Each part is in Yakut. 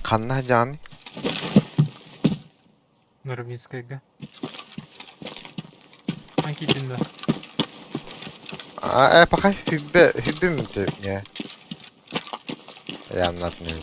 Ханна сылдьаҕыный? Норовинскайга. Хаһан киирдин да? А, э, пока хүббэ хүббүм не. Я not не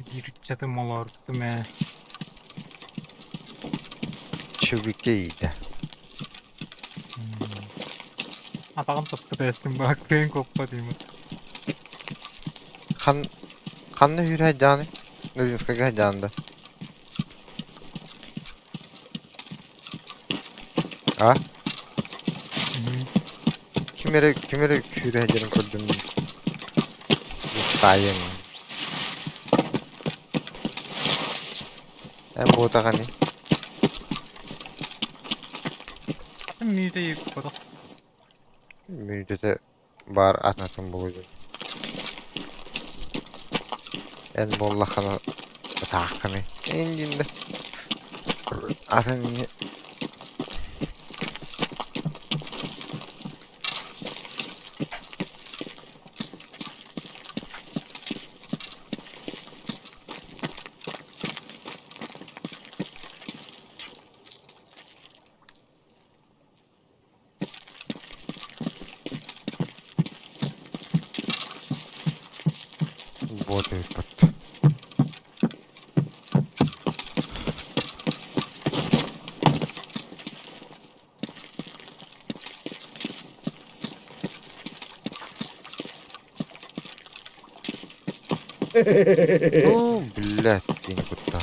Биир ыччатым олордум ээ. Чүбүкэйдэ. Атаҕым тосту бэстим баа кыайан куоппат имут. Хан ханна үүрэ сылдьаҕыный? Нуринскайга сылдьаҕын да? А? Ким эрэ ким эрэ күүрэ сылдьарын көрдүм. Таайыҥ. Эн буотаҕыный? Мүнүүтэ ботох. Мүнүүтэтэ баар атын буолуо. Эн буоллаххына ытааххыный. Эн Атын Вот ыыппыт. Оо, блядь, диэн куттаан.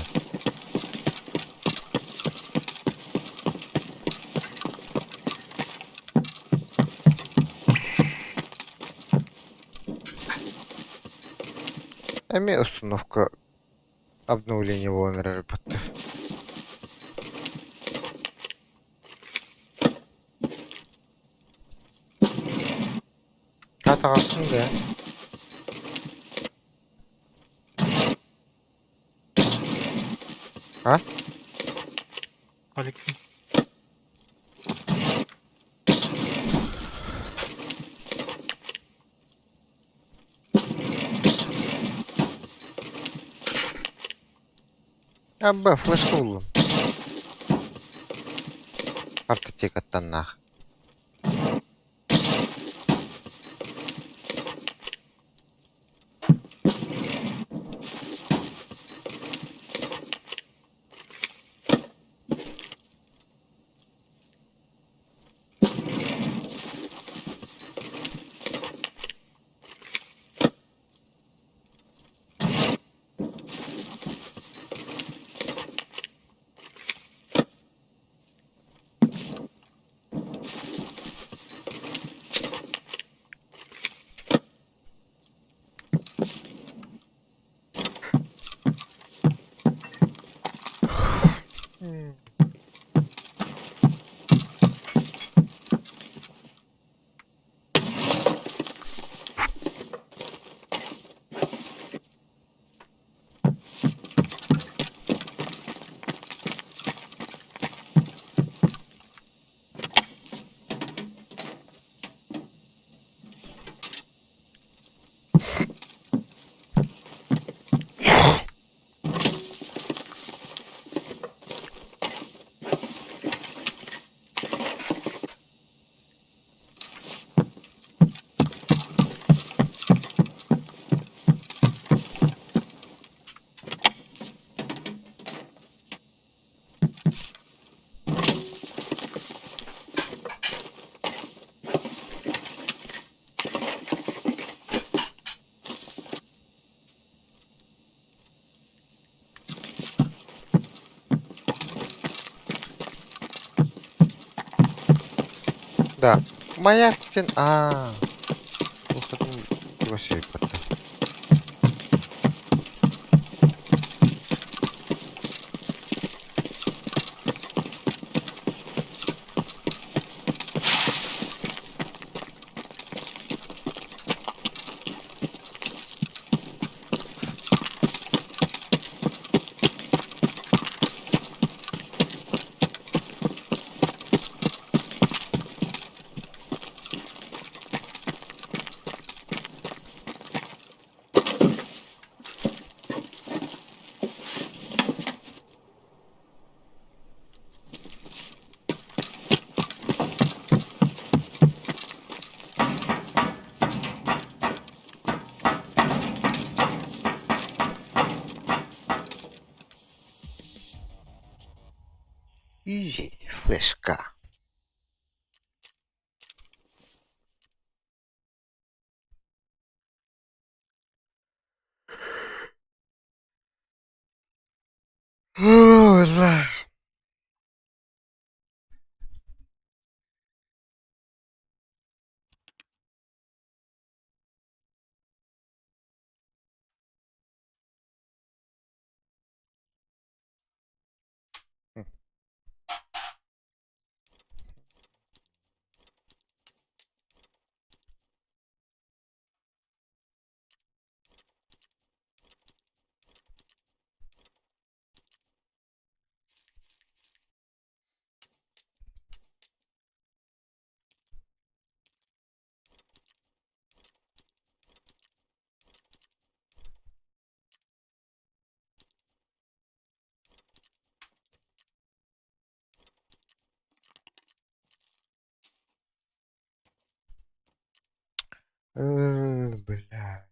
Эмиэ установка обновление буолан эрэр батта. Таҕыстым да. А? Алексей. Абба, флешка буллум. Картотекаттаннаах. Да. Маяк диэн аа туга сиэппэттэр. Изи флешка. Ой, Блядь.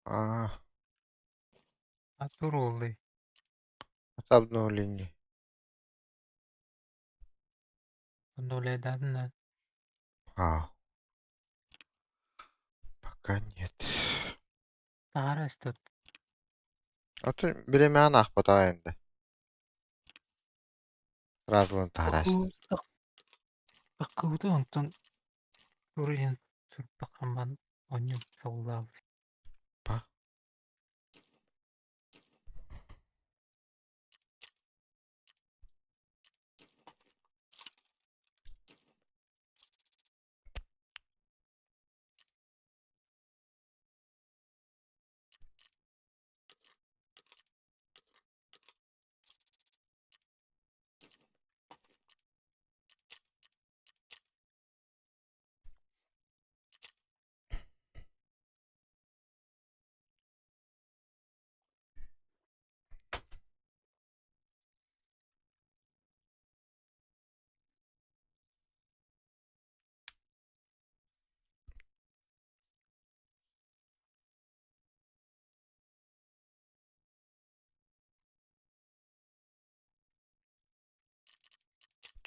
А, А туруоллай. Это обновление. Обновляйдаатына А, пока нет. таһара эстот. А то бириэмэҕин аахпатаҕа энди. Сразу ылан таһарааччы. Аккыбыты онтон туруйан сурпахамман онньум саулаабыт. Па.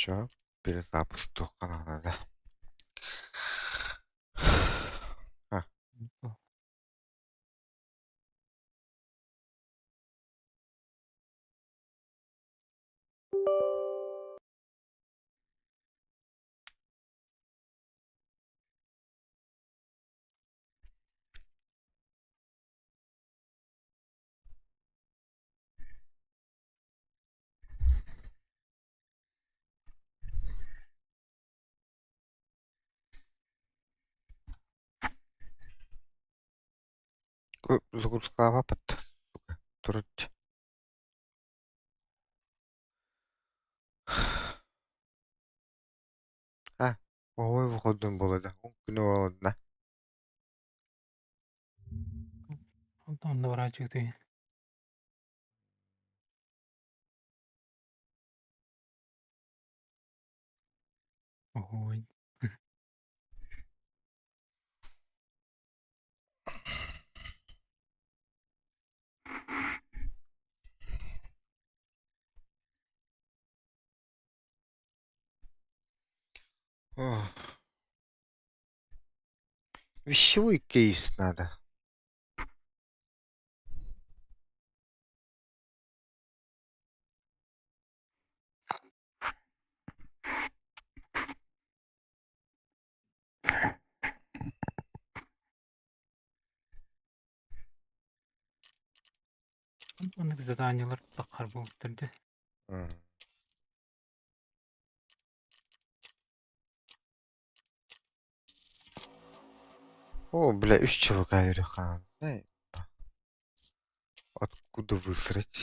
Чё? Перезапуск туохха наада? А, Загрузкалаабаппыт, сука, турут. А, оһуой выходун буолла күнү буолла. Онтон онно барааччытый. Ой. Ох. Вещевой кейс надо. Оннук заданиелар таххар буолуттар дии. О, бля, үс ЧВК үрэххэ. Откуда высрать?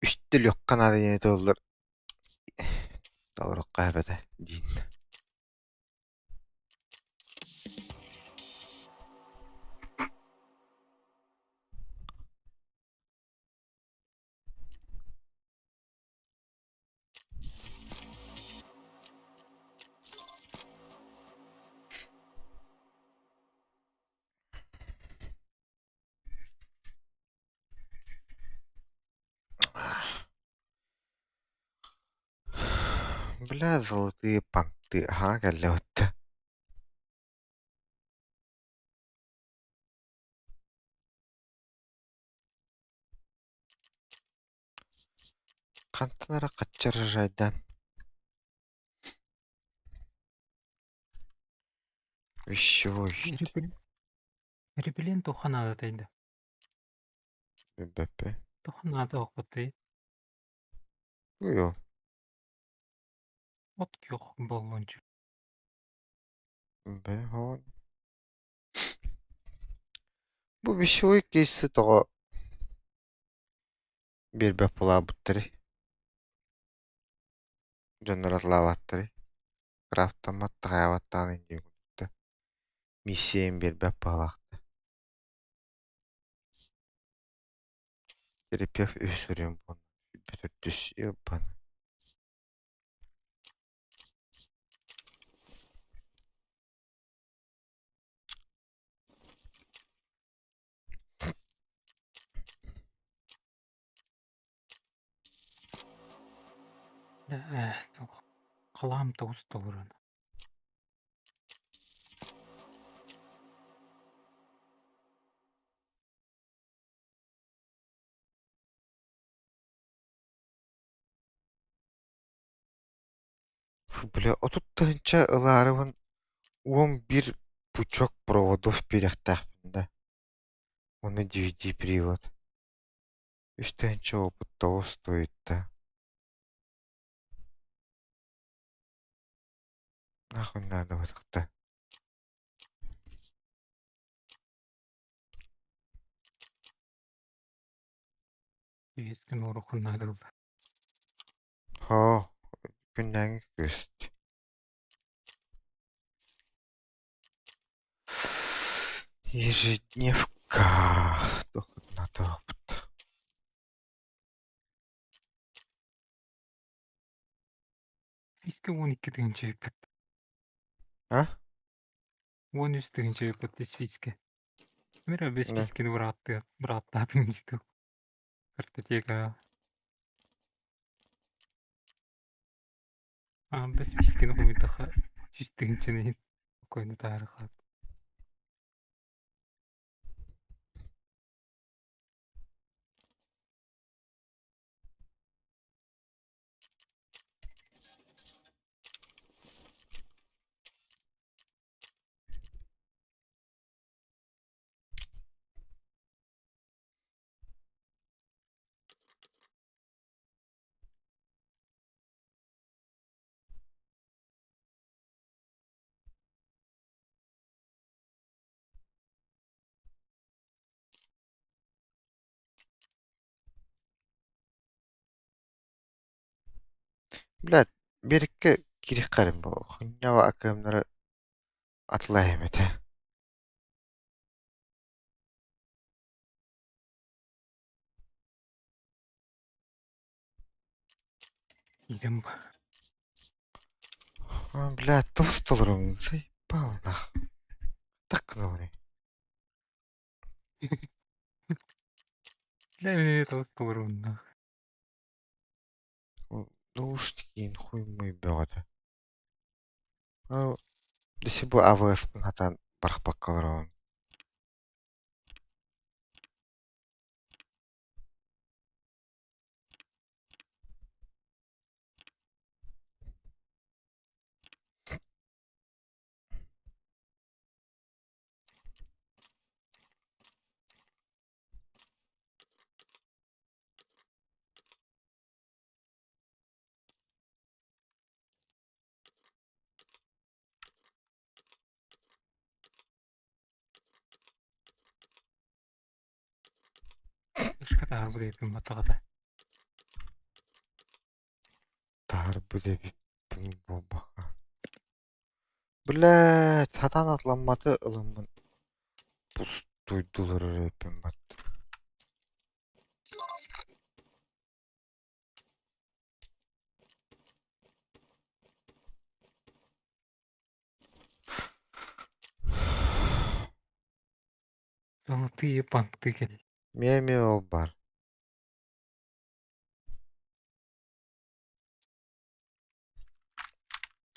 Үс төлүөххэ наада диэн этэллэр. Толоруохха эбэтэ диин. Бля, золотые понты. Ага, кэллэ Хантан эрэ хаччарыжайдаан Вещевой Репеллент туохха наадатай да? Билбэппин. Туохха наада оһоххуттуй? Уйу. От күөх боллончу. Бэһон. Бу вещевой кейси тоҕо биэрбэт буолаабыттарый? Дьоннор атылаабаттарый? Крафтаммат таҕайабат даҕаны диэн курдук миссия биэрбэт быһыылаах. Терапевт үһүс уровень буолла, төрдүс ебаный. Халаам тоҕус толорон. Бля, 30 тыһыынча ылаарыбын 11 пучок проводов биэриэхтээхпин да. Уонна DVD привод. 3 тыһыынча опыт того стоит да. Нахуй надо вот. Үөскэн уорукун наадалла. Һоо, күннээҥи көст. Ежедневка туох наадалаахпыт. Искэ 12 тыһыынча ыыппыт. А? 13 тыһыынча ыыппыт списке. Мира без Не. спискини бырааттыы бырааттаатым дии. Картотека. А без спискини хомуйдахха 100 тыһыынчаны спокойно таһаарыахха. Блядь, биэриккэ киириэххэ бу хуйнява акыымнары атылаһым этэ. Идем. Блядь, тоҕус толоруҥ заебал нах. Так гынабыный? Бля, мин тоҕус толорунна. Наушникин хуй мой бөҕөтө. Десе бу АВС-пын хатаан барахпакка олоробун. Ышка таһар бу батаҕата. Таһар бу эбиппин буолбакка. Блядь, хатаан атламматы ылыммын пустуйдулар эбиппин баттым. Золотые понты кэл. Миэмэ ол бар.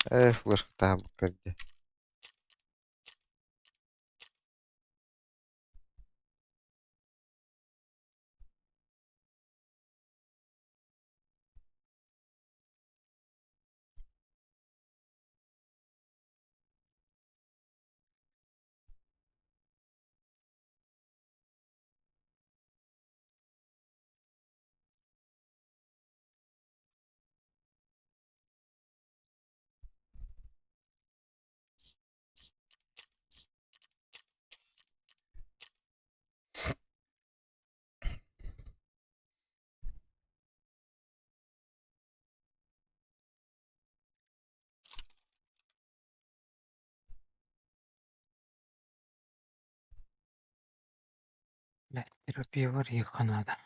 Э, флешка таһабыккар дии. Терапия барыахха наада.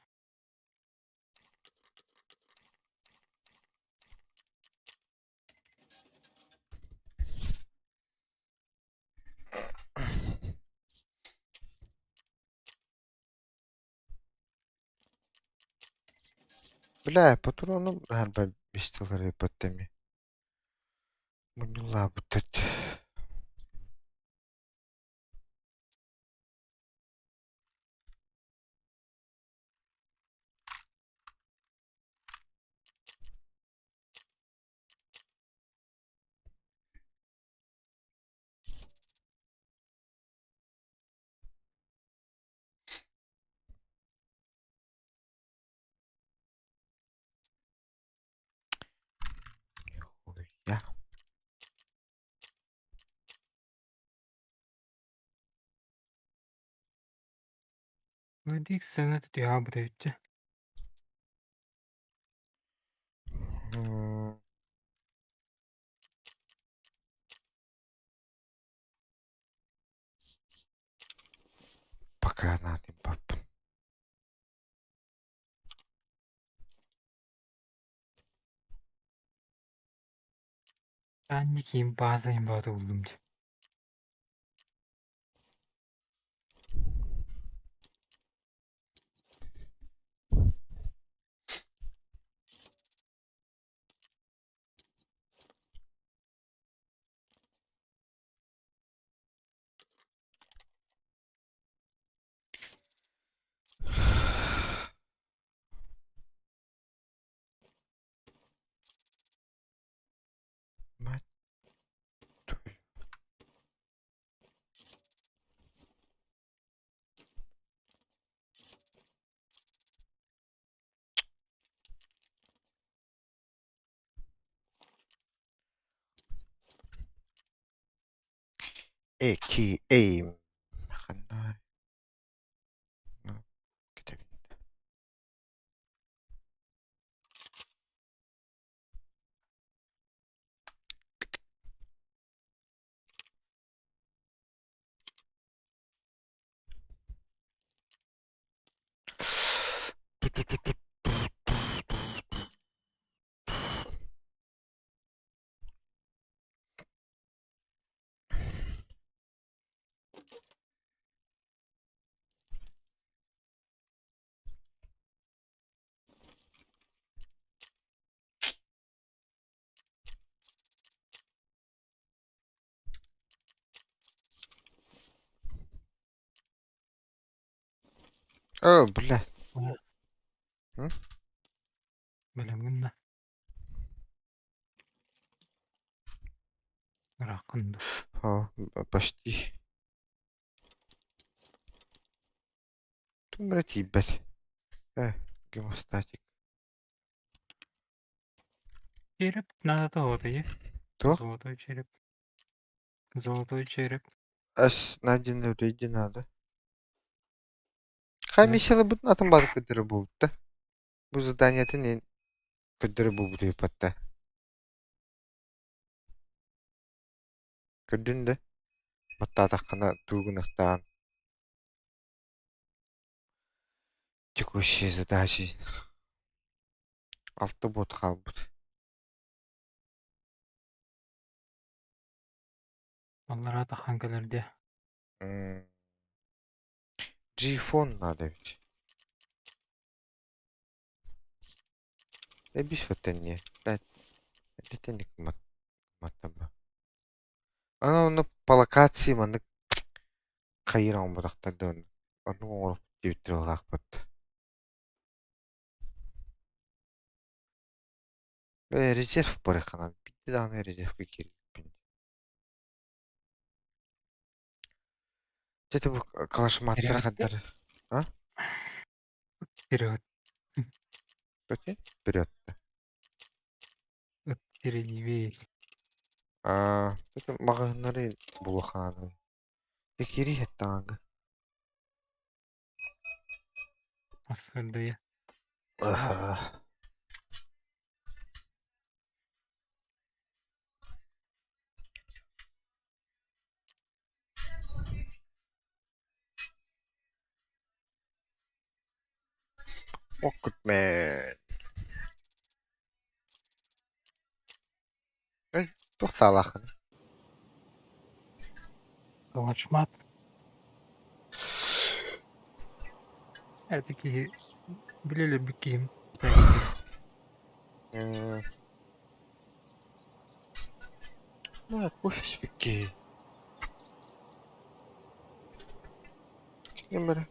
Бля, патрону наһарба бисталары баттами. Мунньуллаабыттар. Нихуя. Мэдик сыаната түһэ эбит Пока надо папа. Аанньа бааза имбаата буллум дии. Мать твою. AKA ханна кэтэбин. О, бля. Бэлэмҥин да? Ырааххын да? О, почти. Тумра тиийбэт. Гемостатик. Череп надо золотой. Кто? Золотой череп. Золотой череп. Ас найденный в рейде надо. Хай миссияла бутын атын база көдөрө буолбута. Бу заданиятын көдөрө буолбут ыйыппатта. Көрдүн да баттаатаххына туугунахтаан текущие задачи алта бот хаалбыт. Аллараа тахан кэлэр диэ. G-фон надо ведь. Эбис фатанне. Блядь, это не матаба. Ана онно по локации маннык хайыр оҥорботохтор да оннук оҥоруп диэбиттэр буолаахпыт. Резерв барыхханан биирдэ даҕаны резервгэ киирбиппин. Дьэ бу калашматтара Вперед. хандар а? Вперед. Вперед. Впереди. Аа, маҕаһыыннары булуохааны. Киири хеттаҥҥа. Ассырдыя. Маркмен. Эй, туох саалааххыный? Лачмат. Это киһи билэ өлөрбүт киһим. Ну, кофе испикки. Ким бары?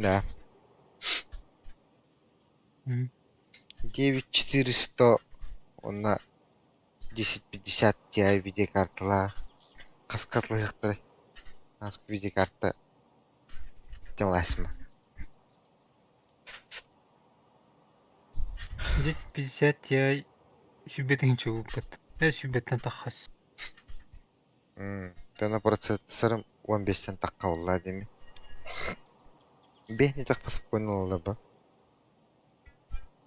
Да. 9400 уонна 1050 Ti видеокарталаах хаска атлаһыахтарай? Хаска видеокарта дьалаасыма. 1050 Ti сүүрбэ тыһыынча уурбут. Э сүүрбэттэн таххас. Тона процессорым 15-тэн тахха буолла дими. Бэһни тахпасып олорбо.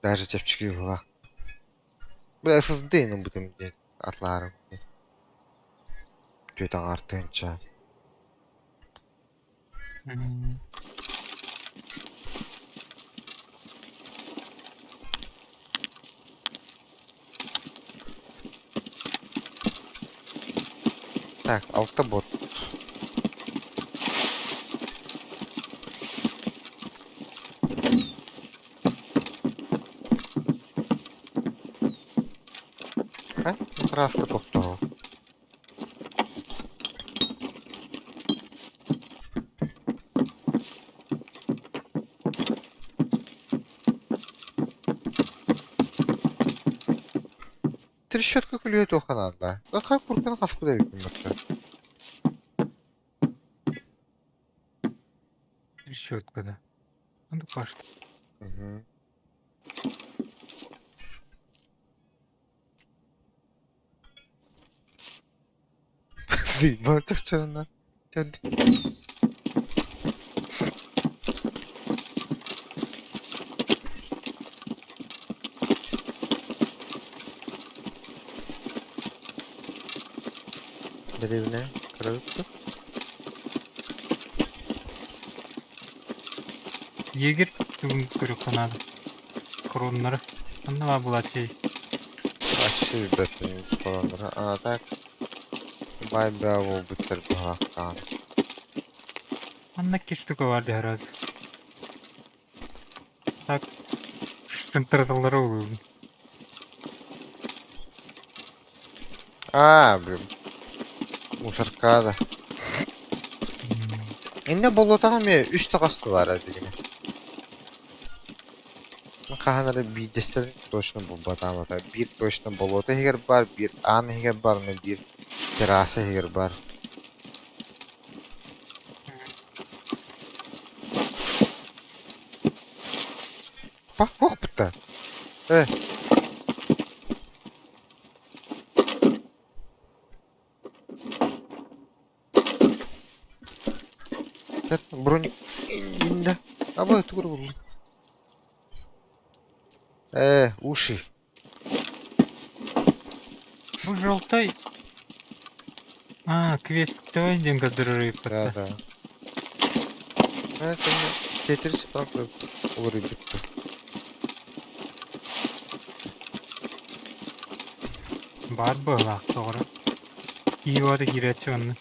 Даже чэпчэки быһыылаах. Бля SSD-н ылбытым диэн атлаарым. Түөрт аҥаар тыһыынча. Так, алта бот. А? Краска тохтоо. Трещотка күлүө туохха наада? Хай курканы хаспыт эбиппин барта. Трещотка да. Ну кашта. Угу. Бартахчарына. Дэриэбинэ кыралык Егерь тугун көрүөххэ наада. Короннары. Онно баар буолааччы. Вообще билбэппин короннары. А так бай баа буолбуттар быһаахтаан. Манна икки штука баар дии сразу. Так, штынтырыталлары улуубун. Аа, блин. Мусоркада. Иннэ болуотаҕа эмиэ үс таҕаста баара билигин. Хаһан эрэ биирдэстэрин точно булбатаабата. Биир точно болуота иһигэр баар, биир аан иһигэр баар, уонна биир терраса иһигэр баар. Па, туох бутта? Э. Броник иннинэ. Абы тугур буллум. Э, уши. Бу желтай. А, квест диэн көрдөрөр Да, ыйыппыт. да. Тетрис уларыйбыт Баар быһыылаах доҕоро. Киһи киирээччи онно.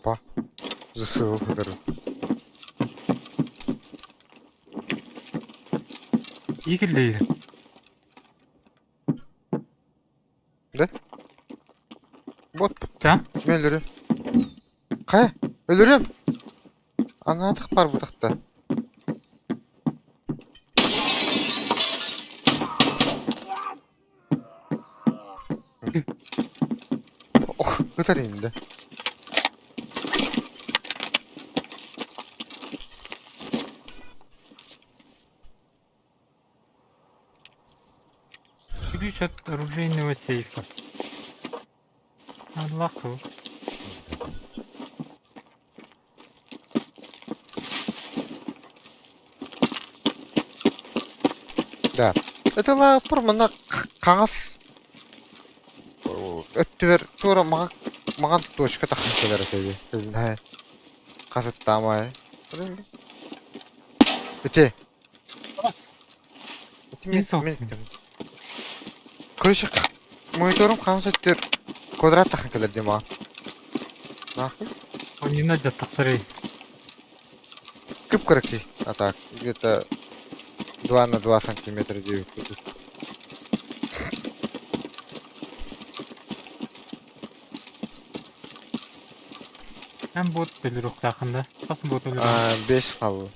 Па, засыл хатырын. Кии киллиир. Да? Вот. Да? Мен өлөрүм. Хайа? Өлөрүм! Анаатах барбытахта. Ох, ытар инде. Ключ от оружейного сейфа. Аллах. Да. Это лааппар манна хаҥас өттүбэр туора маҕан точка тахсан кэлэр этэ дии. Хасыттаамай. Ити. Ити мин Короче, мониторум хаҥас өттүгэр квадрат тахсан кэлэр дии маҕан. Нахуй? Онньуна дьаттахтарый. Кып-кыракый, а так, где-то 2 на 2 сантиметра диэбит курдук. Эн бот өлөрүөхтээххин да? Хас бот өлөрүөх? 5 хаалла.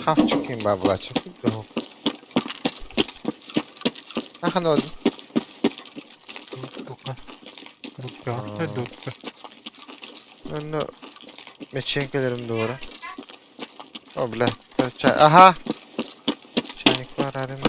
Хавчик ким баар буолааччы. Ахан oldu. Дукка. Дукка. Дукка. Онно мечен кэлэрим дуора. О, бля. Чай. Аха. Чайник бар арым.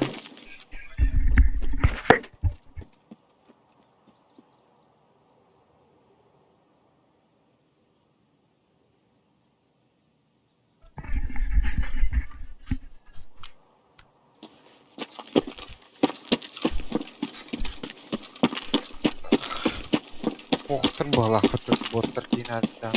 Уохтар быһалаахпыт буоттар киин ааттаан.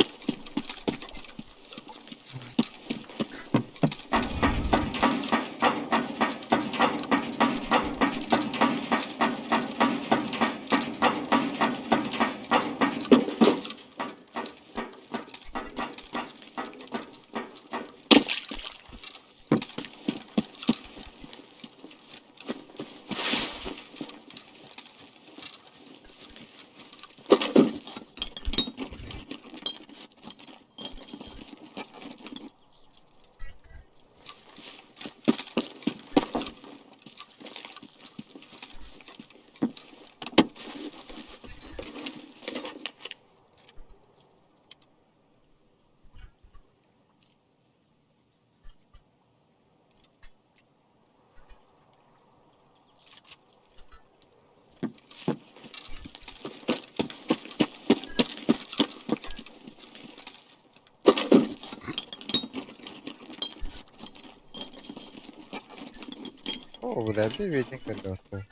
О, бля, приветник мертвый.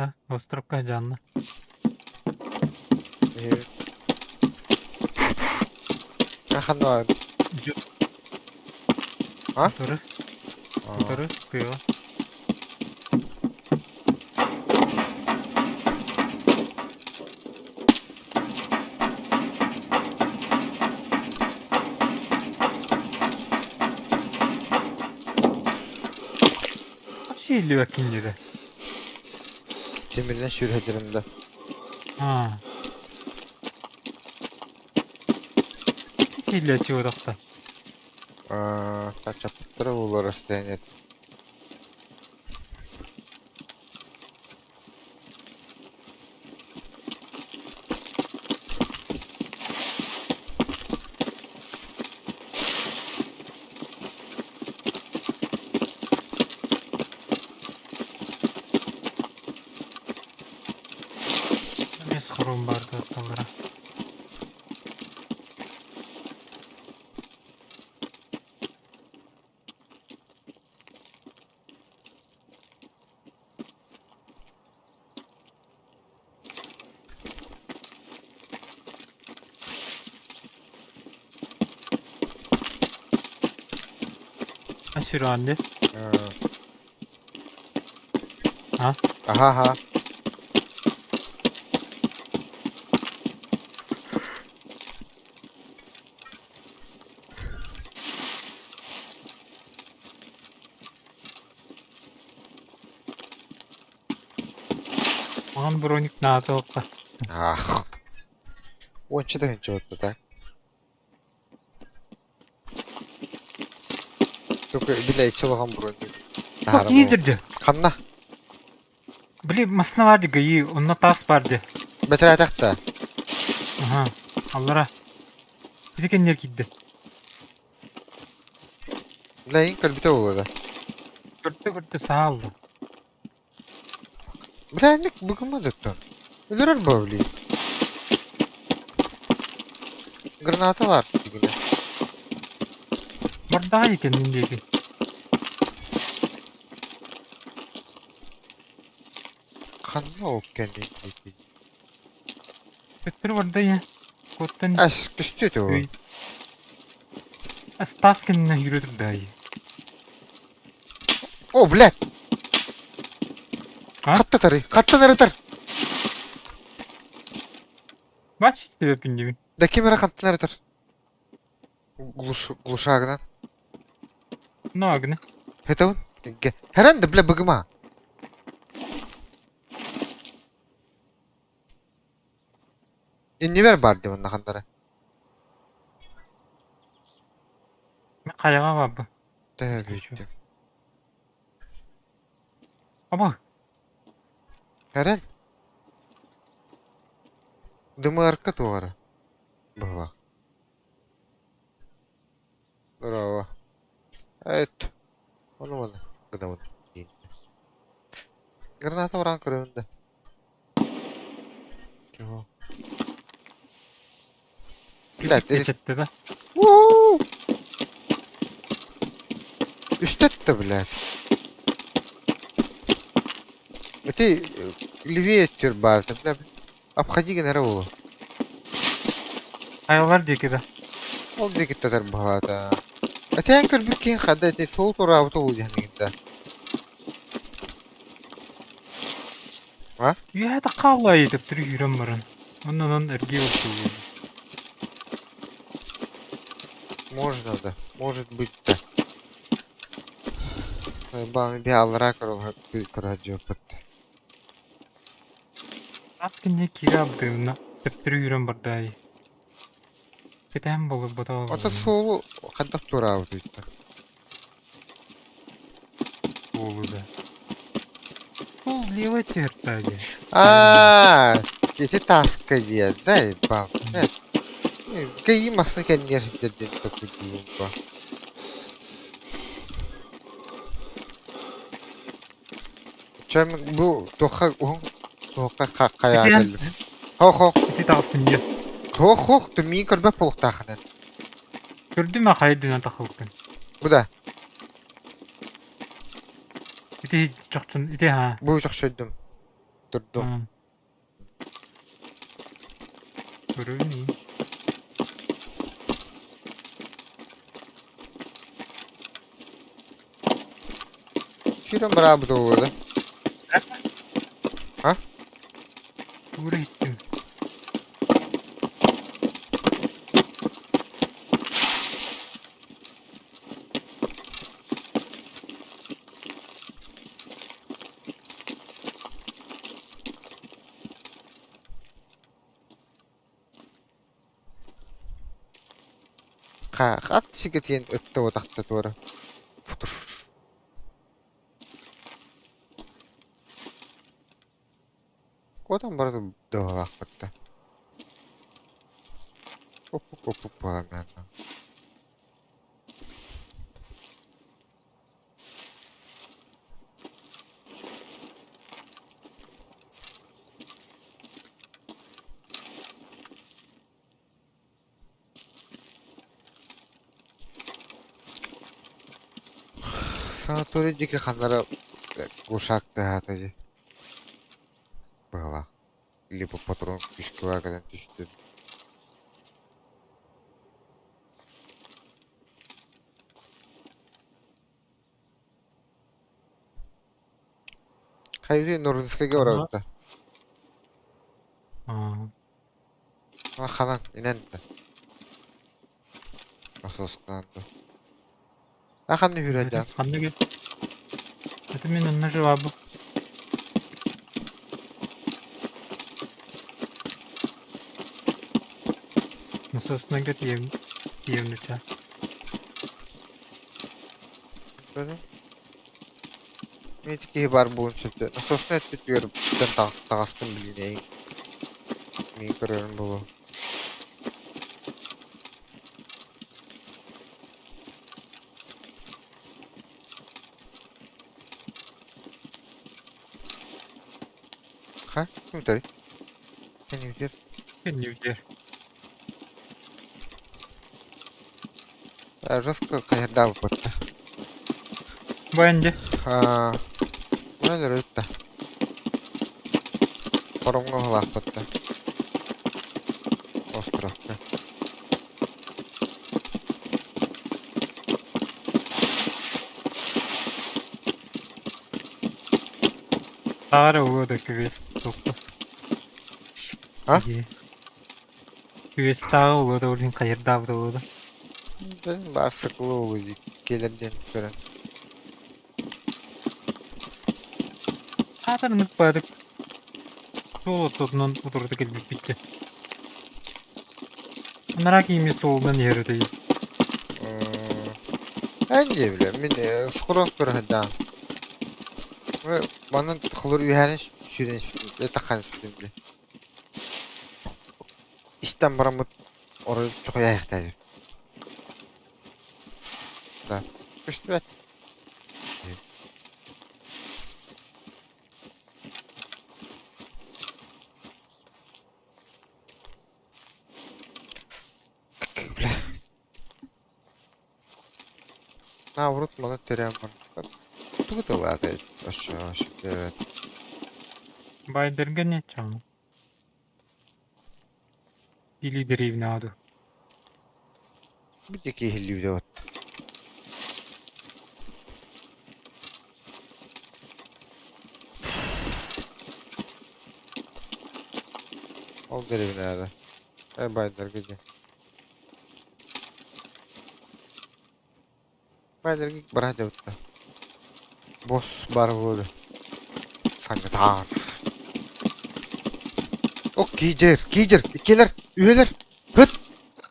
А, островка дьаанна. Ахан А? Утары, утары, тыа. Иһиллибэккин диэтэ. Тимиринэн сүүрһэдэрим да. Аа. Сииллээччи буотахта. Аа, чаппыттара буолуо расстояние. Эмиэ схрон баар тутталлара. Сүрүннэ. А? Аха аха. Онон броник наада Ах. Уонча тыһыынча буолбута. Только билээччи улахан броник. Таһааран Киирдэ. Ханна? Били массыына баар дии ГАИ, онно таас баар дии. Бэтэрээтэхтэ. Да. Аха, аллара. Ити кэннигэр киирдэ. Билэйин көрбүтэ буолуо да. Көрдө-көрдө саһаал. Билээнник бүгүн доттон. Өлөрөр бо били. Граната бар дигинэ. Бардаҕа кэннин диэки. Ханна ол кэннин диэки? Төттөрү барда ийэ. Куоттан Ас көстүө этэ ол. Астаас кэннинэн үүрэ турда ии. О, блядь! А? Хаттатары, хаттанарытар! Бач истибэппин диибин. Да ким эрэ хаттанарытар. Глуш, глушагынан. Ну, агны. Это он? Хэрэн да, бля, быгыма. Иннибэр бар дии уонна ханнара. Мин хайаҕа барбын. Төһө бүттүм. Аба. Эрэн. Дымыарка туох эрэ быһылаах. Браво. Эт. Ону маны гынабын. Граната ураан көрөбүн да. Чего? Блядь, Кэчэтте да. Уу! Үстэтте, блядь. Ити левее өттүгэр баар, бля, обходи гынара буолуо. Хайалар диэки да. Ол диэки татар баҕата. Этээн көрбүт киһи хада ити суол тураабыта уу диэн да. А? Үөһэ хаалла төптөрү күүрэн баран. Оннунан эргиэ охсуллуу. Можно да, может быть да. Баами би аллараа көрө Ас кэннэ киирэ абдыына төптөрү үүрэн бардаай. Кэтээн буолбута Ото суолу хайдах туораабытый буолуу да. Ол левый түһэртээ дии. Аа, ити тааска диэ, заебал. Кэйии махса кэннигэр сылдьар диэн толкуйдуубун бо. Чэ бу туохха уһун туохха хайаа кэллим. Хох-хох. Ити таҕыстым дии. Хох-хох, ты миин көрбөт буолуохтааххын. Көрдүм а хайдынан тахылтын. Бу да. Ити чохчун ити ха. Бу чохчойдум. Турдум. Көрөбүн Сүүрэн бараабыт буолуо да. А? Тугу иһиттим. Хат сигэтиэн ытта утахта туора. Футур. Куотан барар дыалаахпытта. Оппук-оппук буолан Санаторий диэки ханна эрэ глушак тыаһаата дии быһыылаах. Либо патрон күүскэ кэлэн түстүн. Хайыы Нуринскайга Ханна? барабыт да. Аа. Ханан инэн да. Насосканан да. А ханна хүрэ Ханна кет? Это мен онно жевабы. Насосна тием тиемнүча. Ити киһи баар буолуон сөптөөх. Насоснай өттүгэр таҕыстым билиинэйин. Миин көрөрүм буолуо. Ха, ким үтэрий? Эн үтэр. Кэннибитигэр. Жестко хайырдаабыппыт да. Бу дьэ. Аа, мына да. Хоромҥо уһулаахпыт да. Островка. Таара уо да квест туппа. А? Квесттааҕы уо да улин хайырдаабыт уо да. Баар сыкылы улуу келер диэн көрөн. Аатарынык баадык. Суол ортотунан утурда кэлбиппит. Анараа киими суолунан иһэр этэ. Эн дьэ билэ, мин скоро көрө сылдьаҕын. Манан холор үөһээнэн сүүрэн испитим, таххан испитим билэ. Истэн бараммыт орой чохойаайахтаатым. Да, көстүбэт. Бля. Наоборот, маны теряем. Тугу тыллаата оччо өссө Байдерга не чаҥ. Или деревня ду. Бити киһилиибит вот. Ол деревняда. Э байдерга дьэ. Байдерга бара дьабытта. Босс бар буолу. Сангытаар. О, киижер, киижер, иккилэр, үһэлэр. Хыт!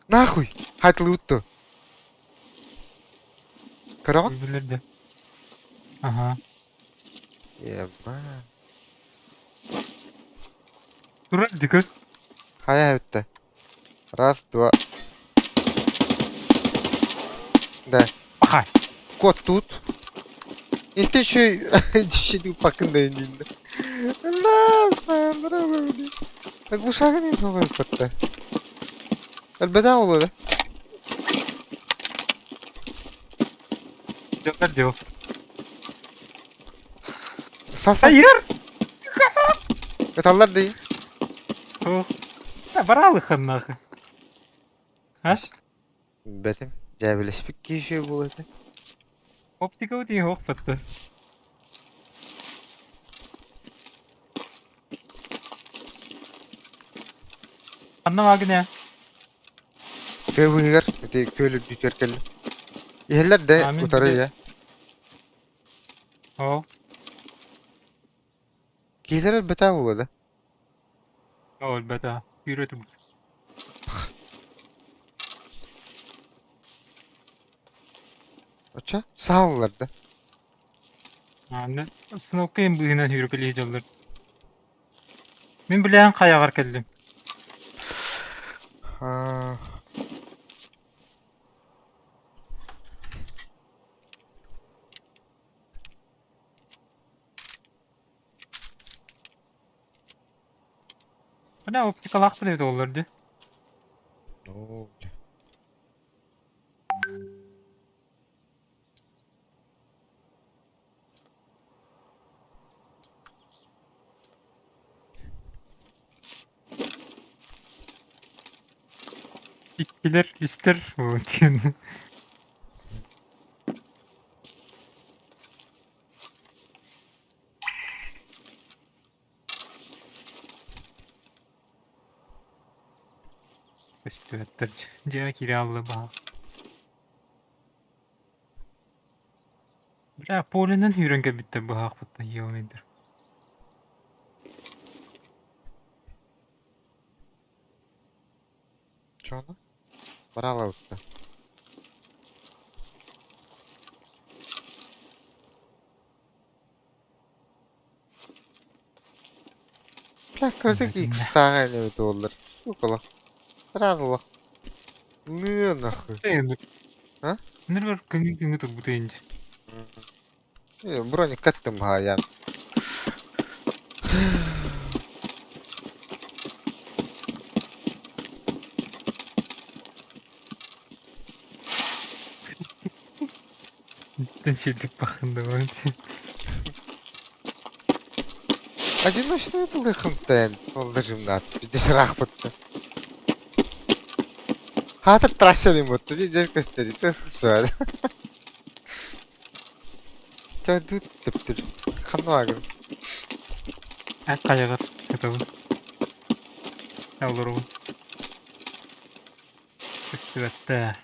Нахуй! Хатылыбыт Көрөҕүн? Билэр да. Аха. Еба. Турар дикөт. Хайа эбиттэ. Раз, два. Да. Пахай. Кот тут. Инте еще пакында инде. Глушагын инде көттө. Элбэдэ олу да. Дьоннор дьыл. Сас. Айыр! Ыталлар дии. Ох. Баралыхан нахуй. А? Бэтим. Дьээбэлэспит киһи буолуо этэ. Оптика утии охпатты. Анна магне. Тыа быыһыгар ити күөл үрдүгэр кэллим. Иһэллэр да А мин утары били ийэ. О. Киһилэр өлбөтөө буолуо да. Өлбөтө. Күүрөтүм. Оччо сааллар да. Аны остановка им быыһынан сүүрүкэлии сылдьаллар. Мин билээн хайаҕар кэллим. Аа, Бля, оптикалаахпын эбит оҕолор дии. ну, бля. Иккилэр, үстэр диэн. Көстүбэттэр дьиэҕэ киирэ хаалла баһаам. Бля, полинан сүүрэн кэлбиттэр быһаахпыттан ебаныйдар. Чоно? Бараалабытта. Бля, кырдьык икс-тааҕа эбит буоллар, сука олох. Сразу олох. Ны нахуй. А? Ныргар көҥү-көҥү турбута инде. Броник каттым хаайан. Сирдик бахындыбын. Одиночная тылыхымтан олдыржымнат. Здесь рахпытты. Хатыр трассерин бутты. Везде көстери. Төсүспәді. Төрдүт төптүр. Ханна багын. Ат хайаҕар кытабын. Олоробун. Көстүбэттэ.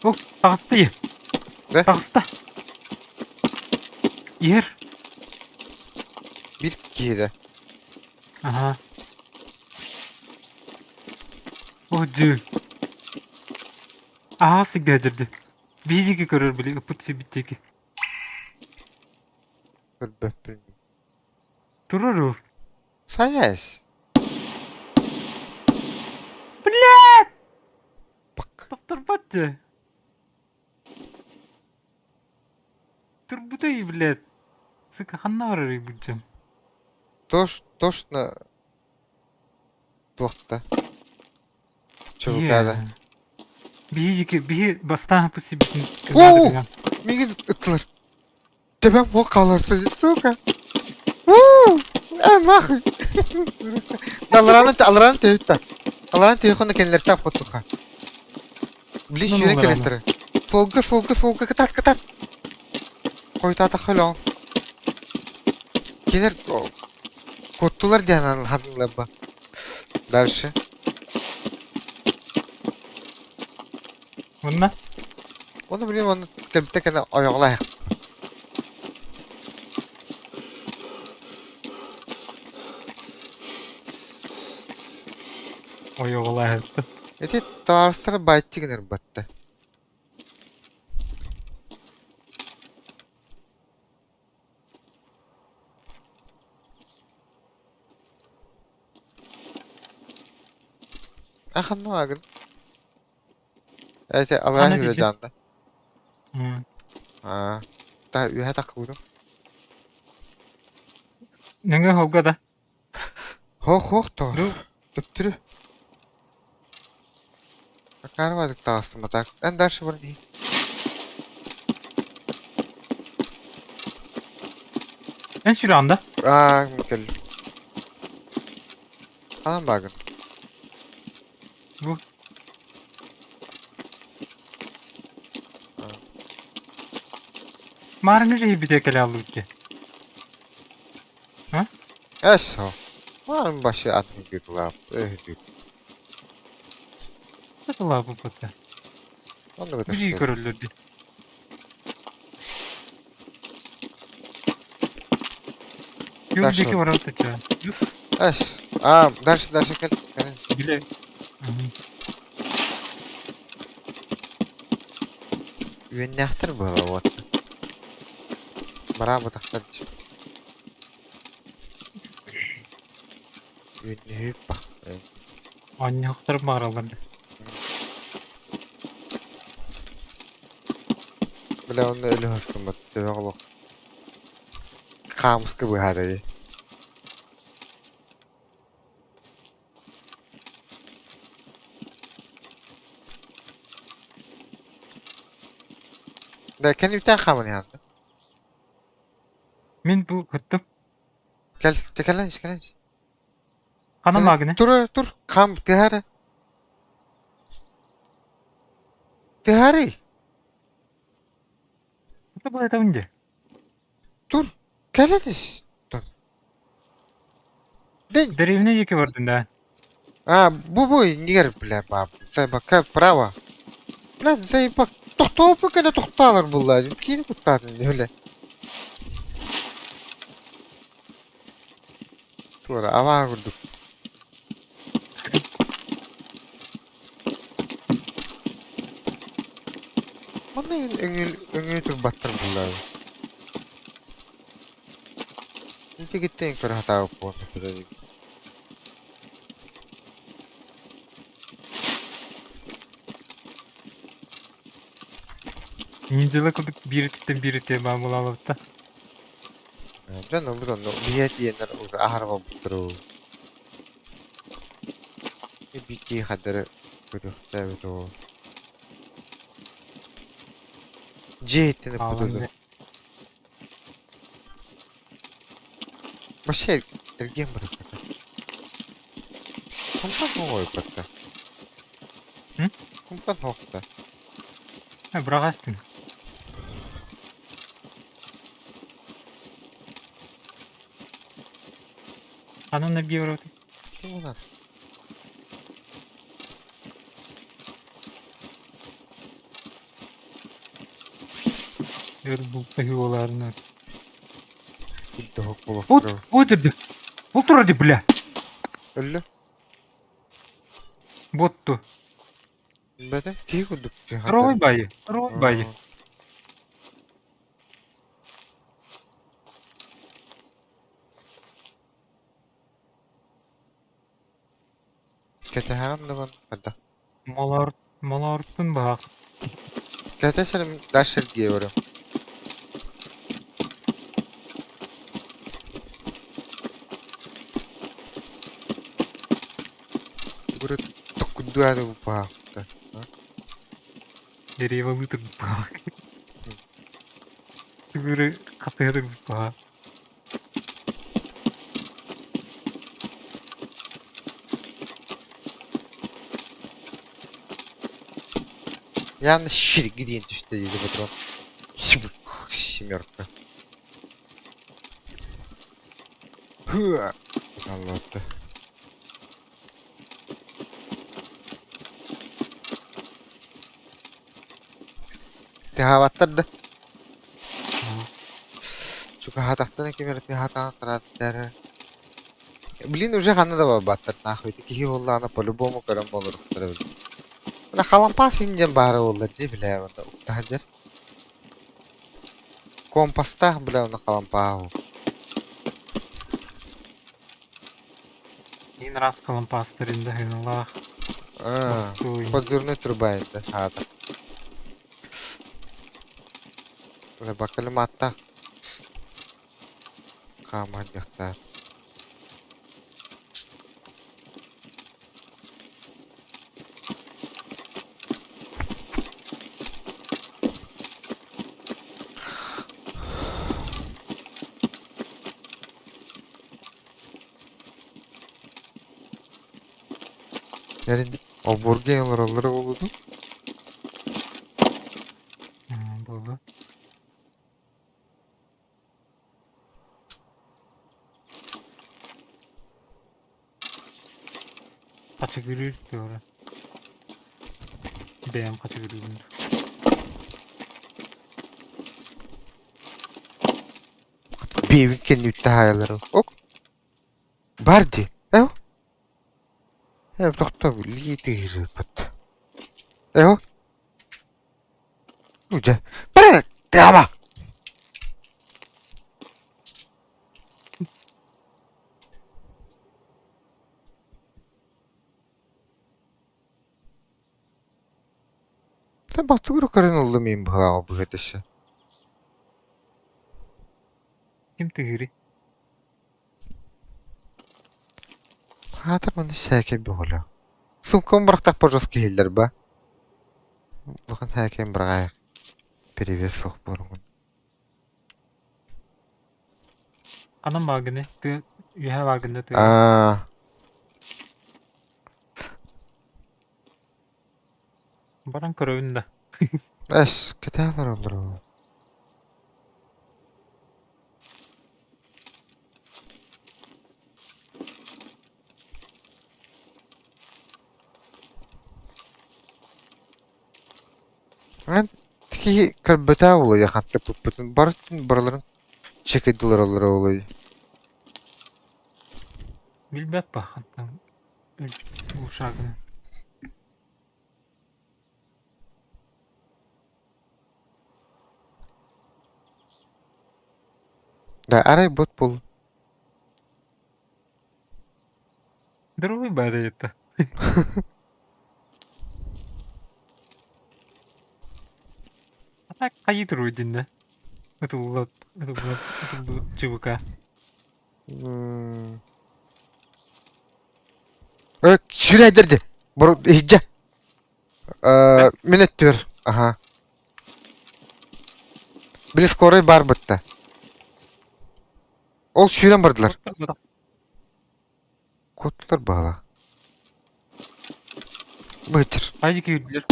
О, таҕыста ийэ. Да? Таҕыста. Иһэр. Бир киһи Аха. О, дьэ. Аһаа сиргэ Биһиги көрөр били ыппыт сирбит диэки. Көрбөппүн. Турар ол. Сайас. Блядь! Пак. Таптарбат дьэ. Турбутай, блядь. Сука, ханна барарый бу дьон? Тош, тошно туохта. Чубукаада. Биһиги биһи бастаан сибитин Оо! Мигин ыттылар. Төбөм бу хааларса, сука. Уу! Э, нахуй. Алараны алараны төһүттэ. Алараны төһүхүнэ кинилэртэн хотуха. Били сүүрэн кэлэттэрэ. Суолга, суолга, суолга кытаат, кытаат. Хойутаатахха өлөҕүн. Кинилэр куоттулар диэн ханнылар Дальше. Уонна? Ону билим онно кэлбитэ кэнэ ойоҕолоох. Ойоҕолоох. Ити таарсара байтты гынар батта. Аханна агын. Эти аларан Ханна үрэ тиийдэ? даанна. Аа, та үөһэ таххыбытым. Нөҥүө холго да? Хоох-хоох то. Ду Төптөрү. Акаарбадык таҕыстым а так. Эн дальше баран иһин. Эн сүрэҕин да? Аа, кэллим. Ханан баагын? Бу Маарыҥҥы киһи кэлэ аллыбыт дии. А? Эс Марын башы атын гытлап, өһүдүк. Сатылаабыппыт. Онно Биһиги көтөстөр. көрөллөр дии. Юл Дальше. диэки барабыт ачча. Эс. А, дальше, дальше кэл. Кэл. Бile. Үөннээхтэр буола вот. Бараабатахтар дии. Үөннүһүүп Оонньоохтор баҕараллар. Бля, онно өлө хастыммат. Төбө олох. Хаамыска быһаата дии. Да, кэнниттэн хааман иһэн. Мин бу кыттым. Кэл, кэлэн ис, кэлэн ис. Ханан лагыны? Тур, тур, хаам, тыһаары. Тыһаарый. Это было это үнде. Тур, кэлэн ис. День. Деревня диэки бардын да. А, бу-бу иннигэр, бля, баап. Заебакка право. Бля, заебак. Тохтооппут кэнэ тохтоолор булла. Киин куттаатын бля. Туора аваа курдук. Манна өҥү өҥү турбаттар булла. Итигиттэн көрө сатаабыт буолла. Ниндзялар курдук биир өттүттэн биир өттүгэр баар буолаалабыт да. Дьон ылбыт онно биһиэ тиийэннэр уже аһара буолбуттар уу. Бикки хадары көрүөхтээбит оо. Дьиэ иһиттэн ыппыт Хаалан удуу. Вообще эргиэн барыахха. Хантан оҕойбатта? М? Хантан хоохта? Быраҕастын. Ханан эргиэ барабытый? Тугунан? Өр бултаһыы буолаарына. Курдук Вот, буолуохтара. вот эрдэ. Ол турар дии, бля. Өллө? Буотту. Билбэтим. Киһи курдук Здоровый баи. Здоровый баи. Кэтэһэҕин да бар хайдах? Малаар, малаартын баһаах. Кэтэсэрим дальше эргийэ барыам. Тугу токкуйдуаары баахта. Деревалыы турбаах. Тугуры хатыһа турбаах. Явно щирги диэн түстэ диэти патрон. Семерка. Хыа! Аллатты. Тыһаабаттар да. Чугаһаатахтарына ким эрэ тыаһаатаҕын сарааттара. Блин, уже ханна да барбаттар нахуй. Киһи буоллаҕына по-любому көрөн буолуохтара эбит. Мына халампаас иһин диэн баара буоллар дии бля уонна укта сылдьар. Компастаах бля уонна халампааһы. Иин араас халампаастарын да сыаналаах. А, Боростуой. подзорной труба это аата. Бакалымааттаах хааман дьахтар. Ярин обурга олороллоро буолуо Буолла. Хачыгырыыр туора. Бэйэм хачыгырыыбын. Биэбин кэнниттэн хаайаллар. Ок. Бар дии. Э? Тохтоо лиитиһирбит. Эho. Дьэ, бары тама. Та бастыгыр көрөн ыллым мин быһааҕа быһыта Ким тыһыырый? Хаатар манна сээкэй бөҕөлөөх. Сумкам бырахтахпар жестко иһиллэр ба. Улахан сээкэйин быраҕаайах. Перевес суох буолуҥун. Ханан бааргыный? Тыа үөһэ бааргын да тыа. Аа, Баран көрөбүн да. эс, кэтээн олороллор ол. Эн киһи көрбөтөө улуйа хантыппыппытын барытын барыларын чекайдылар олорор Билбэт ба хантан өлбүт улшаагын. Да, арай бот буоллун. Здоровый бары это. А так хайыы туруй диннэ. Ытыллыбыт, ытыллыбыт, ытыллыбыт ЧВК. М. Э, сүрээдэрди. Бу иһдьэ. Э, мин өттүбэр. Аха. Били скорый баар бытта. Ол сүүрэн бардылар. Куоттулар баҕалаах. Быһыччар. Хайдык киирдилэр.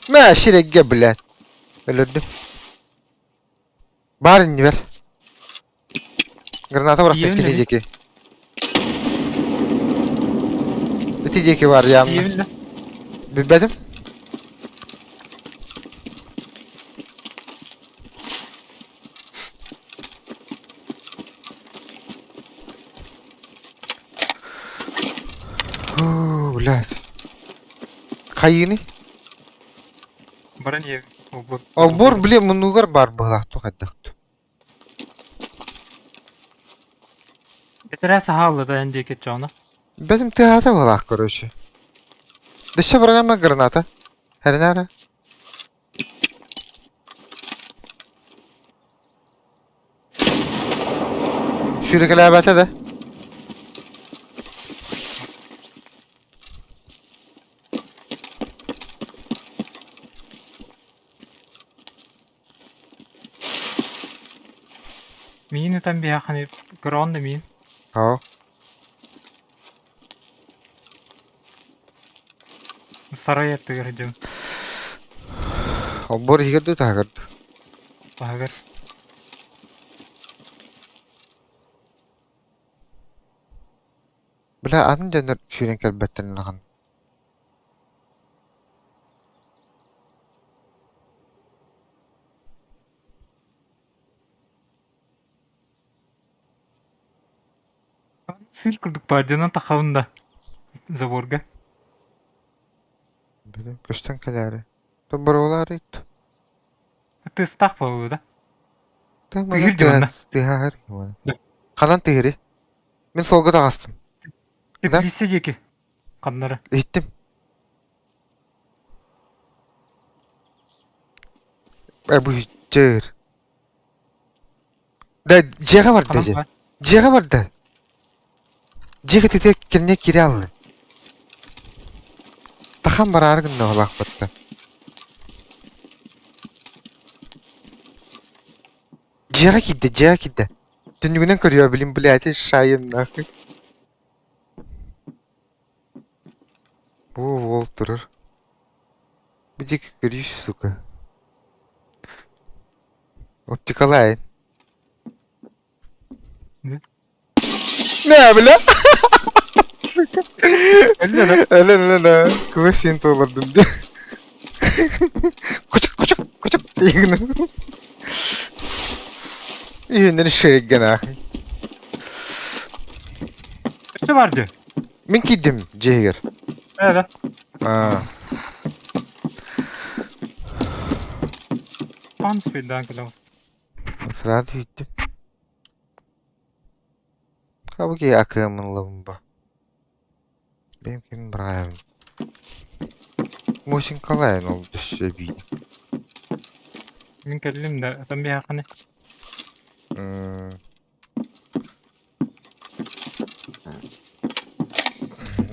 Мэ, сирэйгэ, блядь. Өлөрдүм. Баар иннибэр. Граната бырахтым Тиийэбин кини да диэки. Ити диэки бар явно. Тиийэбин да. Билбэтим. Фу, блядь. Хайыыный? Баран ийэбин. Олбур. Олбуор, били, муннугар баар быһыылаах туох хайдах Бэтэрээ саһаалла да эн диэки чоно. Бэтим тыаһаата быһыылаах короче. Өссө бырагамма граната. Эрэнэ Сүүрэкэлээбэтэ да. Миин ытан биһиэхэ көрөҕүн да миин. Оо. Сарай аттыгар сылдьабын. Олбуор иһигэр дуу таһыгар дуу? Таһыгар. Бля, атын дьоннор сүүрэн кэлбэттэрин улахан. Сыр курдук баардынан тахабын да заборга. Били көстөн кэлээри. Тоборуолаары ит. Тыстаах буолуо да. Тыһыр Тыһыр дьонно. Тыһаар. Ханан тыһыры? Мин суолга таҕыстым. Да? Теплица диэки. Ханнара. Иһиттим. Э, бу дьэр. Да, дьиэҕэ барда Ханан дьэ. бар. Дьиэҕэ барда. Дьиэгэ титэ кэннэ киирэ алла. Тахан бараары гынна олаахпытта. Дьиэҕэ киирдэ, дьиэҕэ киирдэ. Түннүгүнэн көрүө билим, блядь, шайым нахуй. Бу уол турар. Бу диэки көрүүс, сука. Оптикалаайын. Не? Не, бля! Сука. Өллө да. Өлө, өлө, өлө. Кыбы син туолардым дии. Кучук, кучук, кучук диигин. Үйүннэн шырыгган аахый. Өссө бар дии. Мин киирдим дьиэһигэр. Ээ Аа. Пан свидан кэлэҕин. Сразу иттим. Хабыки акыамын ылабын ба. Бэйэм ким быраайабын. Мосинкалайын ол өссө эбии. Мин кэллим да, атын биһиэхэни.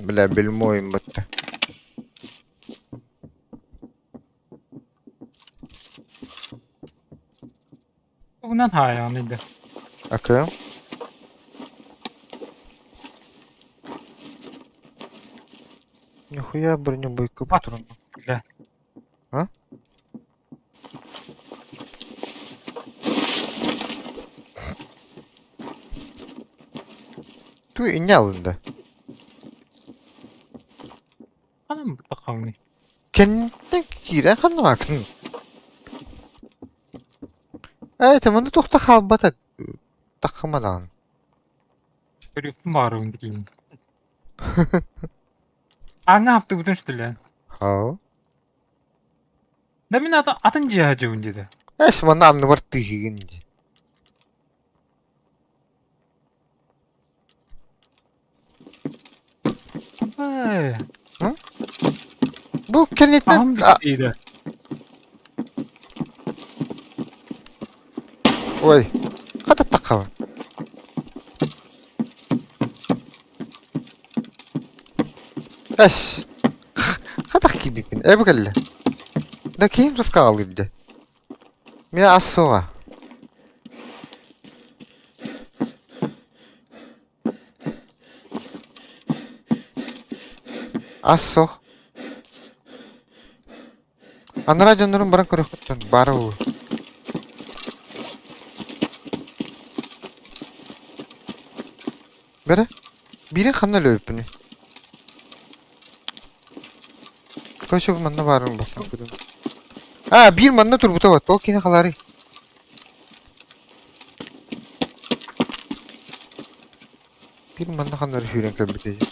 Бля, бельмойум батта. Тугунан хаайаҕыный да? Акыам? Нихуя бронебойка патрон. Бля. А? Ту инньэ алында. Ханан баттаххаҥый? Кэнниттэн киирэн ханнаҕакын? Ээ, это маны туох да хаалбата таххыма даҕаны. Көрүөхпүн баҕарабын билигин. Ааҥҥа хаптыбытын что ли? Хаа. Да мин атын, атын дьиэҕэ дьиэбин диэтэ. Эс манна анныбар тыыһыгын дии. Абай. Бу кэнниттэн Аһым бүтtiide. Ой, хата таххаба. Эс, хатах киирбиппин, ээ бу кэллэ. Да киһим саскаҕалыыр дьэ. Мин ас суоҕа. Ас суох. Анараа дьоннорун баран көрүөхпүттэн баара буолуо. Бэрэ, биирин ханна өлөрбүппүнүй? Көсө манна баарын бастаан көрүм. А, биир манна турбута вот, ол кини халаарый? Биир манна ханна эрэ сүүрэн кэлбитэ дии.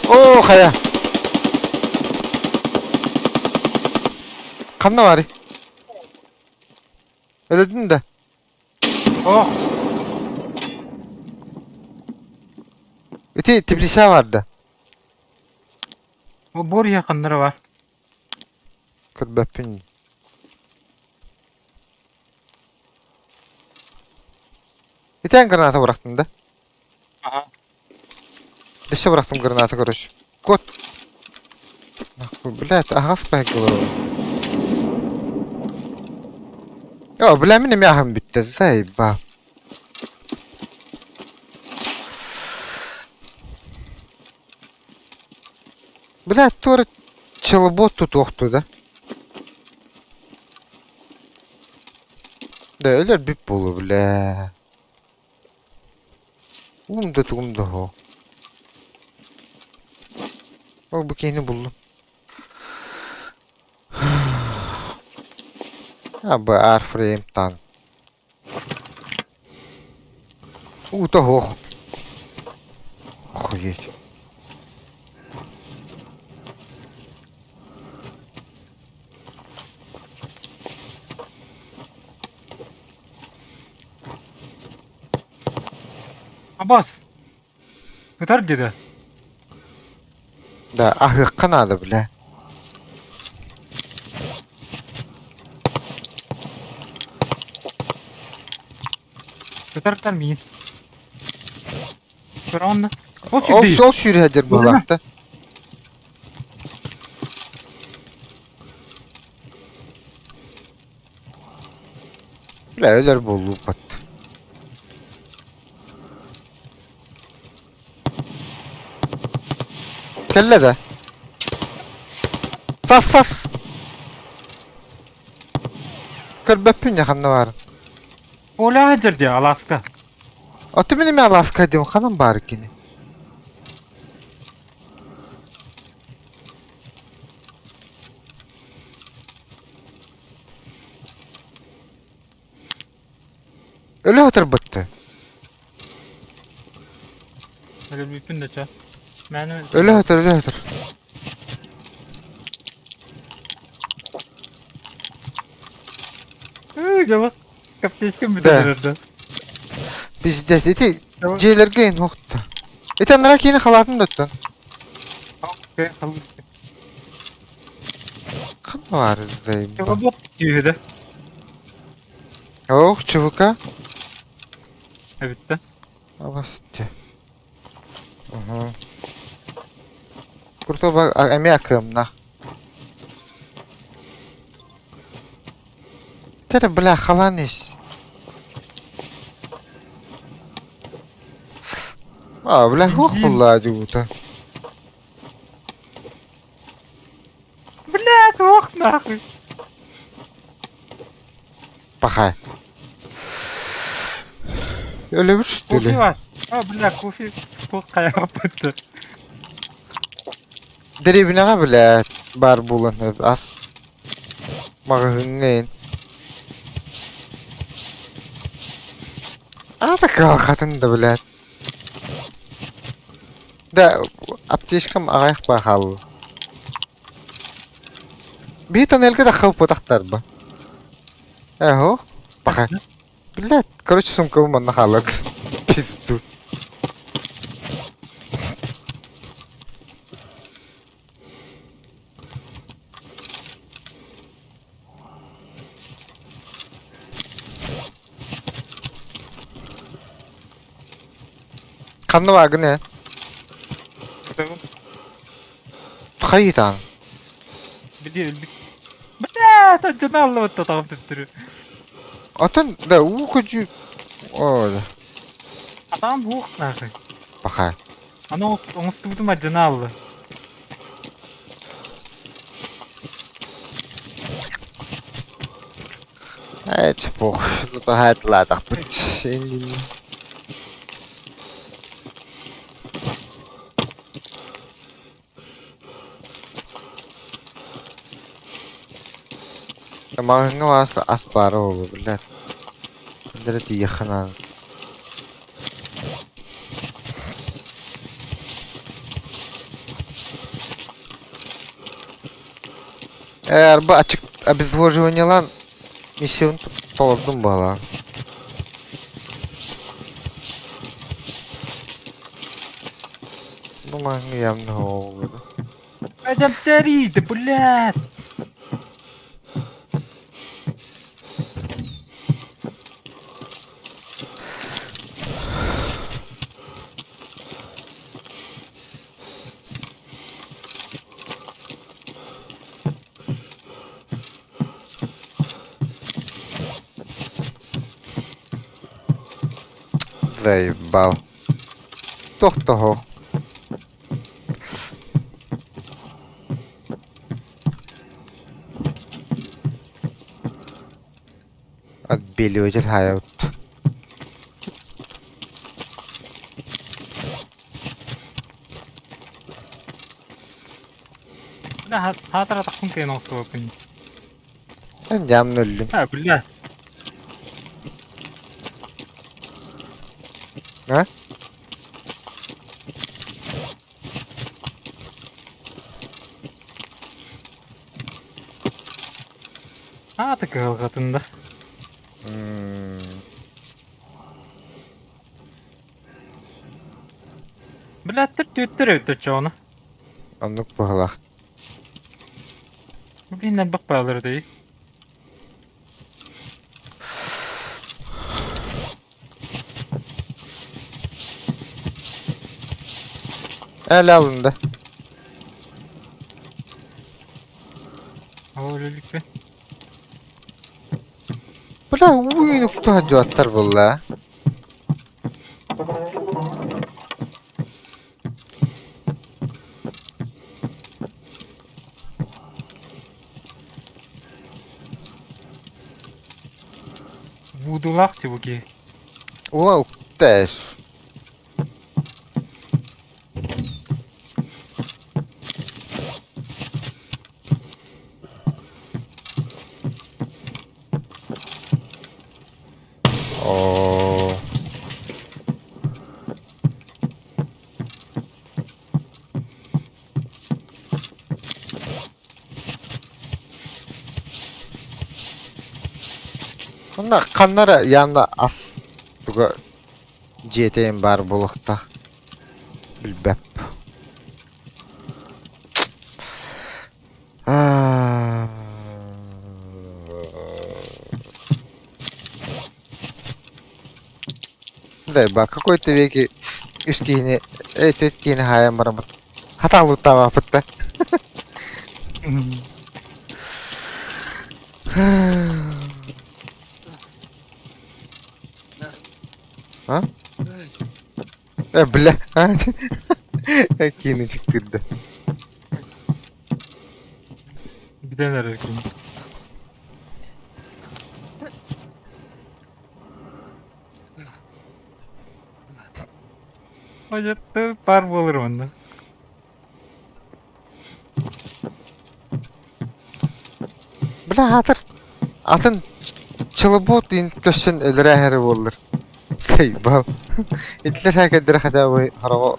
Оо, хайа! Ханна баарый? Өлөрдүн да? О, Ити Тбилиси бар да? бу буор иһэ ханнара бар. Көрбөппүн. Ити эн граната бырахтын да? Аха. Өссө бырахтым граната короче. Кот. Нахуй, блядь, аһаҕас баһыгга олоробун. О, бля, мин эмиэ аһым бүттэ, заебал. Бля, туора челобот тутуохту да. Да, өлөр бүт буолуо, бля. Уум да тугум да оһоо. Ол бу киһини буллум. Абы Арфреймтан. Уута оһох. Охуеть. Абас. Ытар диэтэ. Да, аһыахха наада, бля. Ытартан миин. Көрөҕүн да. Ол Ол сүүрдүй. ол сүүрүһэдэр быһыылаах да. Бля, өлөр буоллуппат. Кэллэ да? Сас сас! Көрбөппүн дьэ ханна баарын. Оля сылдьар дии Аласка. Ото мин эмиэ Аласка диэн ханан баар кини? Өлө сытарбытты. Өлөрбүппүн да чэ. Мээнэ Өлө сытар, өлө сытар. Ыы, дьоло. Каптечкам Да. бүтэн эрэр да. Пиздец, ити дьиэлэргэ ин охто. Ити анараа киини халаатын да оттон. Окей, халыт. Ханна баар заебал. Чего түйү да. Ох, ЧВК. Эбитте. Абасте. Угу. Курто эмиэ акыамнах. Тэрэ, бля, халаан ис. А, бля, хуох булла дьуута. Блядь, ох нахуй. Пахай. Өлөбүт что Кофе ли? бар. А, бля, кофе туох хайаҕаппыт. Дэриэбинэҕэ, бля, баар буолан ас маҕаһыыҥҥа ин. Аата кыһалҕатын да, блядь. Да, аптечкам аҕыйах баа хаалла. Биир тоннельга таххыбыппытахтарба. Эһо, паха. Блядь, короче, сумкабын манна хааллардым. Пизду. Ханна баагын ээ? Хайытаан? Били өлбүт. Бля, дьоно аллыбыт татаҕым төттөрү. Атын да уу көдьүү оо да Атаҕым буох нахуй. паха. Аны оҥостубутум адьана алла. Ээ чепух. Таһаатылаатахпыт. Иннин. Маҕаһыыҥҥа ас ас баара буолуо биллэр. Ханна эрэ тиийиэххэ наада. Ээ, арба ачык обезвоживаниелаан миссиябын толордум баҕалаах. Ну, маҕаһыыҥҥа явно буолуо. Эдэмтэрийди, блядь! Заебал. Тохтоһо. Отбеливатель хаайабыт. Бля, хаатар атахпын кыайан оҥостубаппын. Эн дьаамны өллүм. А, бля. А? Аата кыһалҕатын да. Блядь, түөттэр эбит оччоҕуна. Оннук быһылаах. Блин, элбэх баалар этэй. Ele alındı. Ол өлүкпүн. Бля, уу кутаһа буолла. Вудулаах тибуки. Ула уктэс. О. Манна ханна эрэ явно ас туга дьиэтэйин баар буолуохтаах. Билбэп. Да, ба какой-то веке үс киһини, төрт киһини хаайан бараммыт. Хатаалыттаабаппыт да. А? Бля. Киини чиктирді. Бүтэн эрэр кини. Ой, пар буолар онно. Бля, аатыр атын чылыбот диэн көрсөн өлөрөөһөрө буоллар. Сайбал. Итилэр хакердere хотя бы хараҕа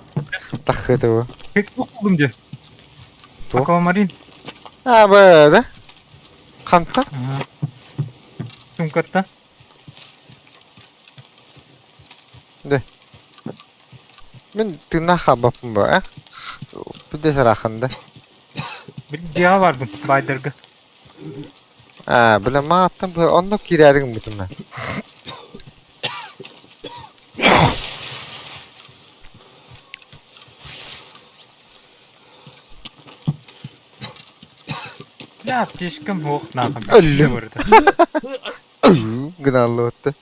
таххыата бу. Туох булдум дьэ? Туох? Аквамарин. А, да? Хантан? Сумкатта. Да. Мин тыыннаах хаалбаппын бу, э? Бүдэ сарахан да. Дьиэҕэ барбын, баайдарга. Аа, бля, мааттан бу онно киирээри гыммытым мен. Я аптечкам суох наахан. Өллүм. Гыналлыбытты.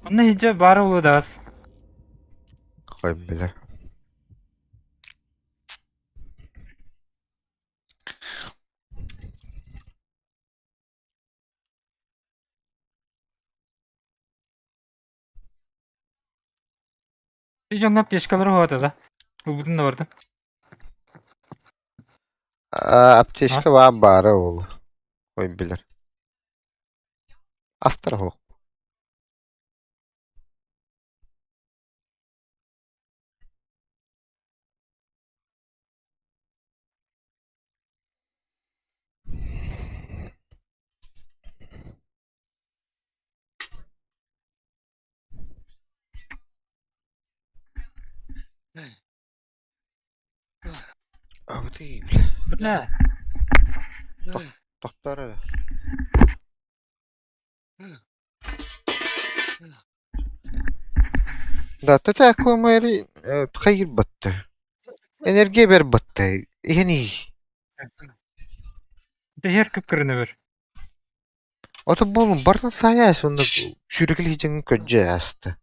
Онно иһдьэ баар буолуо Хой билэр. Дьоҥҥо аптечкалары уһаата да. Ылбытын да барда. Аптечка баар баара ол. Ой билэр. Астар оһох. Абытый, бля. Бля. Тохтор эрэ. Да, тата аквамари хайырбатта. Энергия бербатта. Иһини. Дэһэр кыпкырынабыр. Ото буолун бартын саайа сонно сүүрүкүл хижиҥ көддьө ааста.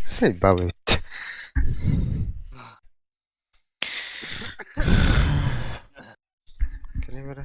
Сайбал эбит. Кэлим эрэ.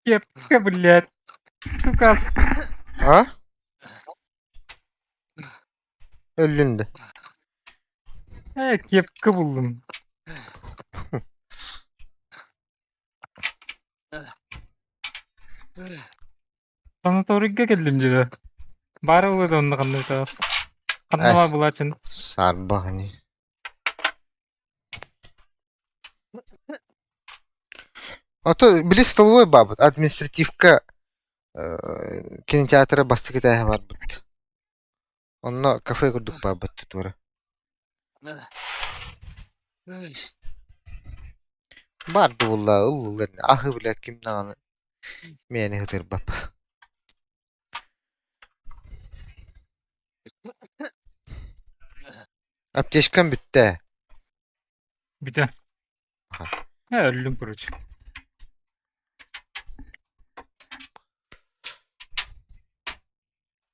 Кепка, блядь. Сука. А? Өллүн да. Кепка буллум. Санаторийга кэллим дьиэ. Баара буолуо да онно ханна ытаас. Ханна баар булаачын? Саарбах ини. А то били столовой баабыт административка кинотеатра бастакы этээһэ барбыт. Онно кафе курдук баабыт туора. Баар буолла ыллылар аһы билэ ким даҕаны миэнэ ытырбап. Аптечкам бүттэ. Бүтэ. Өллүм короче.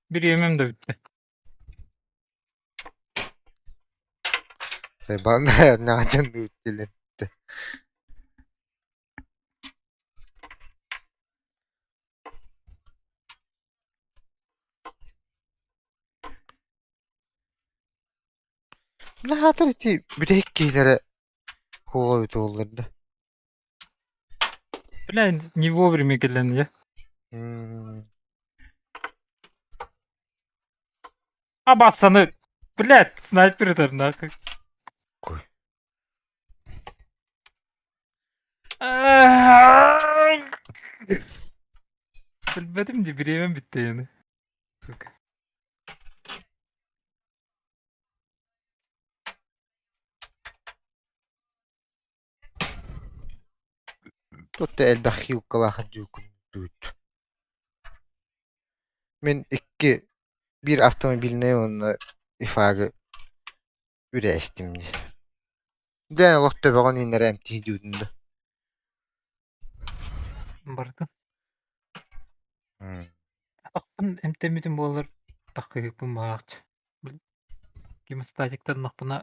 Бириэмэм да бүттэ. Наадьан бүттүлэр. Наһаатар ити бүтэһик киһилэрэ хуоҕа эбит уоллар да. Бля, не вовремя кэлэн я. Абасаны, блядь, снайпер ытар нахуй. Кой. Билбэтим дии, бириэмэм бүттэ ини. Сука. Тут элбэх хилкалаах дьүүкүн Мин икки биир автомобильнай уонна ИФАгы үрээстим дии. Дьэ олох төбөҕүн иҥнэрэ эмтии дүүтүн да. Барытын. Атахпын эмтэммитим буоллар таххыһыппын баҕаахчы. Гемостатиктаннахпына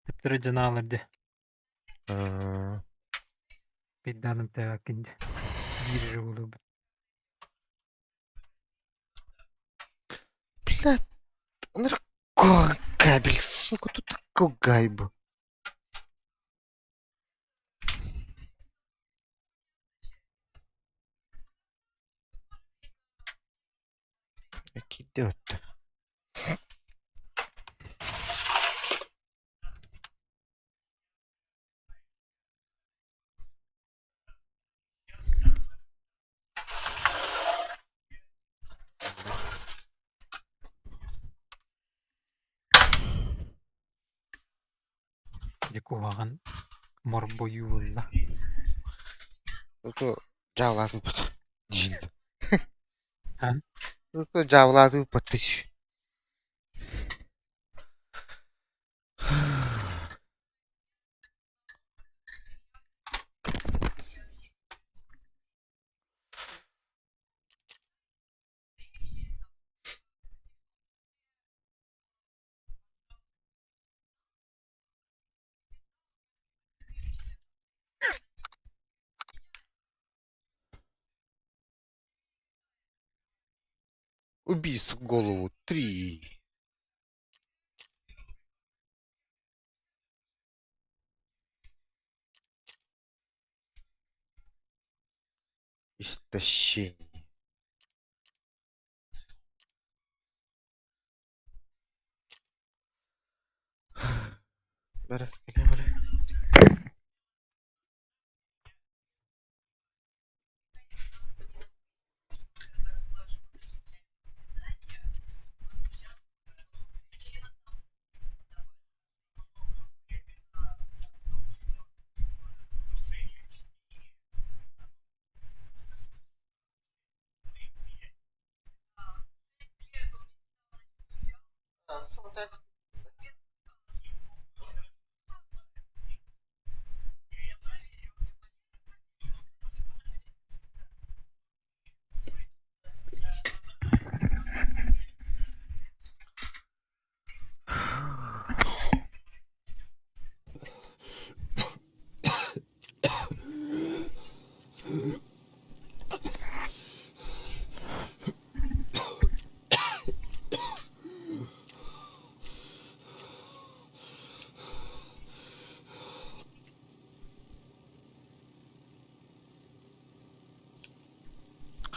төптөрө дьанаалар дии. Пейдаан эмтээбэккин дии. Биир эрэ буолуо. Блядь, кабель, сука, тут такой бу. Киирдэ Дьэ куһаҕан морбойуу буолла. Ото дьаалаатыппыт диин. А? Ото дьаалаатыппыт Убийств в голову три. Истощение. Бара, бара.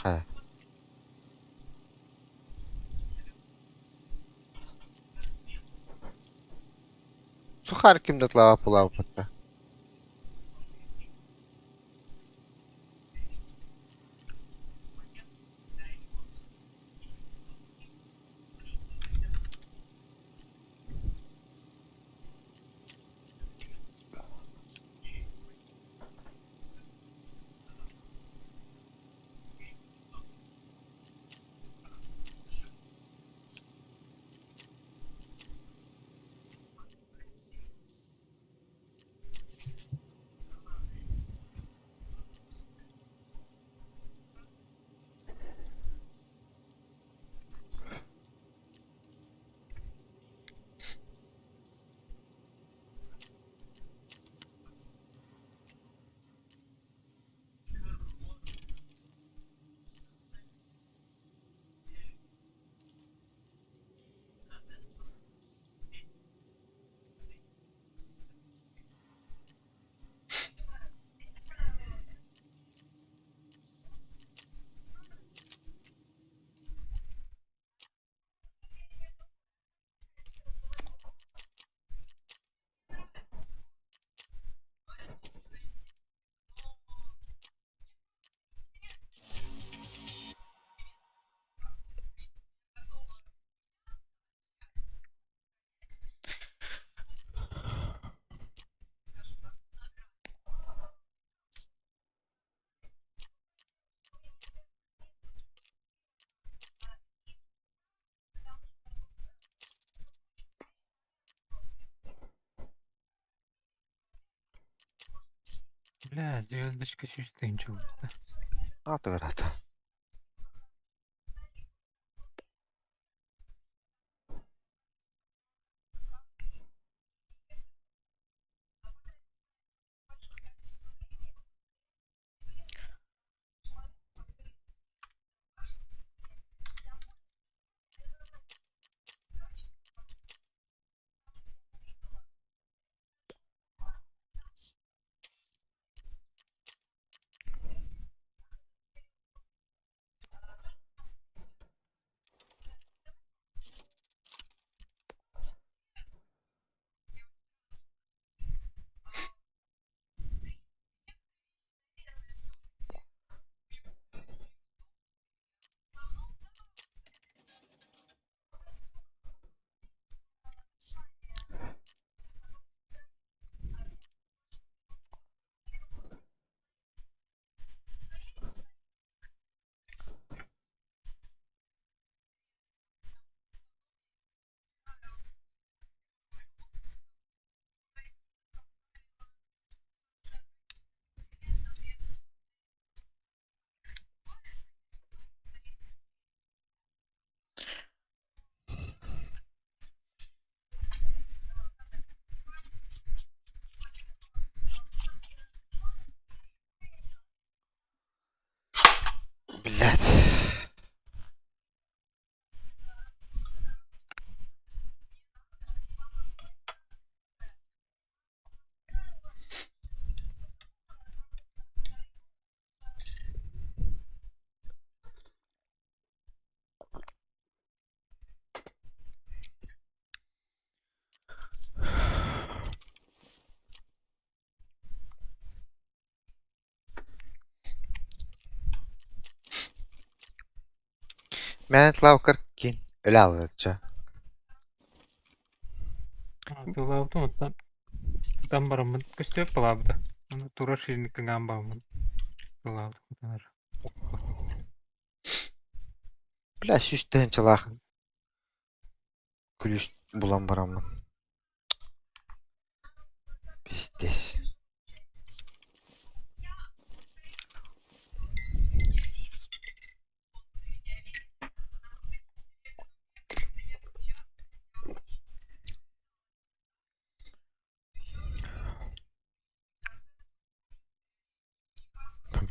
Хайа Сухарь ким да тылаабаппыта. Бля, звездочка сүүс тыһыынча буолбута. Аатыгыраата. Блядь. Мээнэ тылаабыккар киин өлө аалыачча. Тылаабытым оттон сытан бараммын көстүбэт балаабыта. Аны турар сирин кыҥаан бааммын тылаабытым. Бля, 100 тыһыынчалаах күлүүс булан бараммын. Пиздец.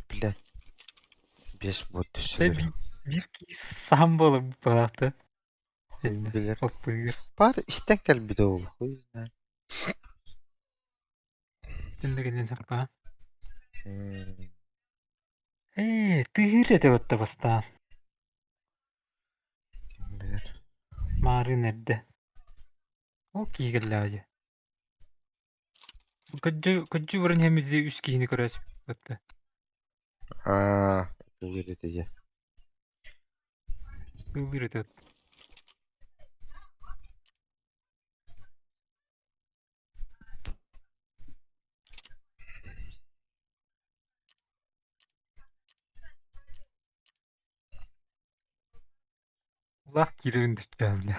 Блядь, без вот Биир биир киһи саһан буолар быһаата. Билэр. Оппугар. Паар истэн кэлбитэ ол. Хуй знает. Тиннигинен саппаа. Ээ, тыыр этэ батта бастаан. Ким билэр. Маарыын эрдэ. Ол киһи кэллэҕэ дии. Кырдьы кырдьы баран иһэн били үс киһини көрөөс батта. Аа, ытылыыр этэ дьэ. Ыллыыр этэ. Улаах киирэрин түстээн бile.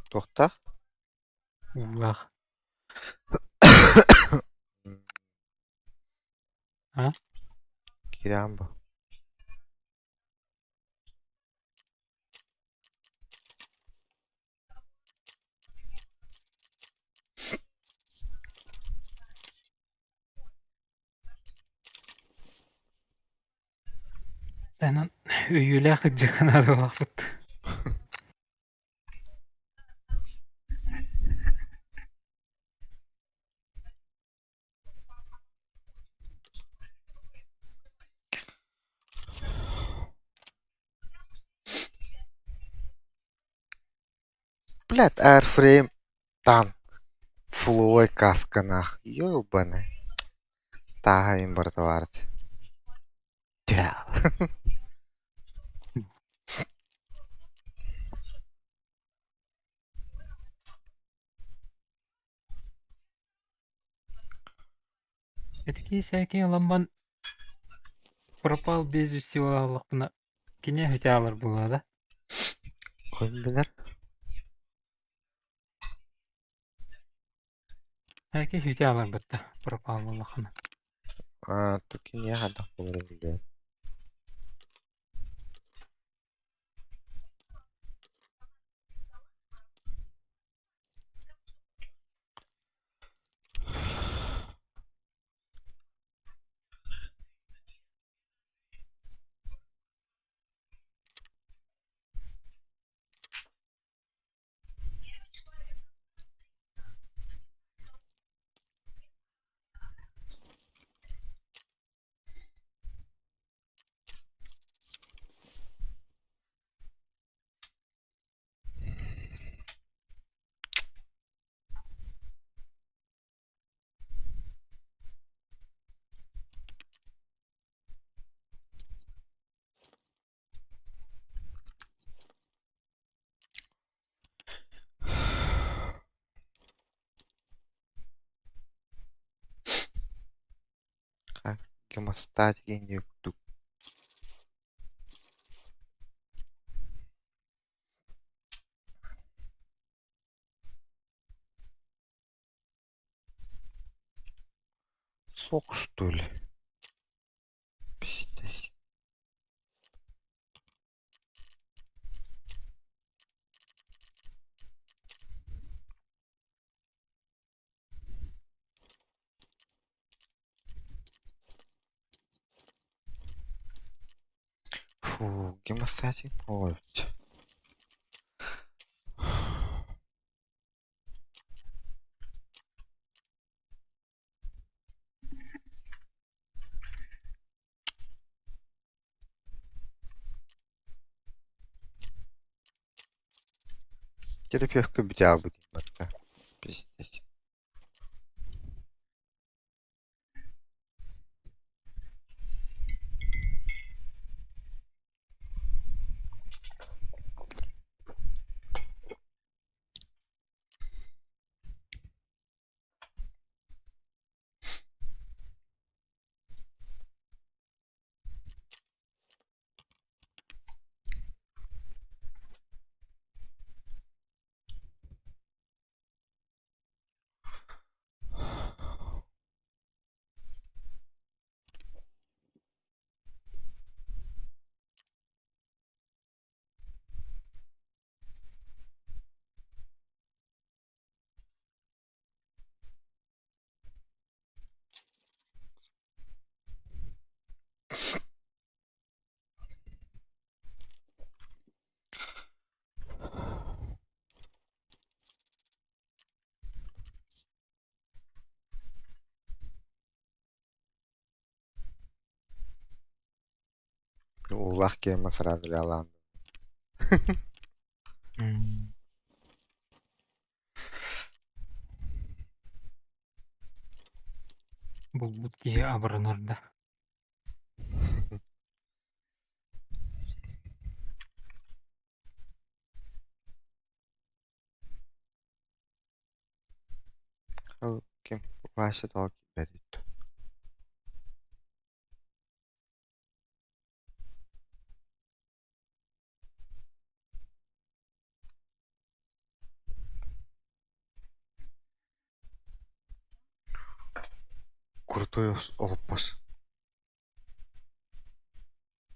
Туохтаах? Уулаах. А? Киирэҕин бу. Сэнэн өйүөлээх ыдьыгын арыылаахпыт. Блядь, Airframe там фуловой каска нах, ёбаный. Тааһа барыта баар Этики сээкин ыламман пропал без вести буоллахпына кини өтөалар буолуо да? Ким билэр? Эки хүтэ батта пропал буоллахына. Аа, киниэхэ хайдах буоларын билбэт. Гемостатик курдук. Сок, что ли? Пиздец. Фу, гемостатик проводит. Терапевка битябы барта. Пиздец. Уулаах киэмэ сразу лялаан. Булбут киһи абыранар да. Ол ким Вася тоҕо киирбэтий Крутой олоппос.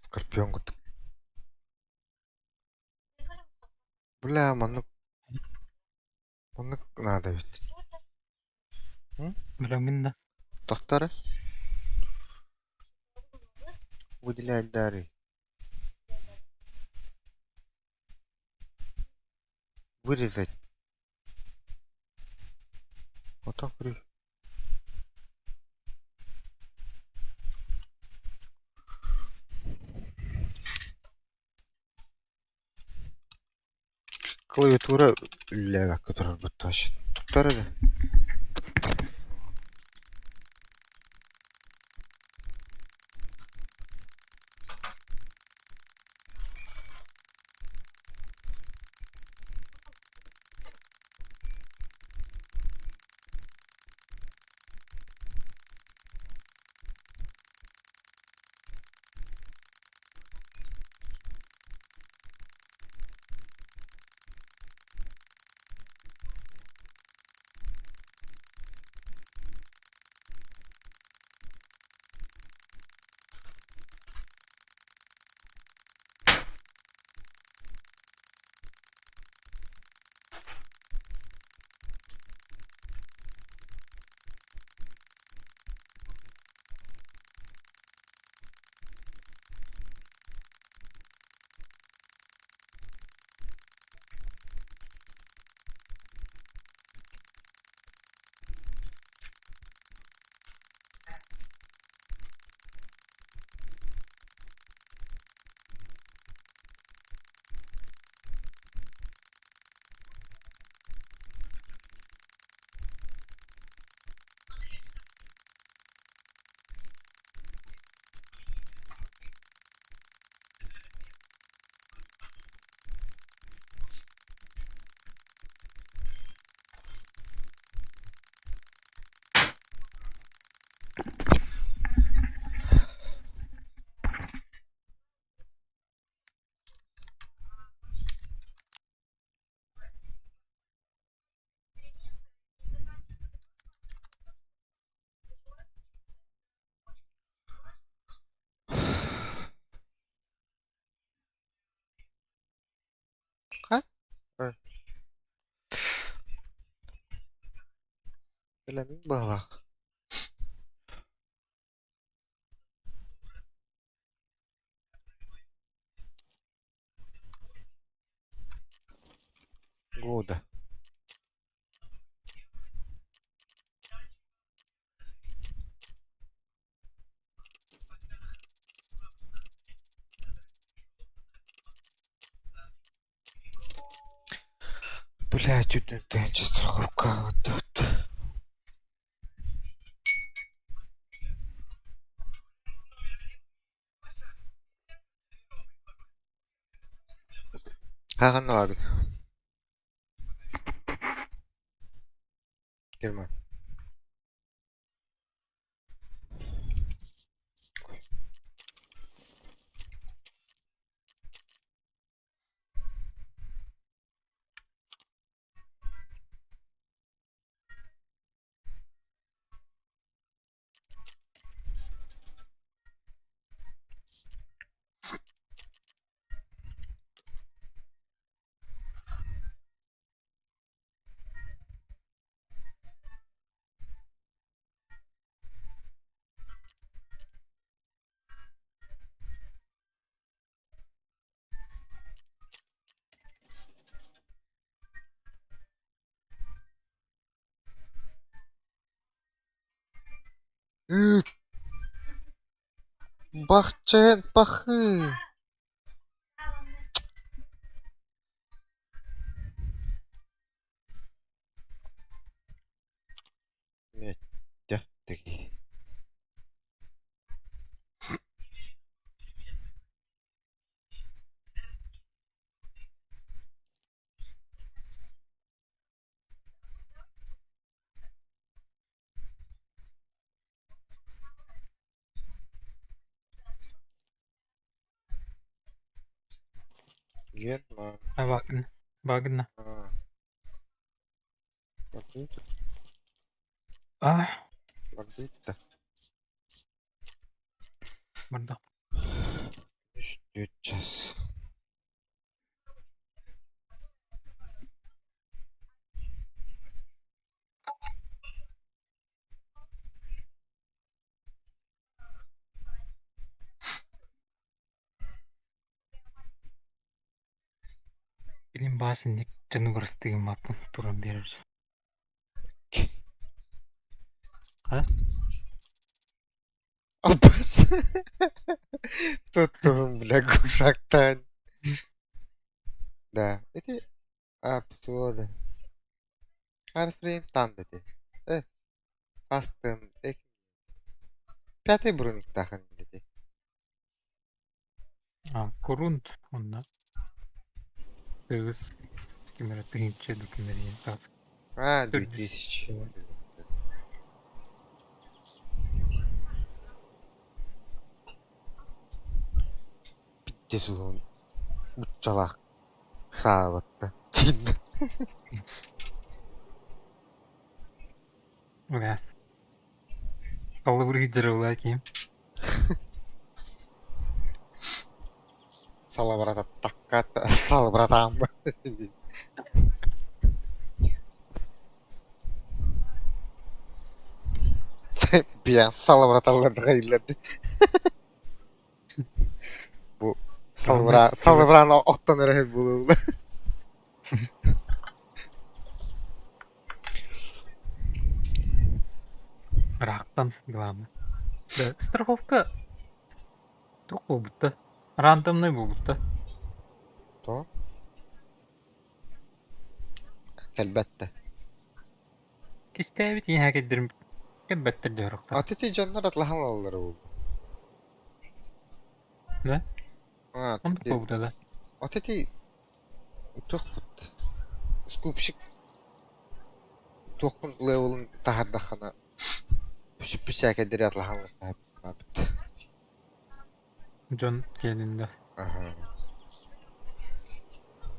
Скорпион курдук. Бля, маннык маннык наада эбит. Билэҥҥин да? Тохтор Выделять дары. Вырезать. Вот так Клавиатура үлэлээбэккэ турар баттааччы. Туттар эрэ. Ха? Билэбин быһалаах. Года. Блядь, үрдүнэн страховка вот Хаһан ылабын? Герман. Бахчыһын пахыы! Мэттэхтиги Герман. А Вагнер. Вагнер. Барбыта. А? Барбыта. Бардах. Үс түөрт час. Билин баас инник дьону бырастыгыммаппын туран биэрэр. А? Абас. Туттуһум, бля, глушактан. Да. Ити а, да. Арфрейм тан деди. Э, Астым. Пятый брониктаахын деди. А, Корунт онно. Тыгыс ким эрэ тыһыынча да ким эрэ таас. А, Төрдүс. 2000. Пиздец уһун. Буччалаах саабатта. Чинда. Бля. Аллабыр киирдэр киһим. Салабырататтакка салыбыратаам. Биэн салыбыраталлар иллэрди. Бу салыбыра салыбыраан охтон эрэ буолула. Ыраахтан главное. Да, страховка туох буолбута? Рандомный буолбута. То? Кэлбэттэ. Кистээбит ийэһэ кэлдэрим кэлбэттэр дьоһорохтор. Аты ти дьоннор атлаһан алаллар ол. Да? А, Оннук буолбута да. Аты ти туох скупщик туохпун левелын таһардаххына сүппүсээкэйдэри атлаһан Дьон киэниннэ. Ага.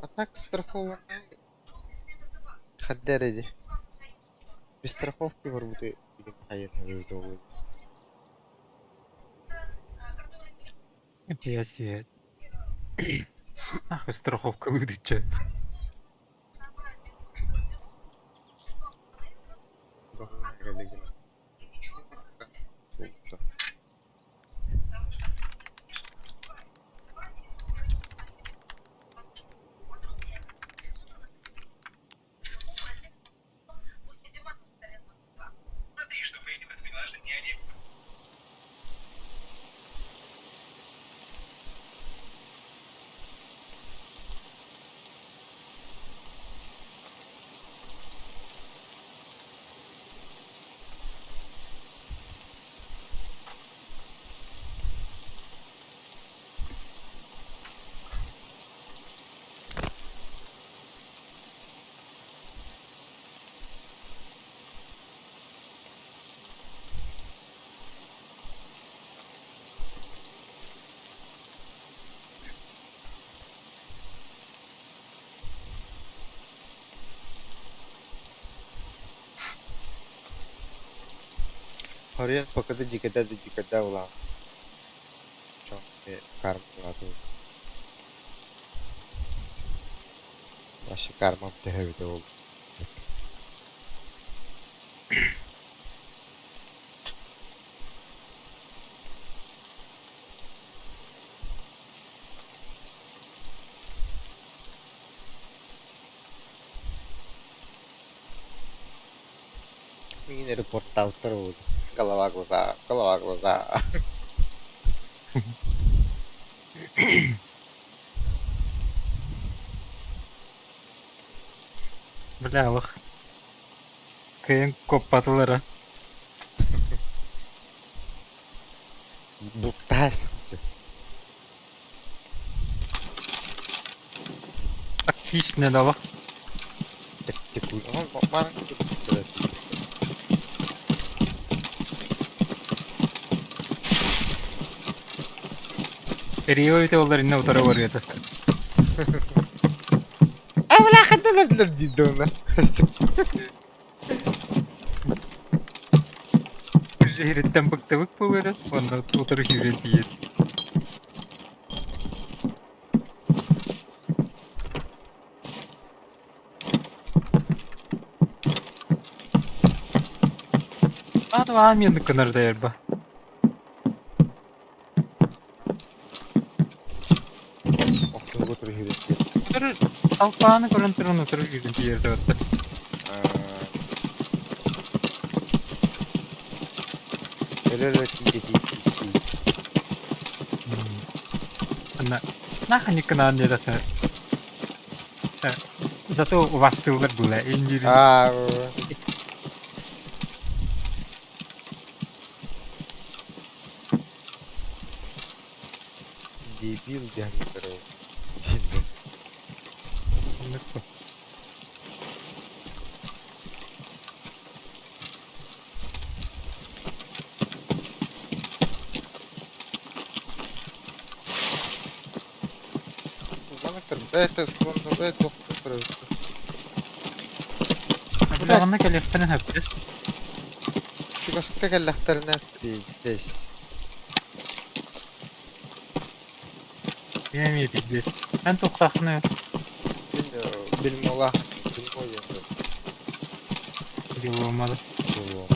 А так страхованный хаддар эди. Без страховки барбыты билим хайын хэбэбит Это я себе. Нахуй страховка выдача. Харыйан пока дикэдэ да дикэдэ улаан чон карма Вообще кармам төһөбүтэ ол. Миигин аэропортаабыттар буолуо. Голова глаза, голова глаза. Бля, олох кыайан куоппатылар а. Бултаһа сылдьар. Тактичный да олох. Рио ити олар инне утары барыата. Бля, ханталар диир да Иһириттэн быктыбыт буолуо уонна утары киирэн тиийэн. Аан мен гынар дайырба. Охтуга утары киирэн тиийэр. Утары алпааны көрөн туран утары киирэн тиийэр да. Өлө-өлө тиийдэ тиий. Анна наханьык гынаан диэтэххэ зато убастыыллар была индиирин. Аа Дебил диэн здорово. Дебил. Это Билэҕинэ кэлиэхтэрин сөп. Чугаска кэллэхтэринэ пиздец. Эмиэ пиздец. Эн туохтааххыный? Мин бельмолаах бельмо диэн Беломада. буолуо.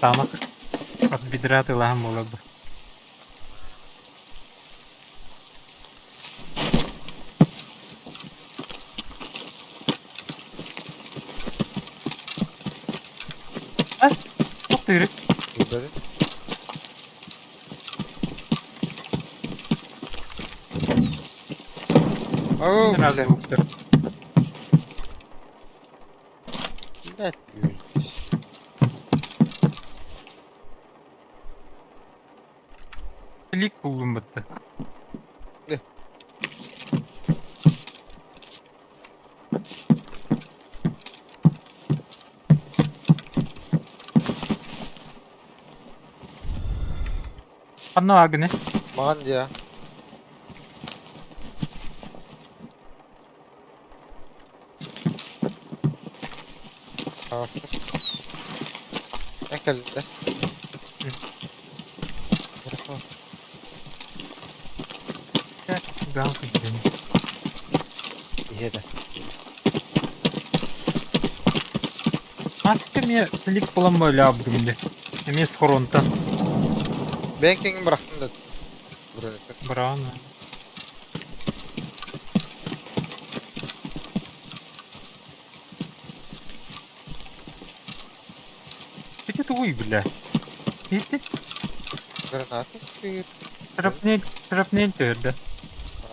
Таамак от бедра тылаһан буолар. А? Туох Билбэтим. Оо, Раз бля. звуктар. Блядь, пиздец. Лик буллум бытты. Не. Ханна агны. Маҕан диэ. Таҕыстым. Эн кэллэ. Бырахма. Галка диэн. Иһэ да. Маска эмиэ слик булан бөлөбүтүм дии. Эмиэ схоронтан. Бэйэҥ киҥин бырахтын да бронетын. Браана. Ити тугуй бля? Ити Граната тыыр. шрапнель, шрапнель түһэрдэ.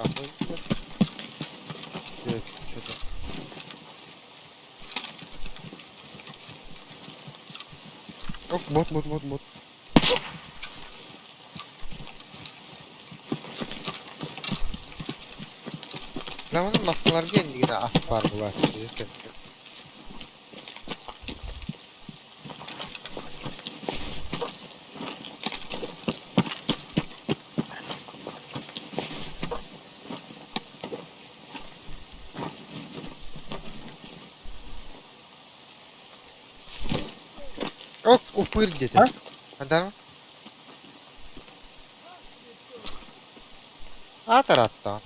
Ахуй. Что-то. Ок, бот, бот, бот, бот. Бля, массаларга иннигинэ ас баар буолааччы. Ок, упырь диэтэ. А? Андарма. Аатар аттаҕын.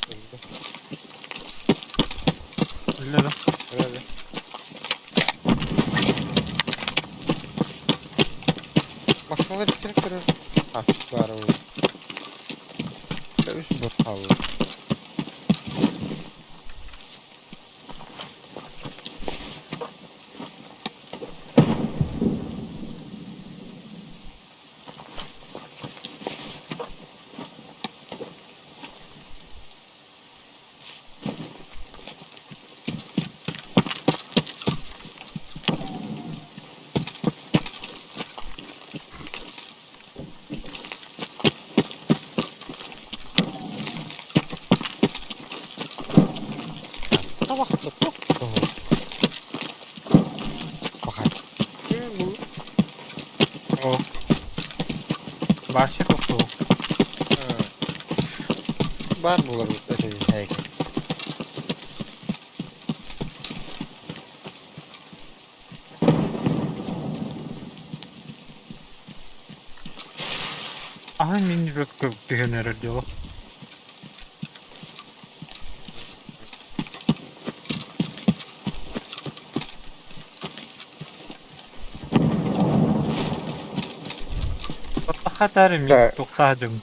Өлдө. Үллэ да. Өлө. Массалар истэрин көрөр. Хапчык баара буолуо. Үс бот хаалла. О, Вообще тохтоо. Баар буолар этэ Аһын мин жестко түһэн эрэр дьоло. Хатары мин Да. тохсаадым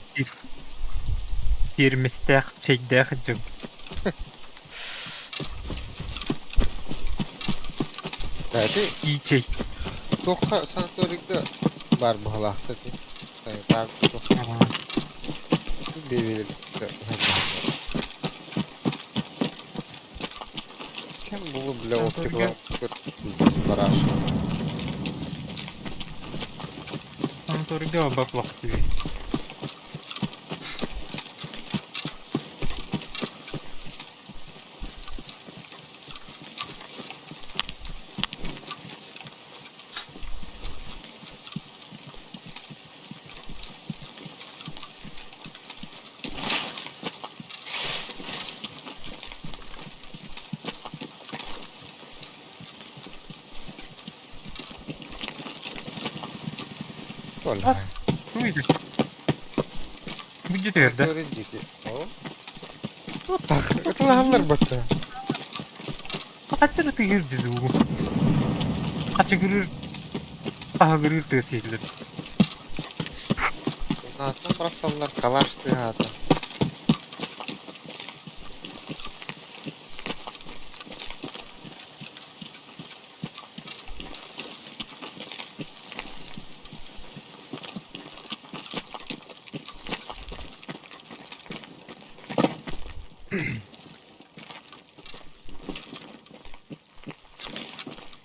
тиэрмэстээх чэйдээх дьон. Да, ити Ии чэй. туохха санаторийга баар быһалаахтар дии. Баар туох биэбэлэргэ Кем булу бля Санаторийга оптикалар бараш. Санаторийга баклах тебе. Туолла. Туйда. Бүддү түһэрдэ. Санаторий О. Вот так. Ытылаһаллар батта. Хаччы тыгыр дизугу. Хачыгырыр таһыгырыр тыас иһиллэр. Наатан бырахсаллар калаш тыаһаата.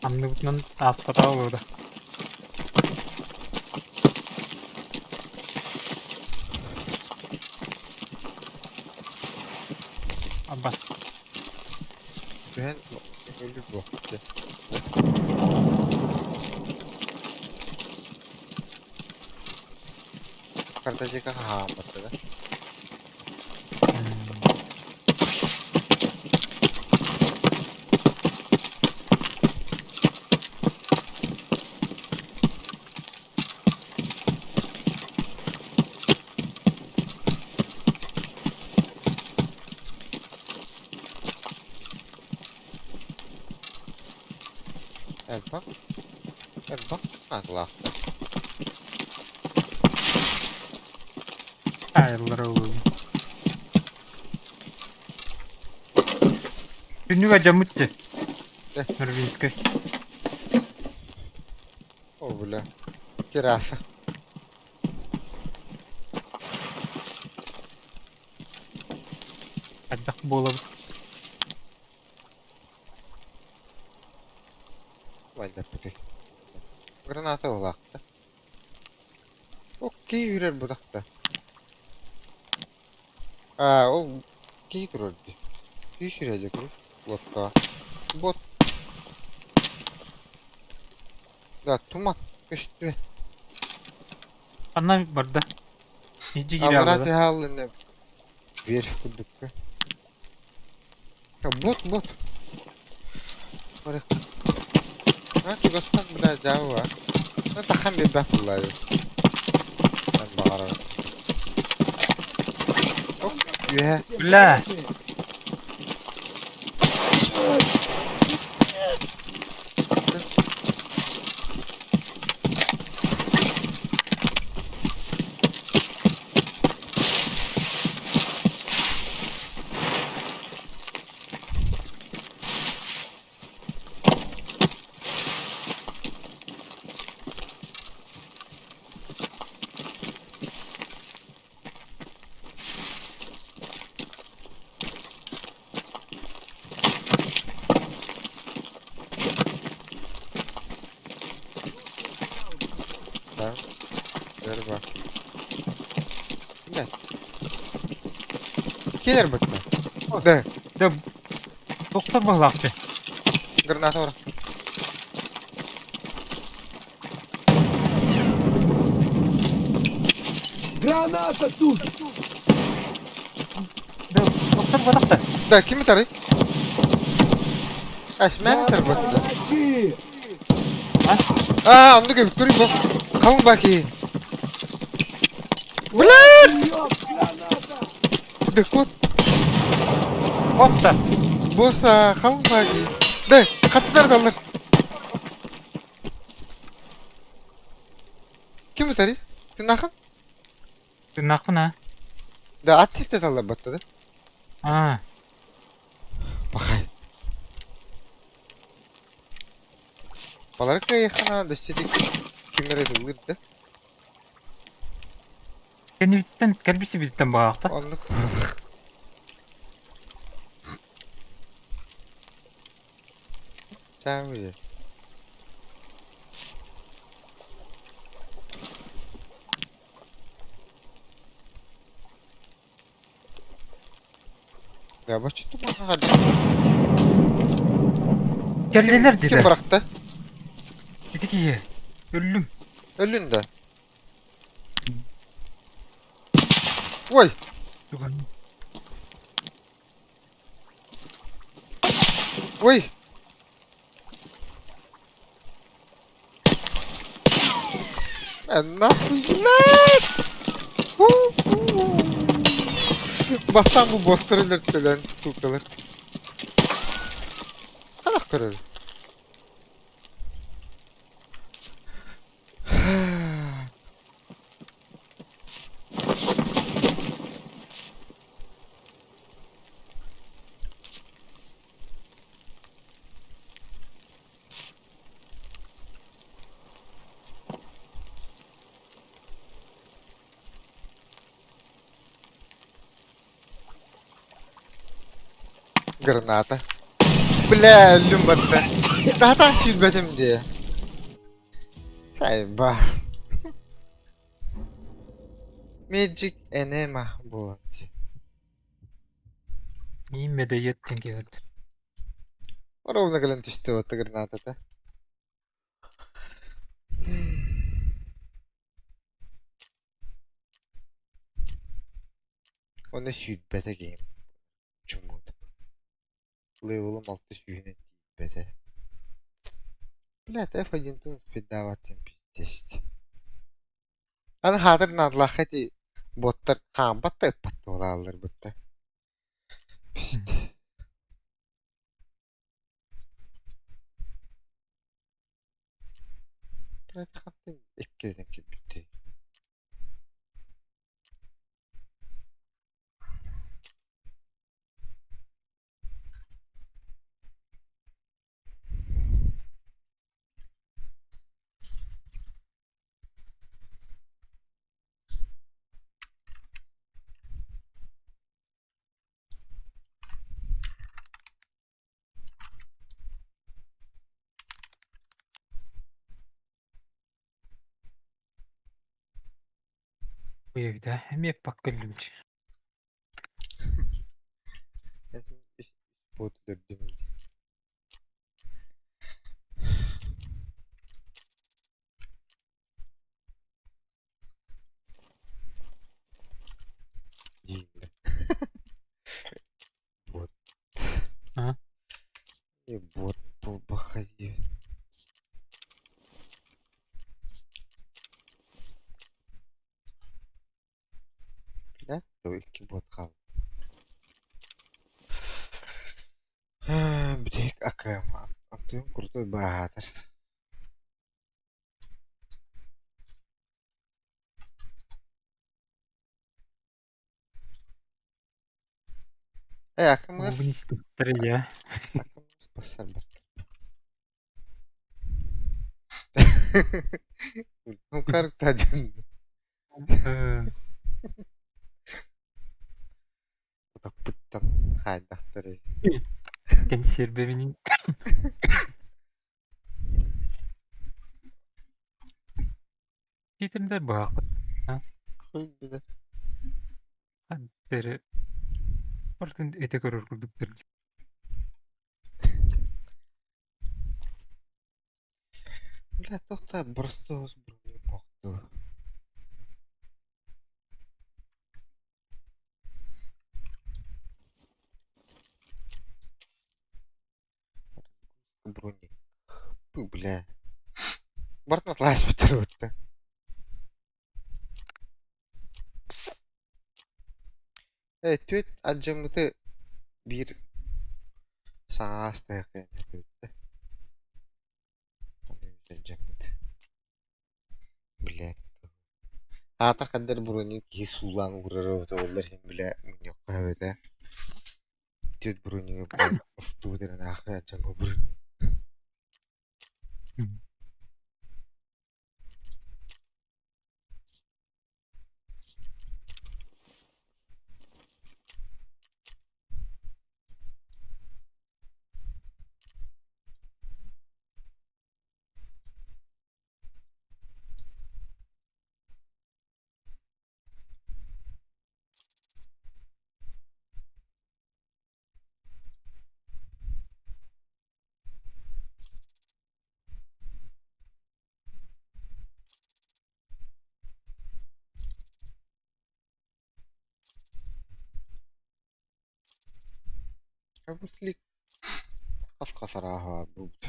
Анныбытынан ааспатаҕа олордо. Абас. Түһэн өлүү буо. Картотека хааммыта да. Элбэх элбэх наадалаахтар. Айыллара ылыым. Түннүк адьаммыт дьэ. Норвежскай. О, бля. Терраса. Хайдах буолабыт? Вайдаппытый. Граната улаахта. Окей үрэр бутахта. Аа, ол кии турар дии. Кии сүрэ дьэ лодкаҕа. Бот. Да, туман көстүбэт. Ханна барда? Иджи Аллараа киирэ түһэ хааллын Верх курдукка. Бот, бот. Барык. А, чугастан, бля, дьаабы Ну, тахан биэрбэт буоллаа дии. Эн баҕарар. Оп, үөһэ. Бля! Да. Верба. Блядь. Киллер бытта. Да. Да, тохтор быһылаахты. Граната бар. Граната тут! Да, охсор буолах да. Да, ким ытарый? Эсмэн ытар буолла. Товарищи! Аа, оннук эбит көрүй бу. Халыҥ баки. Блядь! Ёб, граната! Да кот. Коста. Боса, халыҥ баки. Да, хаттылар даллар. Ким ытарый? Тынахан? Тыыннаахпын аа. Да, ат тиртэ талларбатта да. Аа. Пахай. Балары кыайыахха наада, өссө ким эрэ ыллыыр да. Кэннибиттэн кэлбит сибиттэн баҕаахта. Оннук. Чаамы Кэллилэр Ким диде. бырахта? Ити киһи. Өллүм. Өллүн да. Ой! Ой! Нахуй, блядь! Бастаан бу бостар өлөртөлөөн, сукалар. Харах көрөр. Граната. Бля, өллүм батта. Даһатаах сүүрбэтим дии. Сайба. Magic Enema буолан дии. Миин медоед кэлбит. Ровно кэлэн түстэ батта гранатата. Оны сүүрбэтэ киһим. Чумуутук. Левелым алта сүүһүнэн тиийбэтэ. Блядь, F1-тан успейдаабат пиздец. Аны хаатыр наадалаахха ити боттар хаампат да ыппат да буолааллар бытта. Пиздец. Хантан иккиринэн киирбиттий. Уйа эмиэ эппакка өллүм дии. Бот өлөрдүм. Дииллэр. Бот. А? Э, бот буолбаха дии. Бля, икки бот хаалла. Бүтэһик АКМ антыым крутой бааһаатар. Э, АКМ-ҥа Уолбун истибиттэр ийэ. АКМ-ҥа спасарбаттар. Ну, диэн. Утаппыттан хаайдахтарый. Кэнсиэрбэбинин. Киитирдэр быһаахпыт. Хуй билэр. Бери Барытын этэ көрөр курдуктар. Бля, туох да боростуой броню Бля. Барытын атылааспыттар бытта. Э, түөрт алдьаммыты биир саҥаас тыһыахха бүттэ. Алдьаммыт. Блядь. Аата хандар броник киһи суулаан уурара отоллар иһин бile мунньахха эбэтэ. Түөрт бронигы блядь устубут эрэн аахы алдьаммыт броник. Обуслик хас-хас арааһа баар буолбут.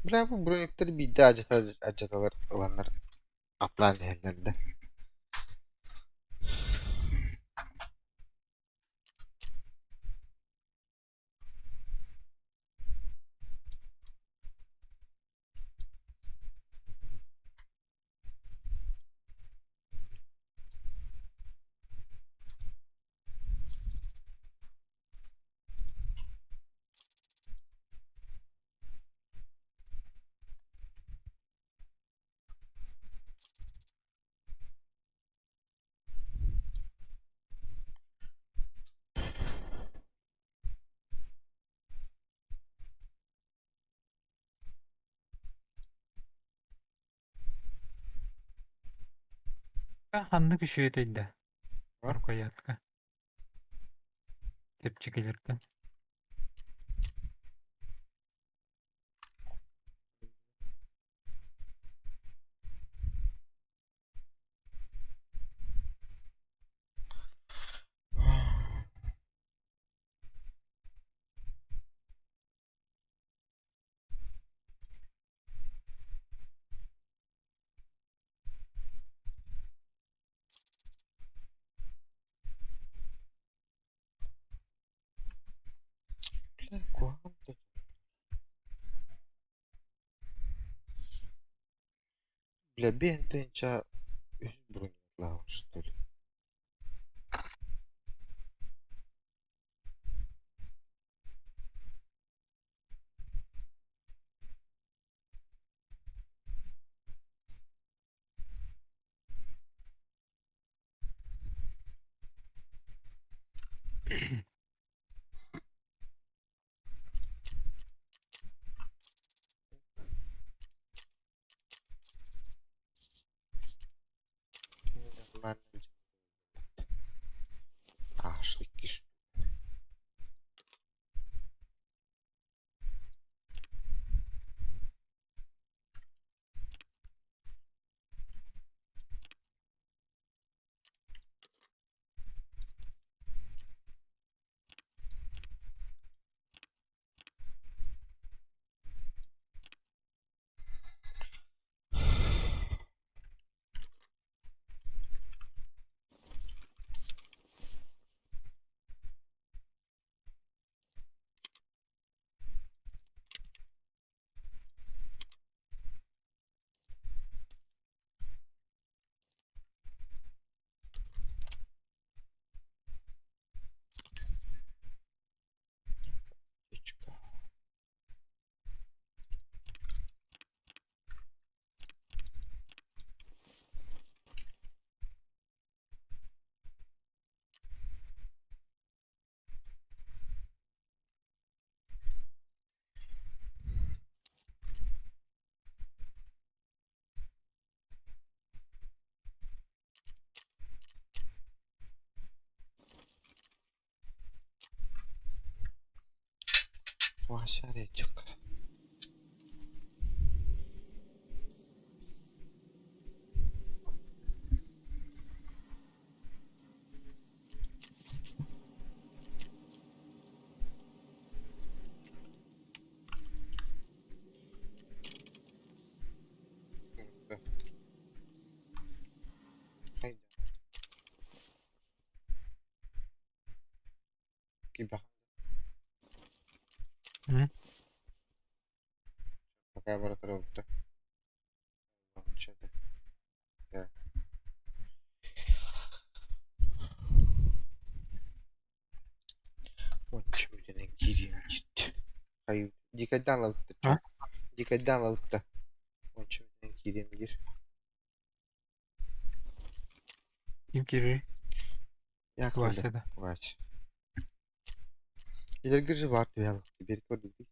Бля, бу брониктар биирдэ алдьаталар ыланнар атлаан иһэллэр да. Ханнык үчүгэй да рукоятка чэпчэкилэртэн. Бля, куһаҕан да Бля, биэн тыһыынча үс бронелаах что ли. Нормально. Аж икки Точка. Вася речка. Киирбэххин М? Пока бара турабыт да. Уонча бүтэнэн киириэм диир. Хайыы, дикайдаан ылабыт А? Дикайдаан ылабыт да. Уонча бүтэнэн киириэм диир. Ким киирэрий? Яковлев Вася да. Вася. Илэргир же баар түһэл биир көрдүк.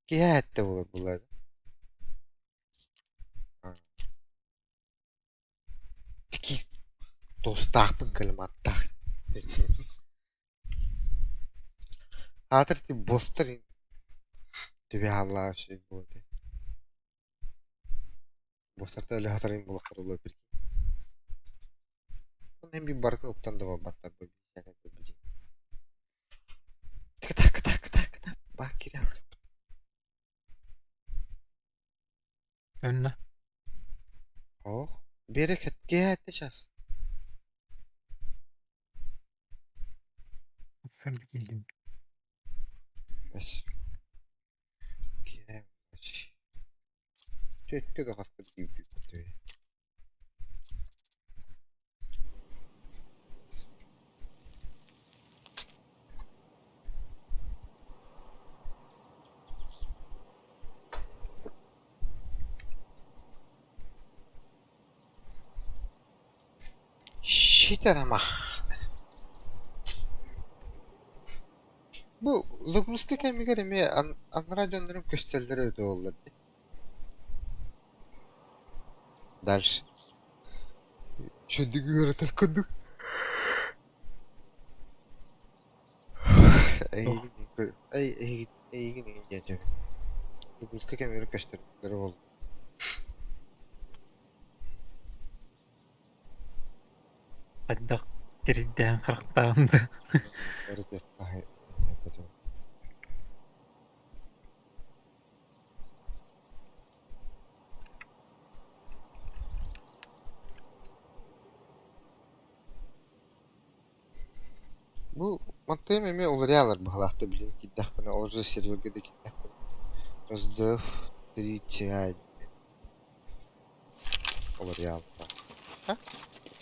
Киһи этте буолар булар. Туостаахпын кылыматтаах. Аатыр ти бостар түбэ хааллаҕа үчүгэй буолуо этэ. Бостарта өлө сатарыйын буолуохтара буолуо прикинь. Онно би барытын уктан да барбаттар бу Так так так так баа киирэ Önüne. Ох, берекетке сейчас. Сырдык киирдим. Эс. Түөккэ да хаска киирбит Щит-арамах. Бу загрузка кэмигэр эмиэ анараа дьоннорум көстөллөрө эбитэ буоллар дии. Дальше. Чөдүк үөрэтэр курдук. Эйигин эйигин эйигин эйигин диэтэбин. Загрузка кэмигэр көстөллөрө буоллар. Хайдах тирийдээн харахтаан да. Бу мантыйым эмиэ уларыйалар быһалаахта билин киирдэхпинэ ол же сервергэ да киирдэхпинэ СДФ 3 Ti уларыйаалла.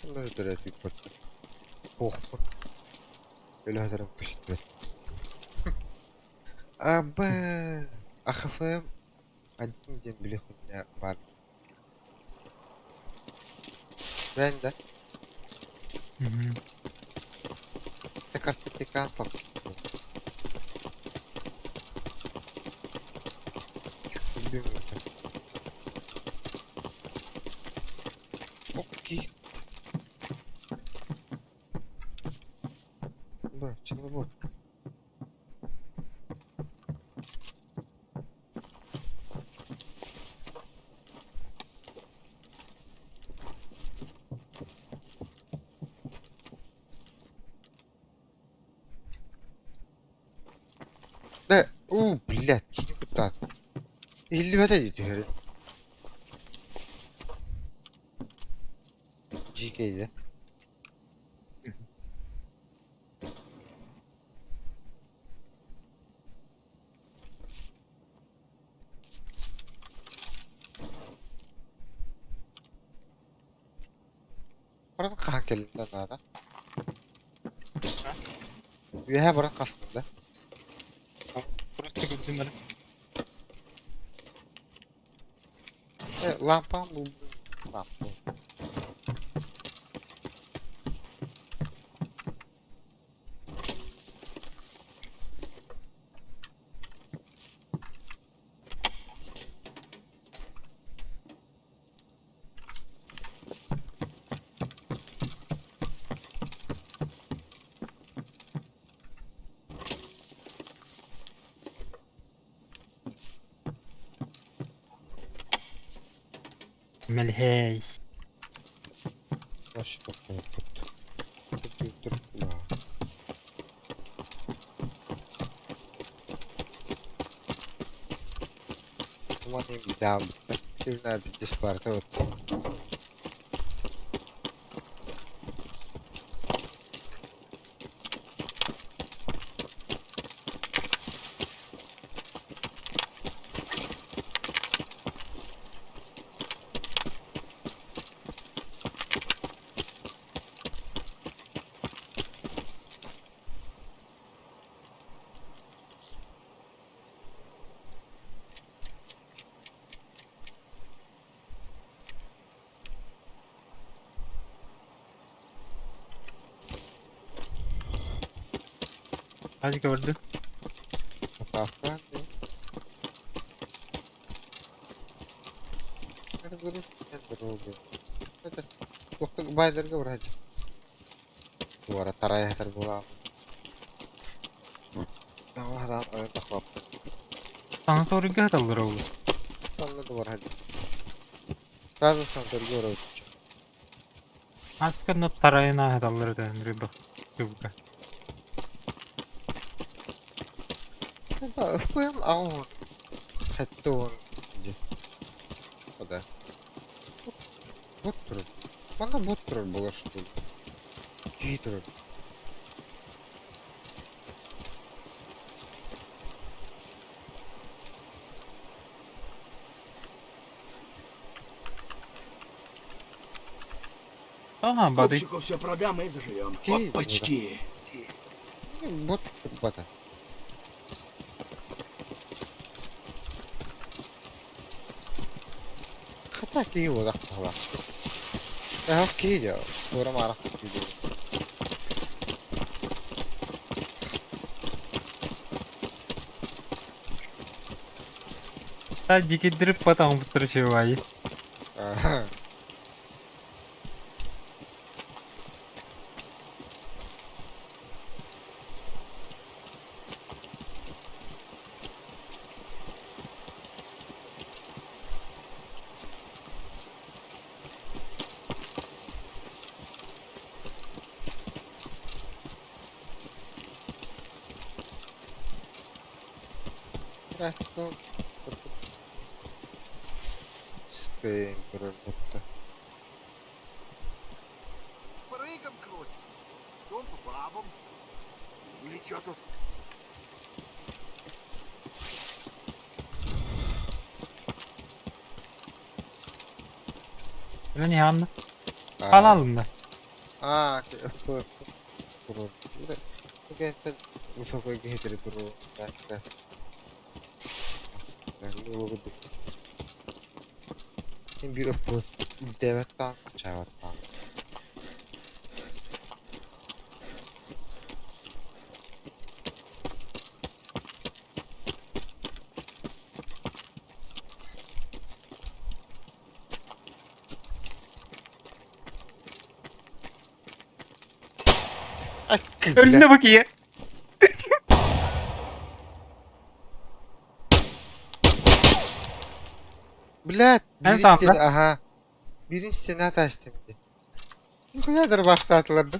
Онно төрөөтүүппүт. Туохпут. Өлө көстүбэт. Аба АХФМ один диэн били хуйня баар. Бэйэҥ да? Картотекаан Окей. Б, пчеловод. Да, у, блядь, кини куттаат. Иһиллибэтэ дии түһэрин. GK-де. Баран хаһан кэллин наада? Үөһэ баран хастым да? Просто көрдүм Лампам бу лампа. Мэлһэй. Вообще тохтооппут. Компьютер кулаа. Туман битаабытта. Сирнаа биттис барта Хадика барды. Заправка. Это дорога. Это байдерга вроде. Туора тарайатар була. Санаторийга хаталлар ол. Онно дуора. Сразу санаторийга барабыт. Асканна тарайына хаталлар да рыба. Тубка. Ыппыйым аҕын хэттэ уон Да. Бот турар. Манна бот турар буолар что ли? Киһи турар. Ага, бады. Скупщику все продам и заживем. Окей, Опачки! Бот бата. Хотя киһи буолах буолах. Эһэх киһи дьэ, туора маарах киһи. Та дикидрип потом бутырчевай. Ага. Спейн турар бутта. Прыгом крутит. Дом по бабам. Или что тут? Lan yanına. Alalım da. Аа, турар. Высокой гейтери турар. Да, да. Биир дэвэттан чааваттан. Önüne bak iyi. Блядь, Эн биир саамда. стена, ага. Биирин стена таастым дии. Нихуя баштаатылар да.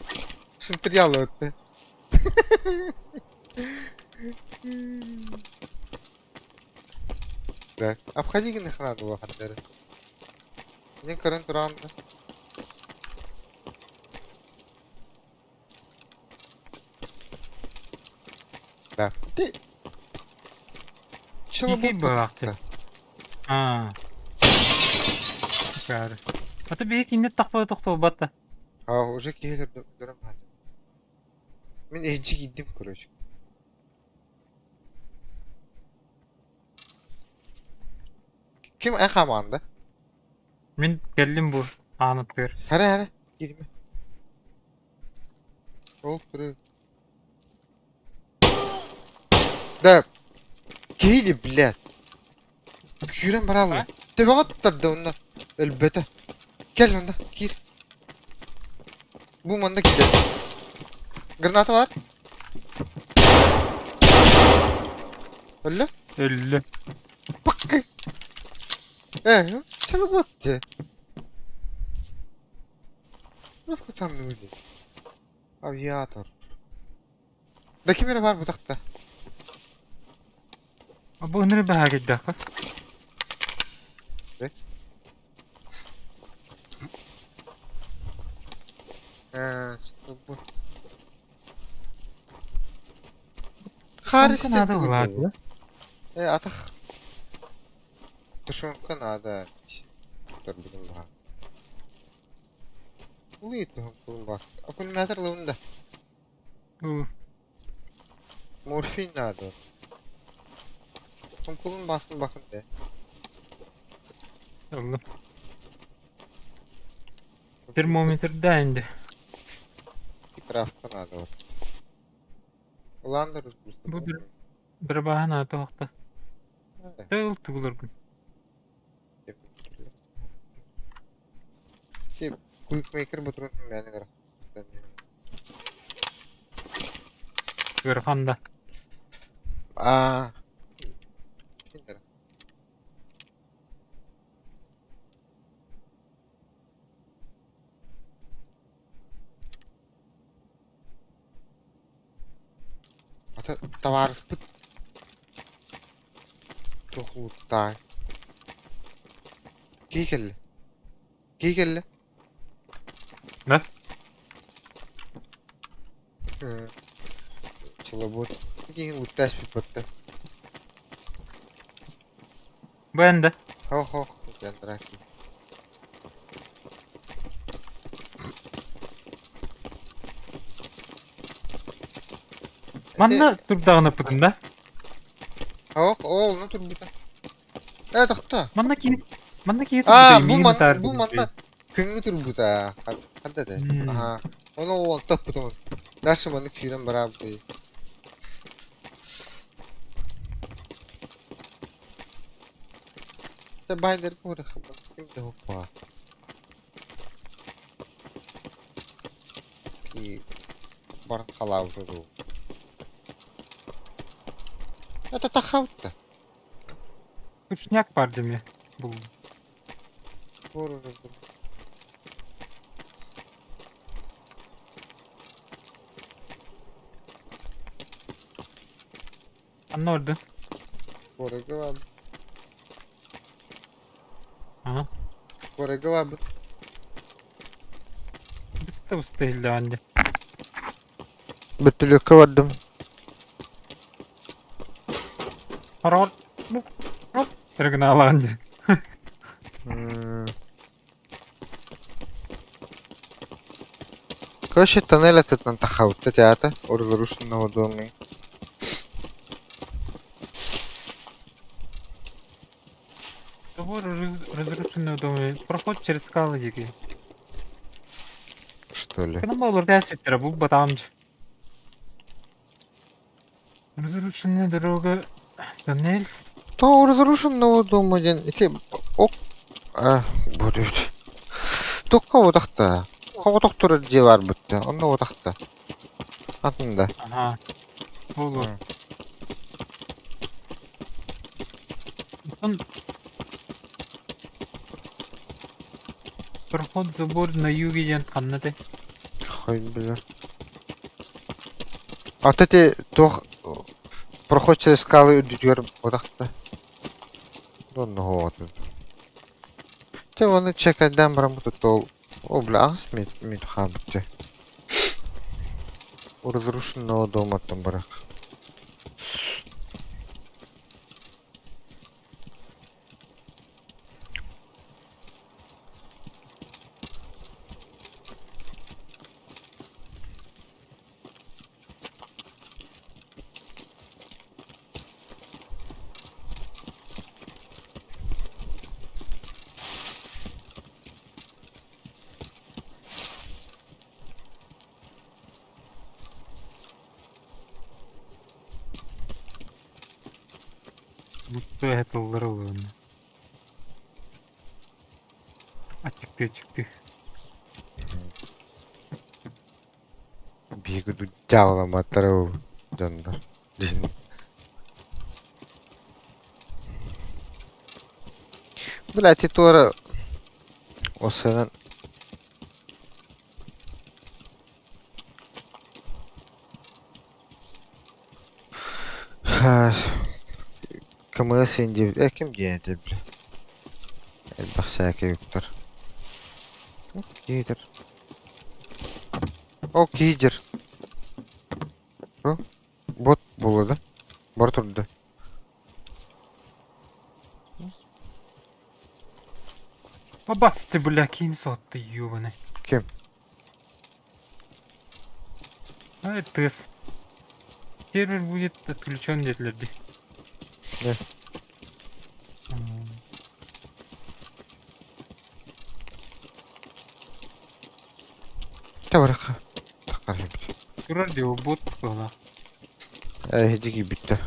Шынтырьял өттө. Да, обходи гынных надо улахаттары. Мен көрөн туран да. Да. Ты... Кихи бырақты. Аа. Кары. Ата бейк инне тақпа тоқтау батта. А, уже киһилер дөрөм хады. Мин эһинчи киирдим, короче. Ким эн хамаанда? Мин келдим бу аанытыгар. Хара хара, киирме. Ол туру. Да. Киһи блядь. Күүрэн баралла. Төбөҕө туттарда онно. Өлбөтө. Кэл онно, киир. Бу манна киирдэ. Граната бар. Өллө? Өллө. Пак. Э, чего ты? Раскутаннули. Авиатор. Да ким эрэ бар бутахта. Бу ыныры баһа кэлдэххэ. Э, что бу? Харис надо булаады. Э, атах. Тушенка надо. Турбудум баха. Улый туһум бас. Аккумулятор луунда. У, Морфин надо. Кулун басын бакын де. Ыллым. Термометр да инде. Травка надо. Улаан Бу бір бырабааһын аата оһохто. Тыл тугуларгын. Куикмейкер бутурун мээнэ гара. Ыарахан да. Аа. Ата табаарыспыт туох уурдаай. Кии кэллэ. Кии кэллэ. Да? Чолобуот. Киһи уттаспыт батта. Бу эн да. Хо-хо. Драки. Манна турдаҕына пытын да? Ох, ол, ну турбута. Э, тохто. Манна киһи манна киһи А, турбута бу миигин ман ытаар бу манна кыҥыы турбута. Ханта да. Аха. Ону ол онтоппутум. Дальше маннык сүүрэн бараабыт. Te binder ким да хоппа. И баран халаабыта дуу. Это тахаутта. Тушняк бар деме бұл. Анна орды. Корыгы Ага. Корыгы Быста уста иһиллэҕин Бөтүлүөккэ бардым. Хороор Тыргынаалаан дии. Короче, тоннель этот на тахаутта театр, разрушенного дома. Собор разрушенного дома. Проход через скалы дии. Что ли? Кынан болор дәсветтер бу батамж. Разрушенная дорога. Тоннель. То разрушенного дома один. Ити ок а будет. Тоққа отақта. Қоғытық тұрыр же бар бітті. Онда отақта. Атында. Ага. Болор. Он Проход забор на юге диэн ханна этэй? Хой билэр. Ата ти туох проход через скалы үрдүтүгэр отақта. Донно хоҕотун. Те оны чекайдаан баран бутут ол бля аҕыс мит хаабытча. У разрушенного дома там барах. Бутtu этыллар ылыны. Ачыктыы чыкты. Биһиги дьааламаттара ол дьоннор. Дьин. Бля, ти туора осынан Кымыы син диэбит э ким диэн этэ бile элбэх сээкэй уктар киһитэр О киһи Бот буолла да Бара турда Бабас ты, бля, кинь сот ты, ёбаный. Ким? А это тс. Сервер будет отключен диэтилэр дии. Да. Табарыха. Таххар Турар дии бот буолла. Эһиги киирбиттэр.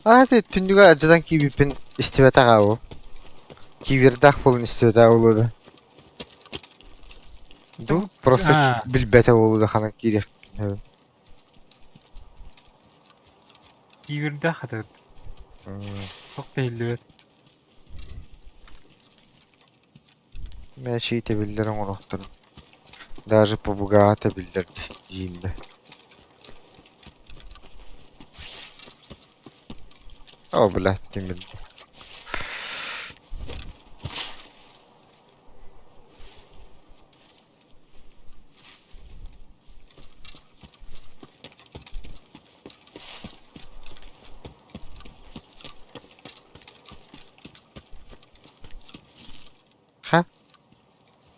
Аата түннүгэ алдьатан киирбиппин истибэтэх аабы. Киирдээх буолан истибэтэх буолуо да. Ду просто А. билбэтэ буолуо да ханан киириэхпин Киирдээх хатыт. Туох да иһиллибэт. Мээчиги тэбиллэр оҥоруохтарын. Даже ПБГ тэбиллэр дииллэр. О, блядь, тимир. Ха?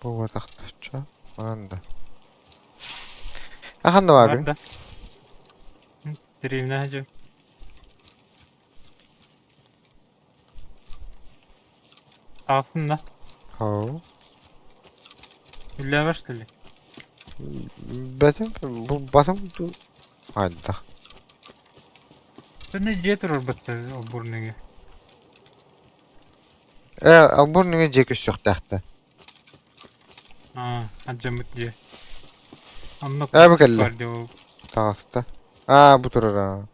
Буолбатахтачча. Манан да. Ахан да Бар бааргын? да. Дэриэбинэ сылдьар. Таҕыстын да. Һоо. Үллээбэт что ли? Бэтим, булбатым дуу. Хайдах. Сонно дьиэ туруорбуттар олбуорнуга. Ээ, олбуорнуга дьиэ көстүөхтээх да. Аа, алдьаммыт дьиэ. Онно Ээ, бу кэллэ. бар дии ол. Таҕыста. Аа, бу турар аа.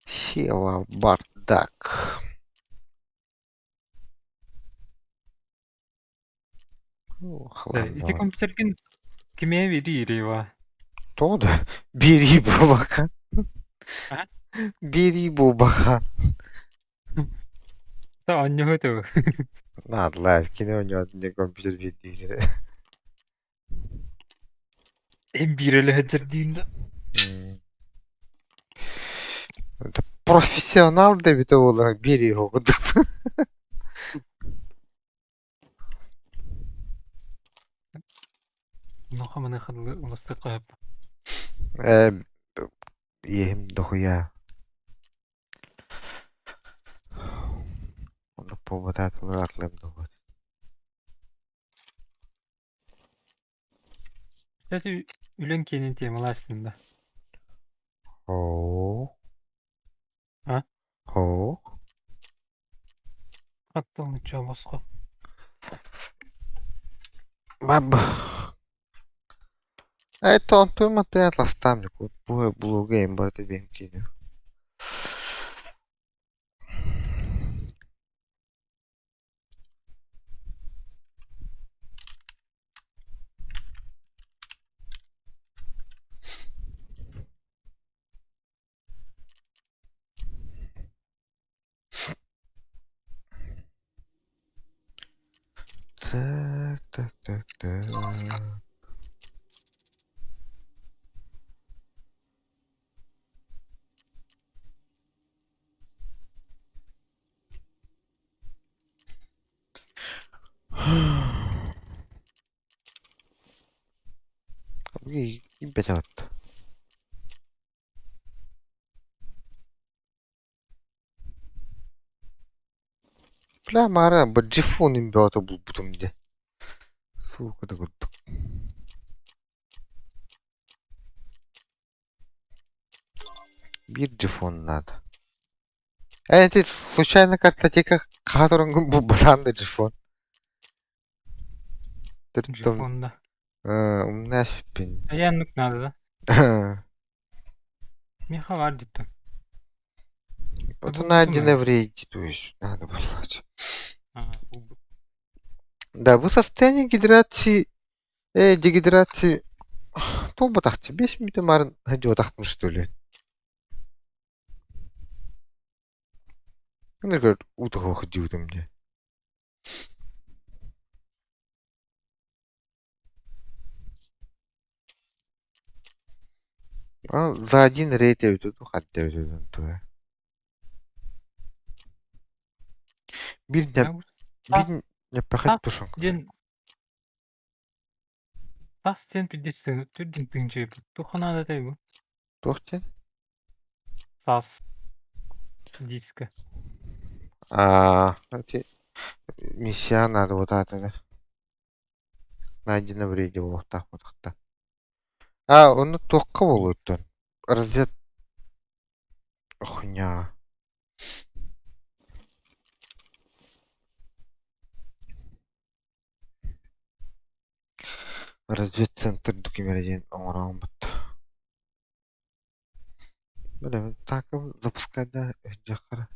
Села бардак. Ити компьютергин кимиэ биэрии ва? Тоҕо да биэрии буолбакка. Биэрии буолбакка. Оонньоһуо этэ Наадалаа, кини оонньоотун диэн компьютер биэрдиилэрэ. Биир элэ сылдьар диин да. Профессионал да эбитэ буоллар биэриэ курдук. Онуоха маныаха дылы уларсыахха сөп. Ээ, иэһим дохуйа. Оннук буолбатаатылар атылыам дуо Кстати, үлэҥ киэнин темалаастын да. Оо. А? Оо. Хаттан нучча босхо. Баб. Это онтуй маттан атластаам бу блогу эм барыта биэм киинэ. Так, так, так, так. Киирбэтэх Бля, маара бджифон бөҕөтө булбутум дии. Сука да курдук. Биир джифон наада. Ээ, ити случайно картотека хаһа тураҥҥын булбатаан да джифон. Төрүт Джифон да. умна эппин. Айаннык надо да? Миэхэ баар диттим. Вот Булбутум найдено ээ. в рейде, то есть надо было. Аа, булбут. Да, бу состояние гидрации, дегидрации туолбатахчы 5 мүнүүтэ маарын сылдьыбатахпын что ли. Ынырык утуһуох дьиибитим дии. За один рейд эбитэ дуу, ханна эбитэ дуу туга. Биир биир нэппэхит тушенка. Диэн тас диэн пиздец түрдүн тыынчыйбыт. Туох наада бу? Туох диэн? Саас диска. Аа, ити миссия надо вот это. Найдено в рейде буолуохтаах буолуохта. Аа, ону туохха буолуоттан? Развед хуйня. Разведцентр документ диэн оҥороон бутта. Бля, так запускать да дьахара.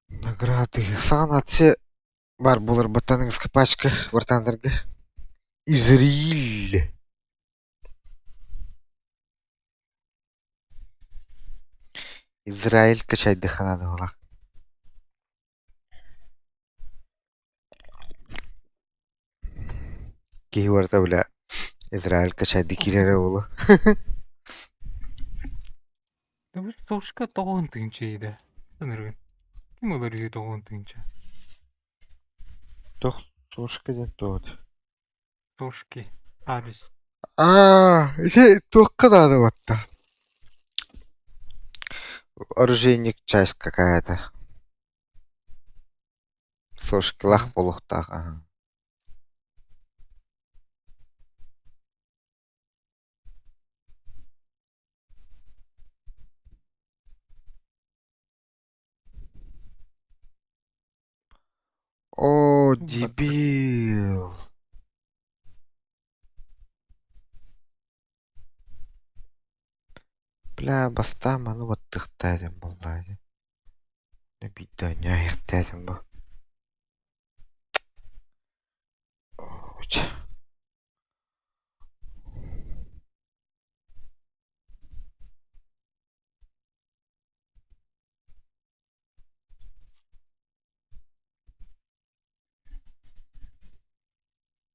Награды. Саҥа нация баар буолар баттаныгыска пачка бартаандарга. Израиль. Израиль качайдыхана дыһылах. Киһи барыта бля Израиль качайды киирэрэ буолуо. Сошка тоҕуһун тыынча иһдэ. Ынырыгын. Ким ылар үһү тоҕуһун тыынча? Туох сушка диэн туох Сошки. Адрес. Аа, ити туохха наада батта? Оружейник часть какая-то. Сошкилах буолуохтаах аһа. Оо, дебил! Бля, бастаан маны баттыахтаа диэн буоллаа дии. Биирдэ оонньоо бу.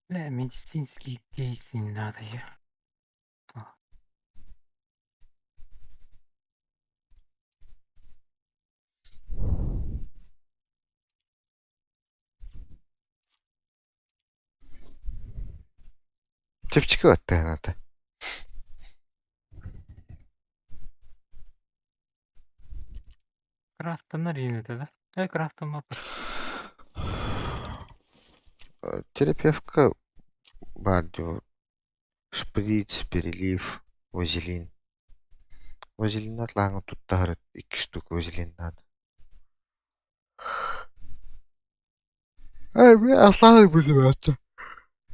Бля, медицинский кейсы надо я. Чэпчэки баттаһыната. Крафтанар иэнэтэ да? Э, крафтаммаппыт. Терапевка баар дии шприц, перелив, вазелин. Вазелиннаат лааҥҥа туттаһар икки штука вазелиннаат. Аслаан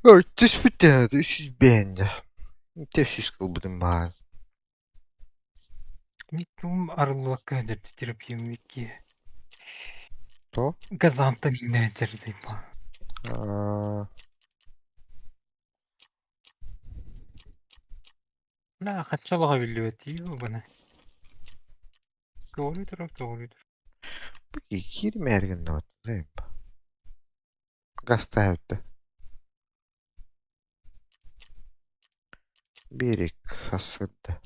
Түспүт үс бэйэннэ. Үс кылбытым баар. Митум арыллыбакка терапиям икки. То? Газантан иҥнээчэрдейма. Бля, хаччалаҕа биллибэт бана. Көҕүлүү турар, көҕүлүү турар. Киирмээргин да Гастаабытта. Берег хасырда.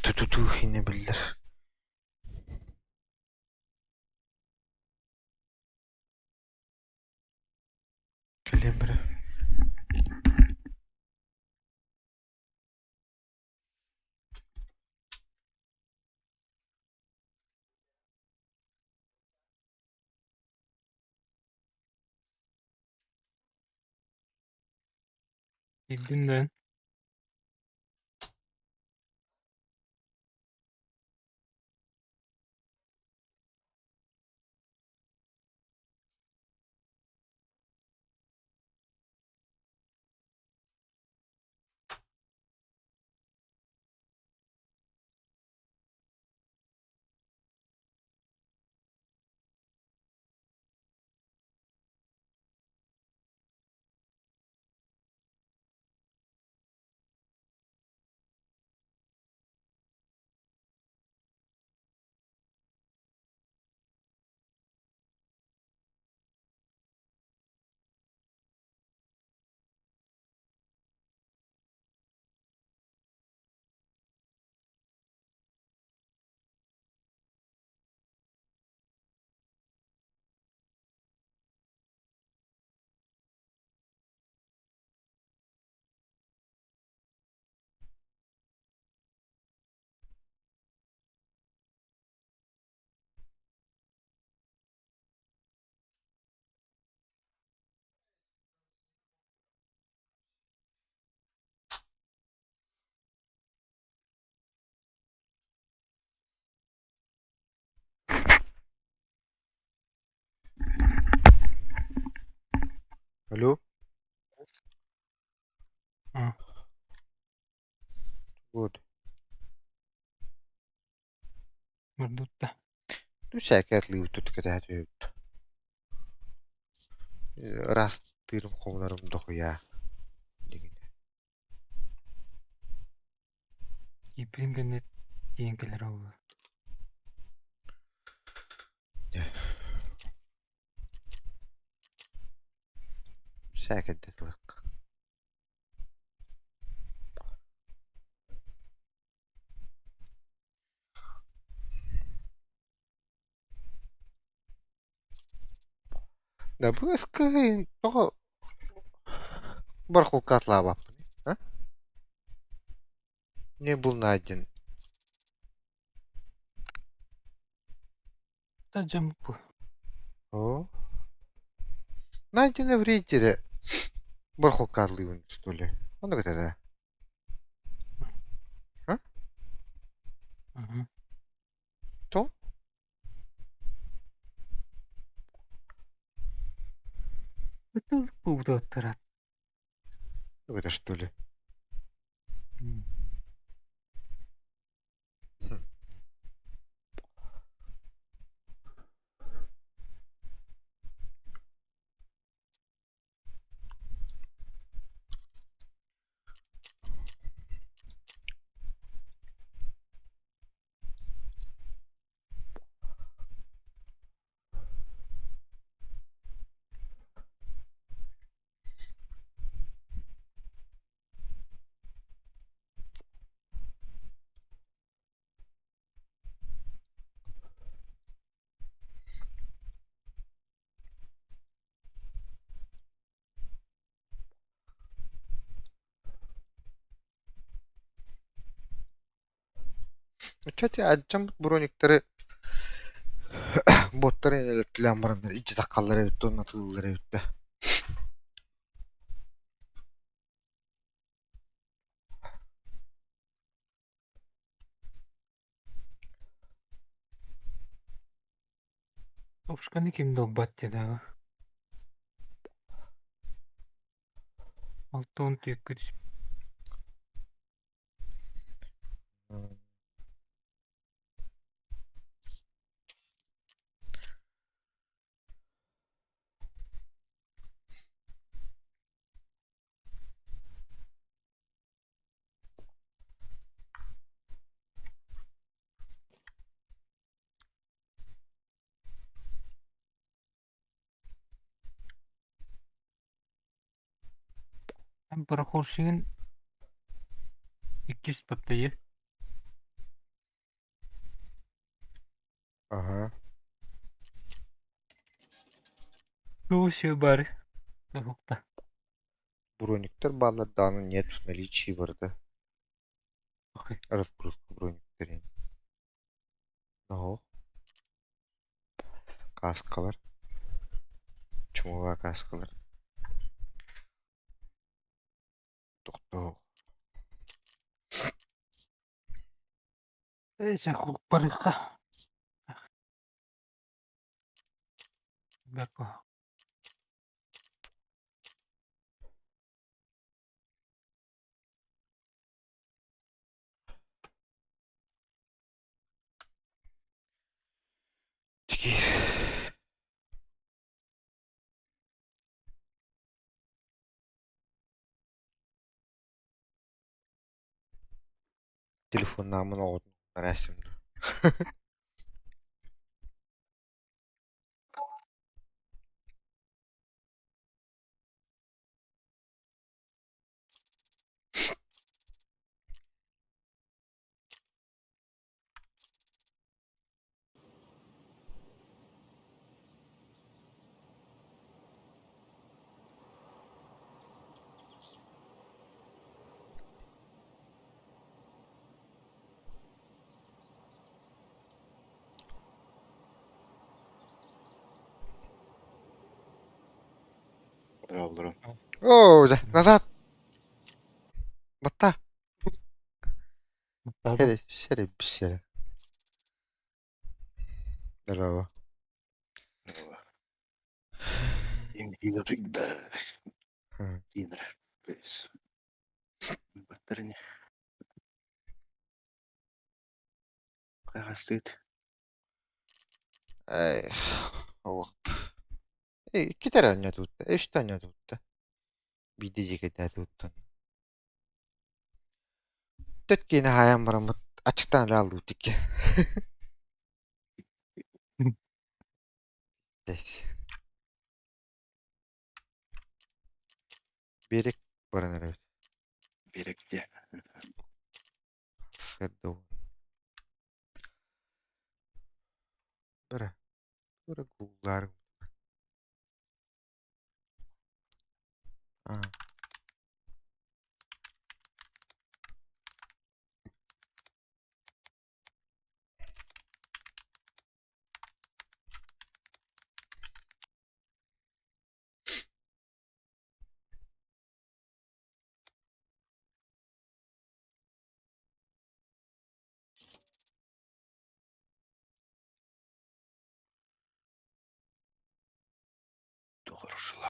Тутутуу хине биллэр. Кэлиэм эрэ. Киирдим да. Алло. А. Вот. Мордутта. Ну, всякие отливы тут катают. Ыраастыырым, хомунарым дохуя. Кииппин гэннэ тиийэн кэлэр буолла. Сээкэйдэ тылык. Да быыс-кыһын тоҕо барахолкатлаабаппыный, а? Не был найден. Да дьампы. О. Найдены в рейдере барахолкатлыыбын, что ли? Оннук этэ да? А? Мгм. То? Буутуттара. Это что ли? Чати аччаммыт брониктары боттары электилээн бараннар илдьэ таххаллар эбит уонна атыылыыллар эбит да. Ушканы ким да ылбат диэтэҕэ. Алтан түөккэ түспүт. Барахолщигын иккис баттайы. Ага. Тугу все бары. Уһукта. Брониктар бааллар даҕаны нет в наличии барыта. Разгрузка брониктарын. Оһох. Кааскалар. Чумуга кааскалар. Тохтоо. Эсэ барыха. Бэко. Теперь телефоннааммын оҕотун араастым Здорово, О, да, назад! Батта! Сэрэ, сэрэ, сэрэ. Здорово. Здорово. Нэһиилэ утуйда. Диэнэр. Баттар ини. Хайҕастыыт. Эй, олох. Иккитэ эрэ оонньоотубут да, үстэ оонньоотубут да. Биирдэ дьиэкэйдээтибит Төрт киинэ хаайан бараммыт аччыктаан ырааллыбыт икки. Биэрэк баран эрэбит. Биэрэк дьэ. Сырдык. Бара. Бара гуллаарыҥ. Аа. Туох хорошила.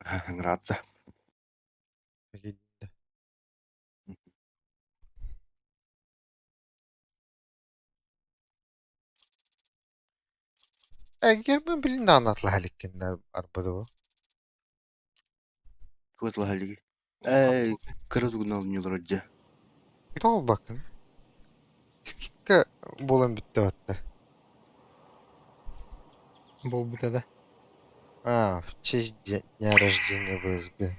Ыҥыраатта. Киирдэ. Эгер билин даҕаны атлаһа иликкиннэр арбыды бу. Тугу атлаһа илигий? Ээ, кыра тугунан олунньулар дьэ. Тоҕо Скидка буолан бүттэ батта. Буолбута да. А, в честь дня рождения ВСГ.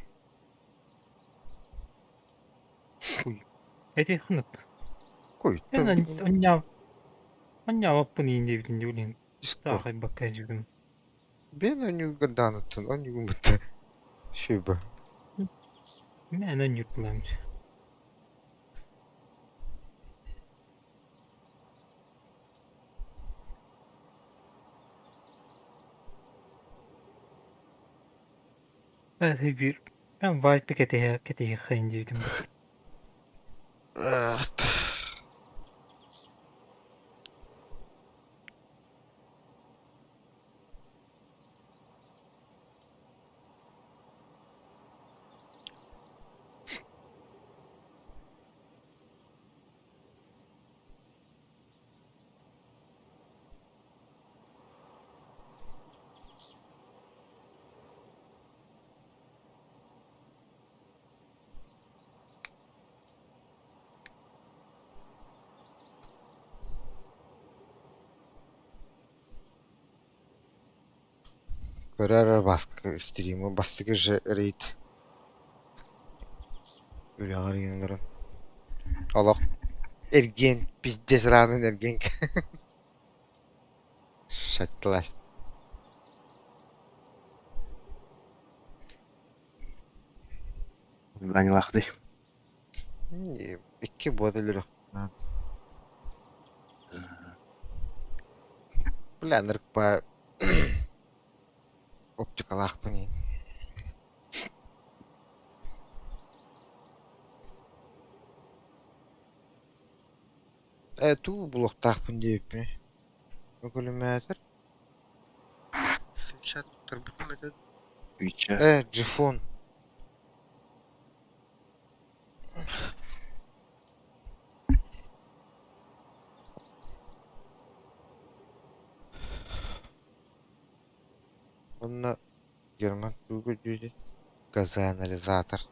Хуй. Эти ханнык. Кой, Эн онньаа онньаабаппын иин диэбитин дии билин. Дискорд. Таахайбакка дьүгүм. Бен онньуга даанаттан онньугун бытта. Шөбө. Мэн онньук булаамчы. Биир мен вайпы кэтэһэ кэтэһиэххэйин диэбитим. Көрөр баскы стримы бастакы же рейд Үрэҕэр иҥэн Олох эргиэн пиздец раанын эргиэн шаттылас Ванялаахтый. Икки буота өлөрүөхпүн Бля, ынырыкпа оптикалаахпын иин. Ээ, туу булуохтаахпын диэбиппин. Өкүлүмээтэр. Сымчаттарбытым этэ. Вича. Ээ, Джифон. Онно Герман тугу көрдүүрүй? Газоанализатор.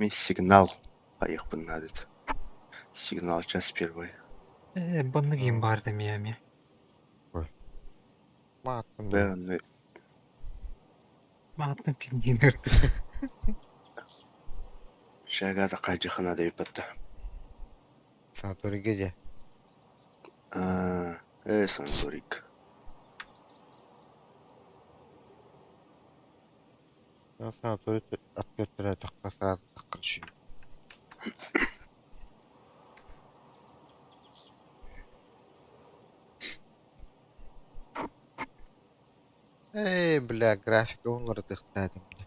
Мин сигнал хайыахпын наада этэ. Сигнал час первый. Э, баннык иин баар эмиэ эмиэ. Ой. Мааттым Бээ онно Мааттым пиздиин ыртык. Шагата хайдьыха наада эбит Санаторийга дьэ. Аа, ээ санаторийга. Санаторий аттыгар сразу таххар үчүгэй. Ээ, бля, графика уларытыахтаатым да.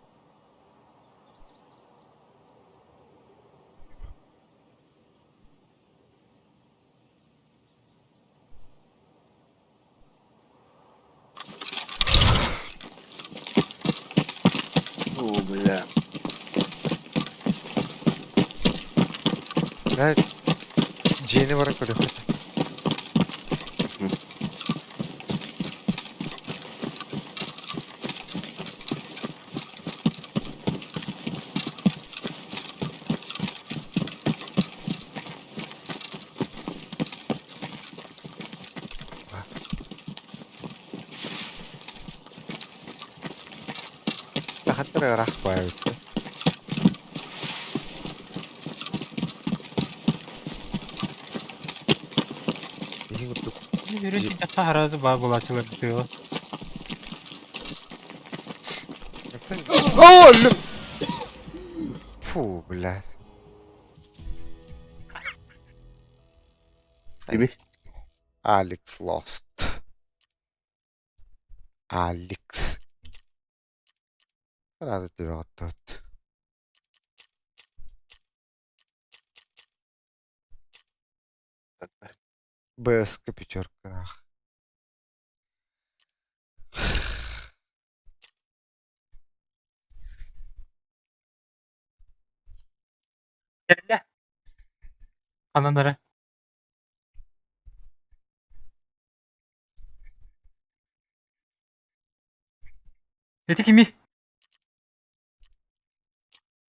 О, бля. Бля, дьиэни баран көрүөххэ. Тахаттар ыраах баайбыт. Биһи курдук Үрүн ситтэххэ араас баар буолааччылар тыала. О, өллүм! Фу, блядь. Кими? Алекс Lost. Алекс. Сразу тебя тут. БСК пятерка нах. Кэллэ. Ханан эрэ. Ити кимий?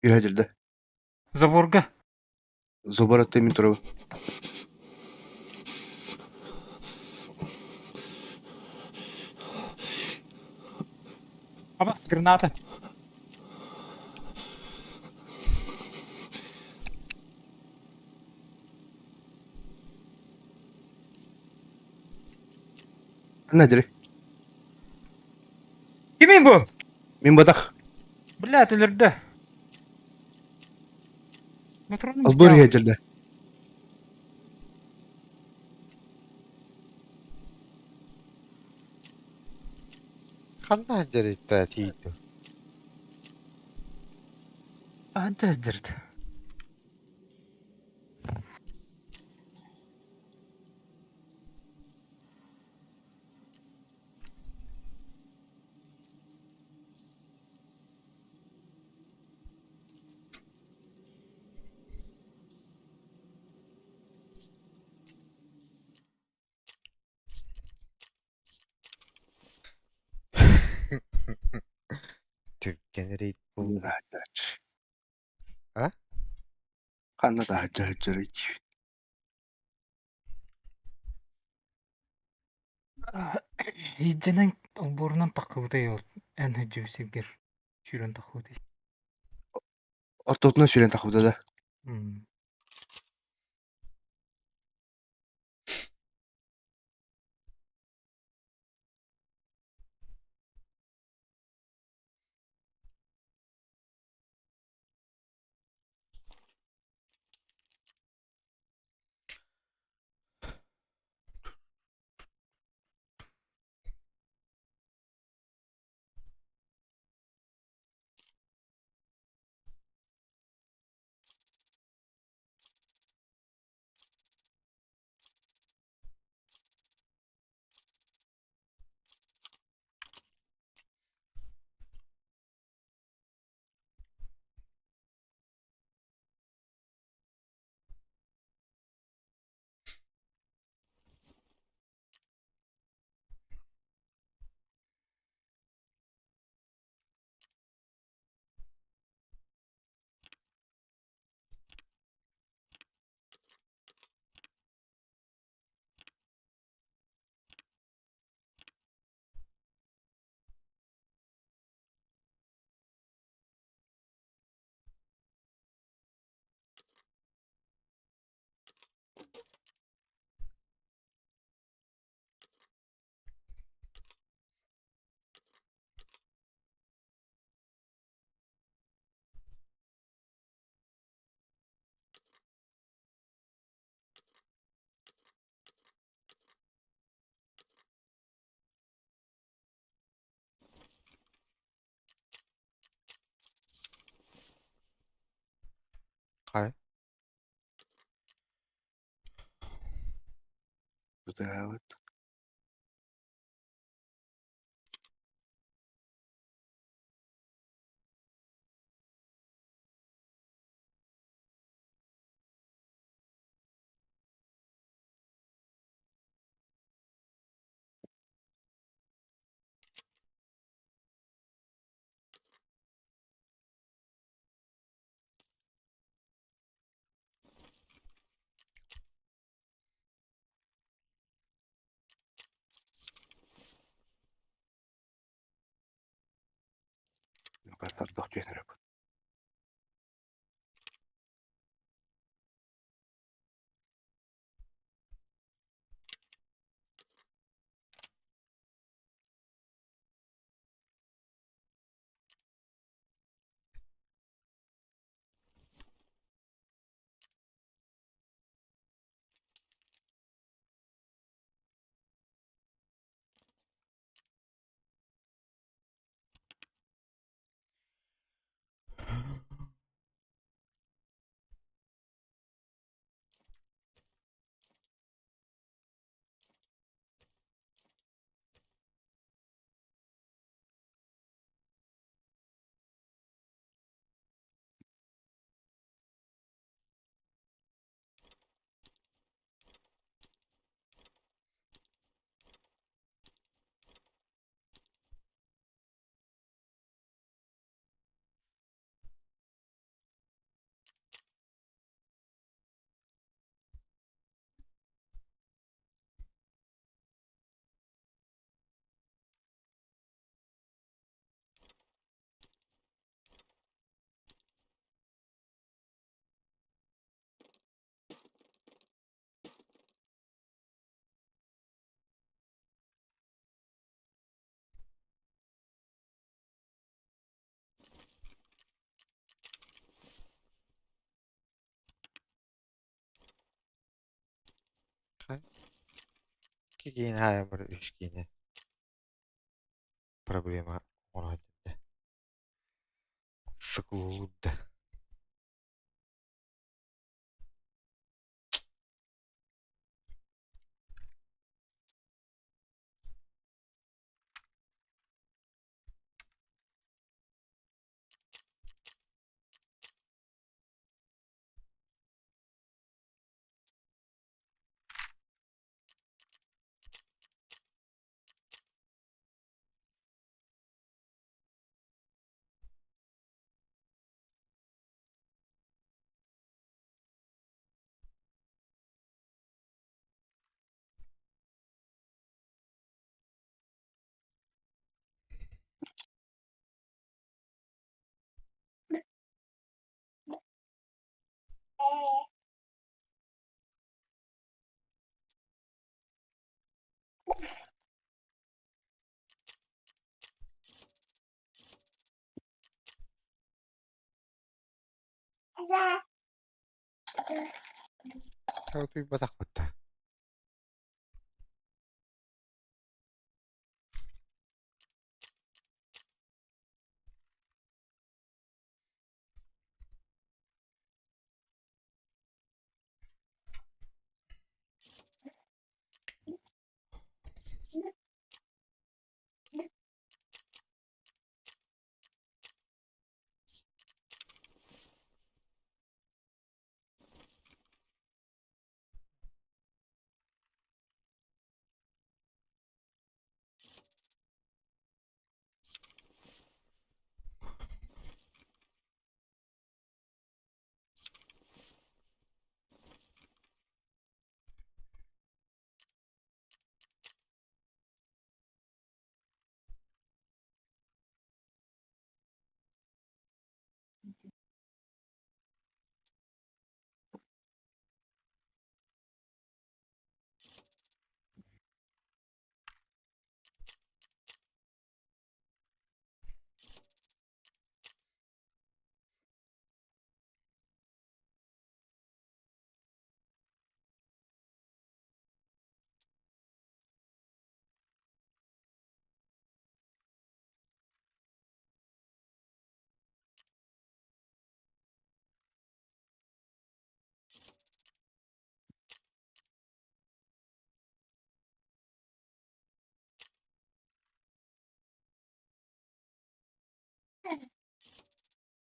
Үһэ дьирдэ. Заборга. Забор атты мин турабын. Абас, граната. Ханна дьири? Кимий бу? Мин батах. Блядь, өлөрдө. Метрону Албор иһэ дьирдэ. Ханна дьарыйта тиийдим. Anta дырт. Түргэн рейд булла. А? Ханна да хаджа Идженен олбуорунан таххыбытай ол эн сиргер сүүрэн таххыбытай. Ортотунан сүүрэн таххыбыта да. М. Хайа? Тутуһабыт. Тарбах түһэн эрэ. Хайа? Икки киинэ хаайан баран үс киинэ проблема оҥоро да. Сыкылыыр да. Утуйбатахпыт да.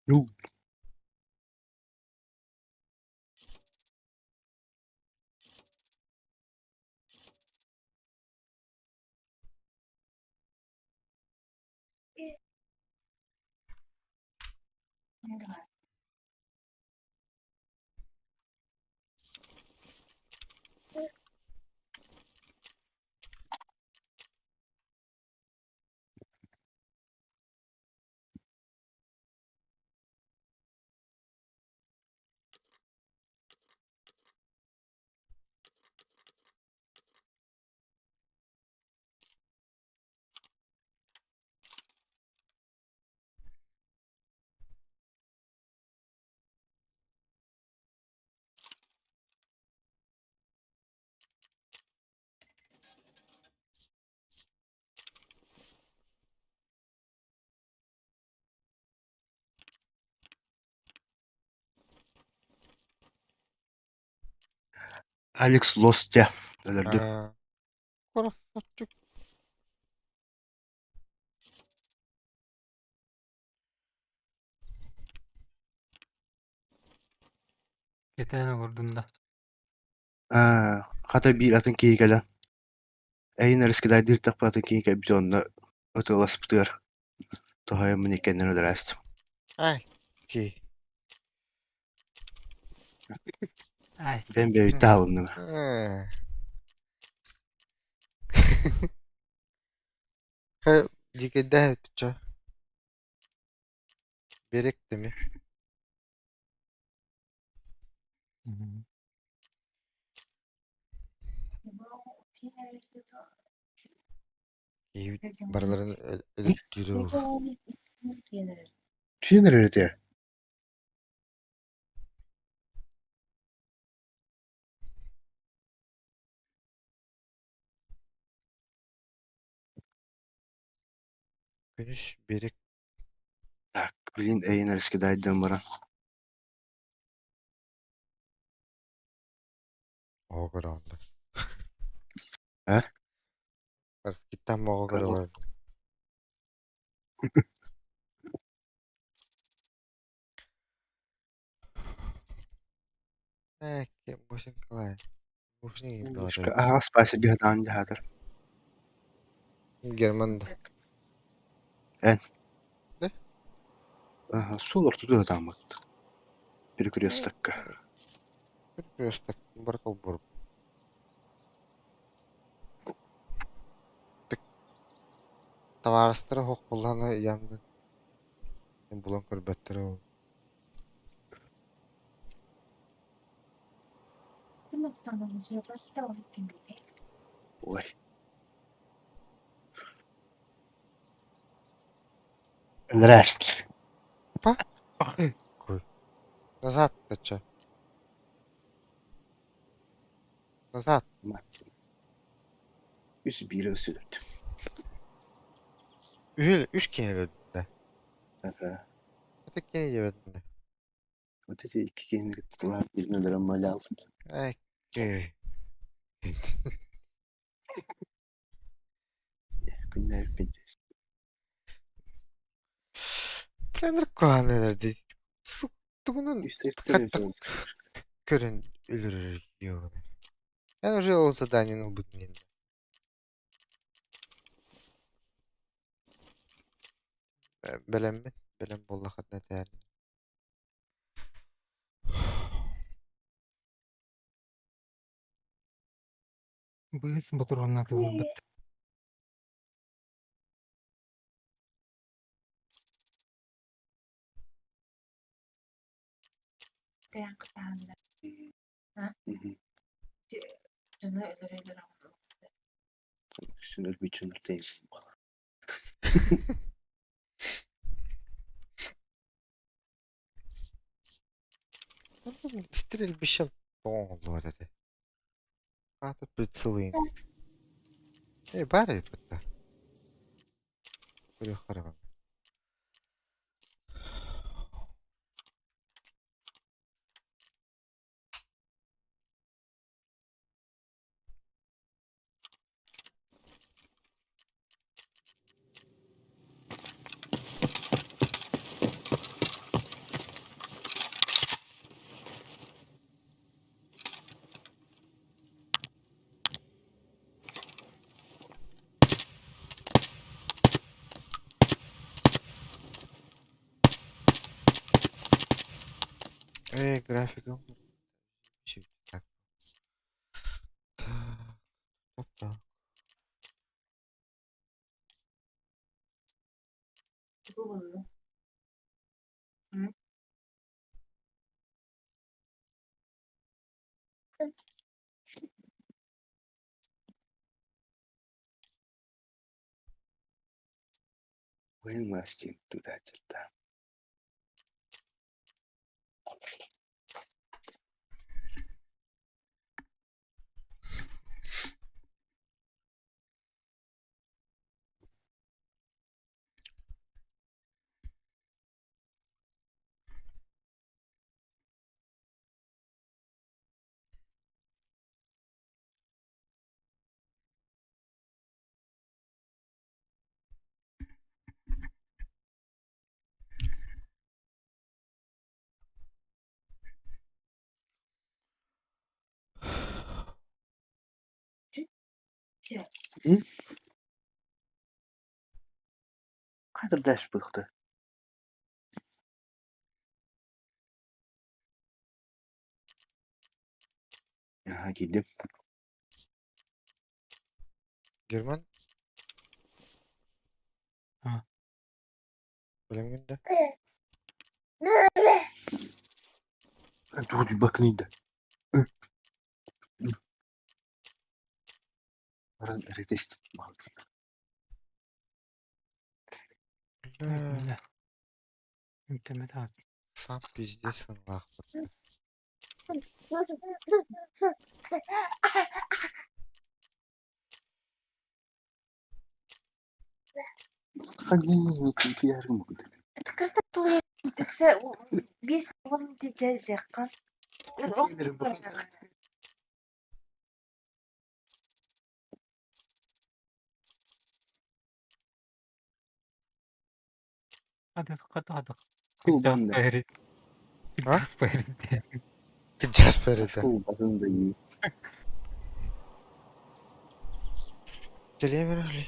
Ну, Алекс Лостя өлөрдүм. Аа, Красавчик. Кэтээн олордун да. Аа, хата биир атын киһи кэлэн, эйин эрискэдайдыыр тахпы атын киһи кэлбит онно ытыаласпытыгар тоһойоммун иккиэннэрин өлөрөөстүм. Ай, ки. Ай. Бэйэм бэйэбиттэ аһылынным. Э. Хэ, дикэйдээх эбит Беректими. Мгм. Киһибит барыларын өлөттүүрэ ол. Ким эрэр этэ? Күнүс берег Так, блин, эйин эрискэдайдыан баран. оҕо көрөҕүн Э? Арскиттан оҕо көрөҕүн. Э, Босинкалай. Босинкалай. Аһаҕас спасибо сатаан дьаһаатар. Герман да. Эн. Да? Аха, суол ортотугар сатааммыт. Перекрестокка. Перекресток бар холбур. Табаарыстара суох буоллаҕына ыйааммын булан көрбөттөрө ол. Ой. Здрасте. Па? Ах, Кой. Назад ты чё? Назад. Үс биир өссүлүт. Үһү үс киһи өлөрдө. Ага. Это кини диэбэтинэ. Вот эти икки киһини кыттылаах биирин өлөрөн малялбыт. Окей. Күннээбиппин. Пленер куһаҕан өлөрдө. Тугунан хатта көрөн өлөрөр ёбаный. Я уже ол заданиены ылбытын иннинэ. Бэлэммин. Бэлэм буоллаххытына этээрин. Быыс ботуруоҥҥа атыылаабыт. Үстүн өлбүт Стрельбище тоҕо этэ. Аата прицелын. Э, баар эбит Көрүөххэ эрэ Графикам так. Так, так, так. When last you do that да. Хатыр дальше буолуохта. Аха киирдим. Герман? А. Билэмҥин да? Тугу бакыныйда. Баран ретест. Бля, Бля. Интернет аат. сам пиздец ыллаахпыт. Хатык хатык. Кулбан да. А? Кыджас Кыджас Школ базында Кэлиэм эрэ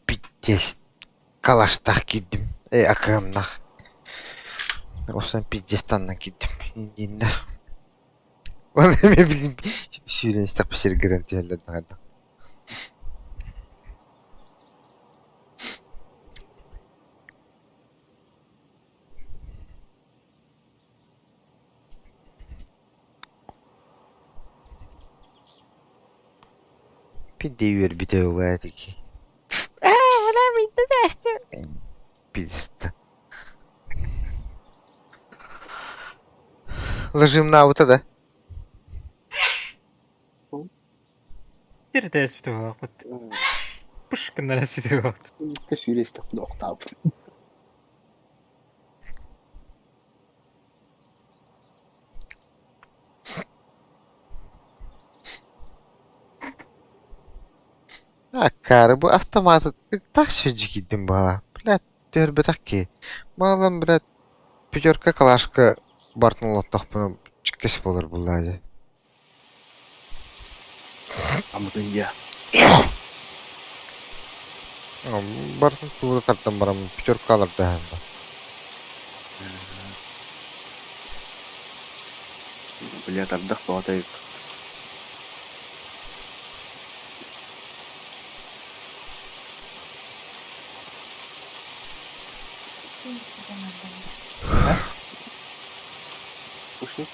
Пиздец. Калаштаах киирдим. Акыамнах. Осон пиздец танна киирдим. Иннинна. Оны эмиэ билим сүүрэн истэхпит сиргэрэн түһэллэр даҕаны. Пиздей үөрбүтэ буолуо этики. Пиздец. Лыжымнаабыта да. Сир тэспит Пыш гыннара ситэ Октав. Аккаары бу автоматы так сүдьүкүйдүм буолла. Блядь, түһэрбэтэх киһи. Маалан, блядь, пятерка калашка бартын олоттохпуна чиккэс буолар буоллаа дии. Амытын я. Бартын туура тардан баран пятерка алардаһан ба. Бля, тардах тоҕотой. Ушли?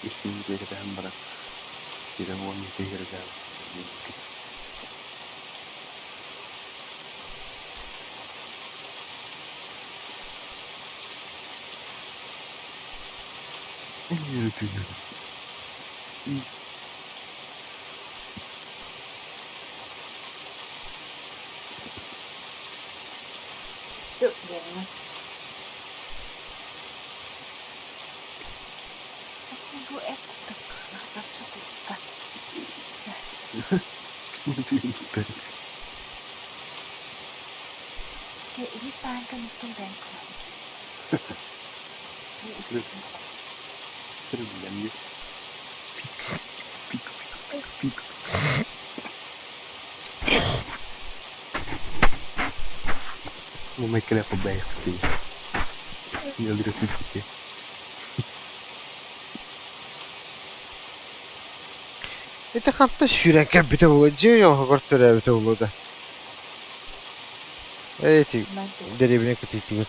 Иккини баран уон Ити хантан сүүрэн кэлбитэ буолуо, дьиэ оһоҕор төрөөбүтэ буолуо да. Ээ ити дэриэбинэ кытыытыгар.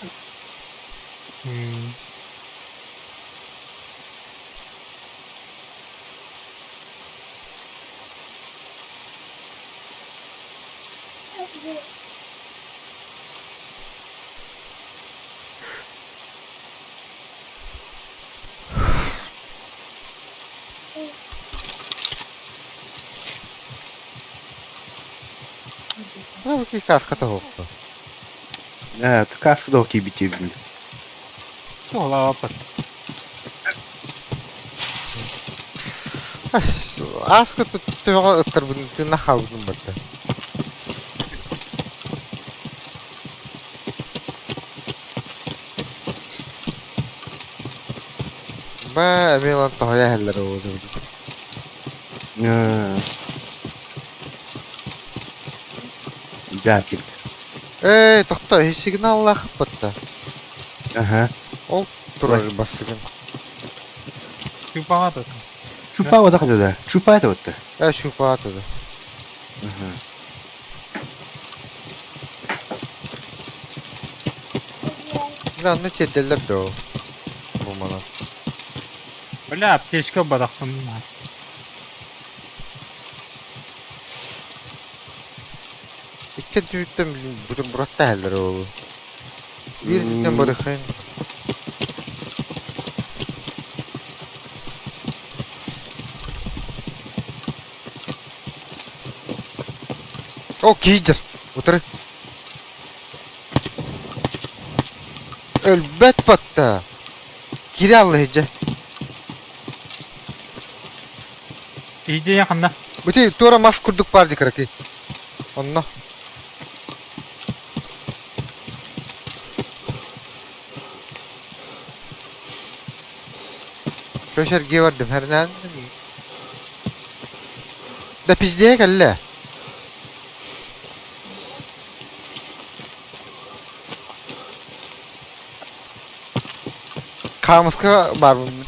Ну, каска того. Каска да киирбит Туолааппат. Ааска төбөҕө ыттарбын тыына хаалбытым барда. Ба эмиэ ылан тоһуйа иһэллэр буолуо. Дьаакит. Ээ, тохто, сигналлаах батта. Аха. Ол турар бассыгын. Чупаҕа да. Чупа вот да. Чупа это вот. Ээ, чупаата да. Бля, ну тиэрдэллэр да ол. Бу манан. Бля, аптечка барахпын. Икки түүттэн бүтүн буратта иһэллэр ол. Биир түүттэн барыхын. О, киидер. Утары. Өлбөт батта. Кире алла иһдьэ. Идея ханна? Бути туора мас курдук баар дии кыракый. Онно. Көшерге бардым хэрнээн. Да пиздее кэллэ. Хаамыска баарбын.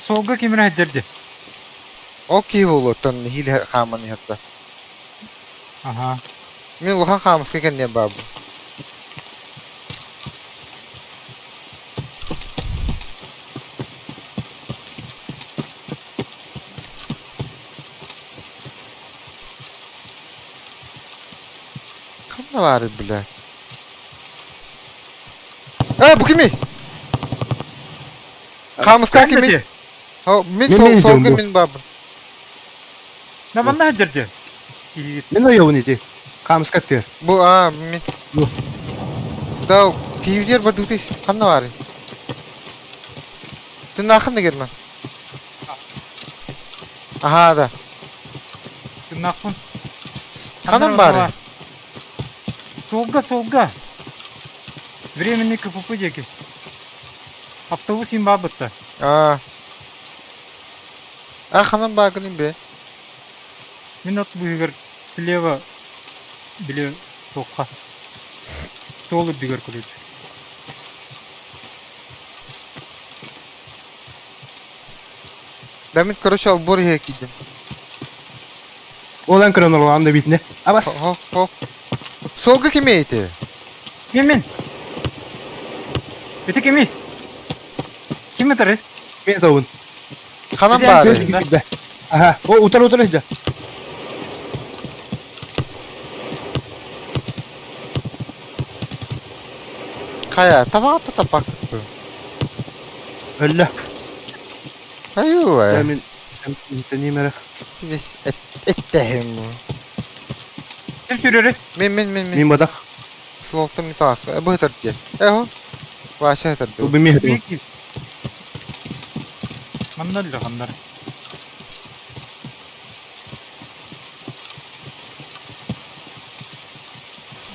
Суолга кимирэ сылдьар Ол киһи буолуоттан нэһиилэ хааман иһэрдэ. Аха. Мин улахан хаамыска кэнниэн баабын. Ханна баарый, блядь? Э, бу кимий? Хаамыска кимий? Мин Мен солга мин баабын. На манна сылдьар Мин ойобун ити. Хаамыска тыар. Бу аа мин. Да киһибитигэр бардыгытый ханна баарый? Тынаахын да Герман. Аһаа да. Тынаахпын. Ханан баарый? Суолга, суолга. Временный КПП диэки. Автобус им баабытта. Аа. А ханан баагын бе? Мин от быыһыгар слева били суохха. Суол үрдүгэр короче. Да мин короче албор иһэ киирдим. Ол эн көрөн олоҕун да битинэ. Абас. Хо хо. Суолга ким эти? Ким мин? Ити кимий? Ким этэр? Мен тобун. Ханан Ити баары? Аха. О, утар утар иһдэ. Хайа, табаҕа таппак. Өллө. Айуу. Мен тэним эрэ. Здесь эттэһим. Ким сүүрэрий? Мин мин мин мин. Мин бадах. Суолтан ми таас. Быһытар диэн. Эһо. Вася хытар Бу ми Манна өллө ханнар.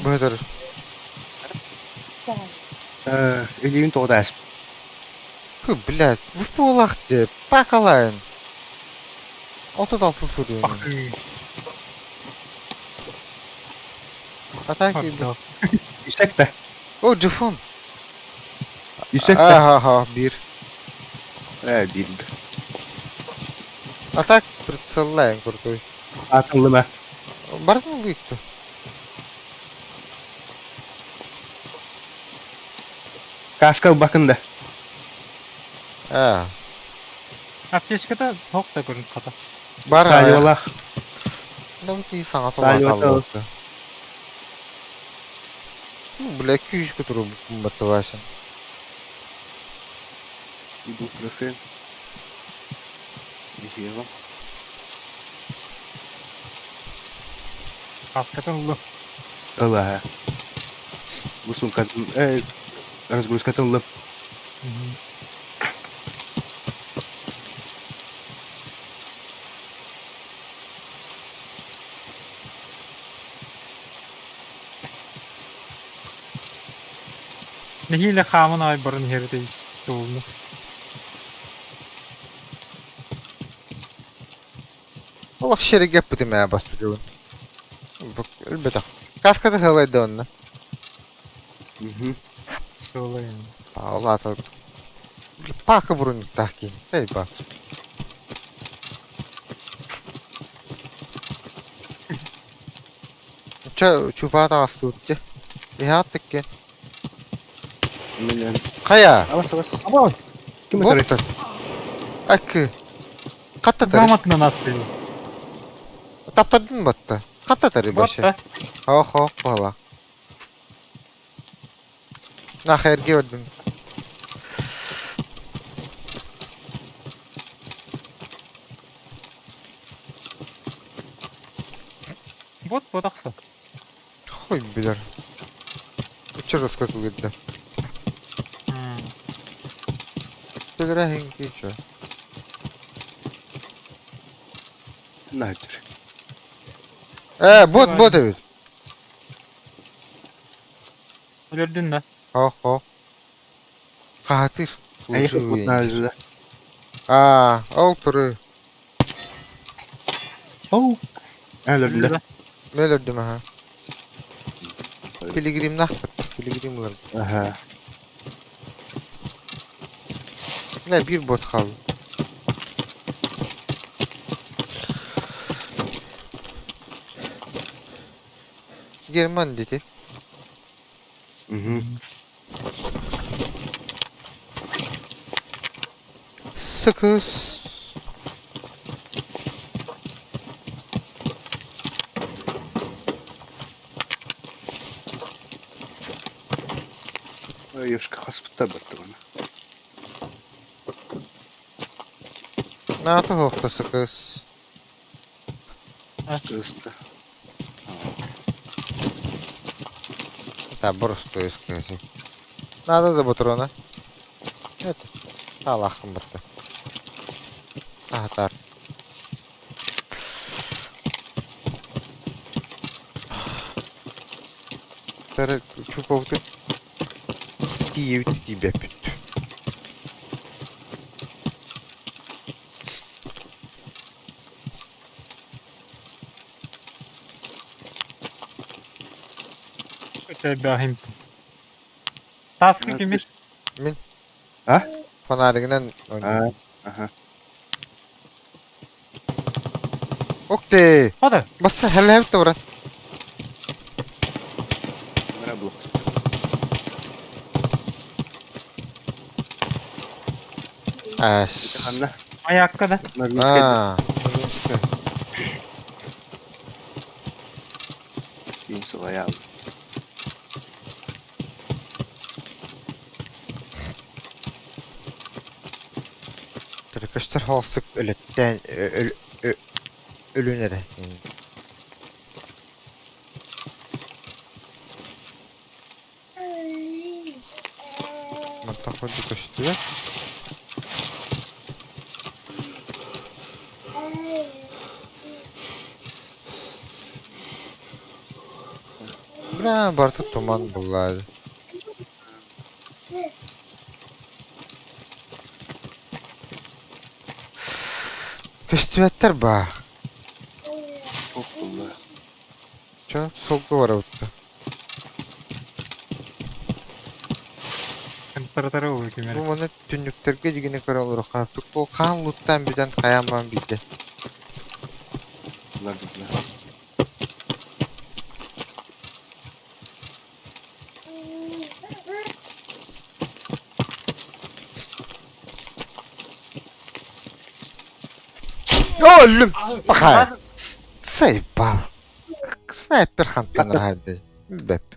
Быһытар. Илиин тоҕо Хы, блядь, bu буолах де. Пакалайн. 36 суруйун. Бакыы. Атаки. Үсәк О, Джифон. Үсәк Ага, бир. Э, бирді. А так прицеллаем крутой. Атыллыма. Бардын выйти. Каска бакында. А, Аптечката тоқ да көрүн хата. бар. Салиолах. Да вот и саңа Салиола. тола. Ну, бля, күйіс көтөрү баттыласың. Ибупрофен. Дихиева. Каскатын улу. Ыла. Бу сумкатын, разгрузкатын ылым. Нэһиилэ хааман аай баран иһэрдей туолну. Олох шереге пытымая бастыгыбын. Өлбөтөх. Каскаты хылайды онна. Туолайын. Алла Пака бурун тахки. Тейба. Ча чупата астутте. Ихаттыкке. Мен Кая. Абас абас. Абас. Ким өтөрүй? Боттар. Акы. Катта тары. Грамотно настыйы. Таптардын батта. Катта тары башы. Батта. Хо хо бала. Нахерге өдүм. Бот ботақса. Хуй билер. Учер раскатыл гидде. Тегерә хинки чо. Нахер. Бот бот эбит. Өлөрдүн да. Хо хо. Каатыр. Әйе, бутна жүдә. А, ол туры. Оу. Әлөрдү. Мөлөрдүм аха. Пилигрим нахпыт. Пилигрим улар. Аха. Не бир бот хал. Герман дети. Мгм. Сыкыс. Ёшка хаспытта батты бана. Нато хохта сыкыс. Кыста. Да, просто искать. Надо до патрона. Это. Аллахым бітті. Атар. Тәрі чуповты тиеп тибеп бүт. Өтө бәхим. Таска кими? Мин. А? Фонаригынан оонньуур. А, аха. Ух ты! Хода. Басса хэлээбит да брат. Мара блок. Ас. Ханна. Аякка да. Норвинская. А, Норвинская. Им своя. Төрөпөстөр холсук өлөттөөн өлүн эрэ. Мантан курдук көстүбэт. Бля, барыта туман буллаады. Көстүбэттэр баа. Туох булла? Чё, суолга барабыт Таратара ылыы ким Бу эрэ. маны түннүктэргэ дьигини көрө олоруохха. Ол хаан луттаан бүтэн хайаан баан биирдэ. Булар булла. Өллүм! Бахай! Сайбал. Снайпер хантан раһайды. Бэп.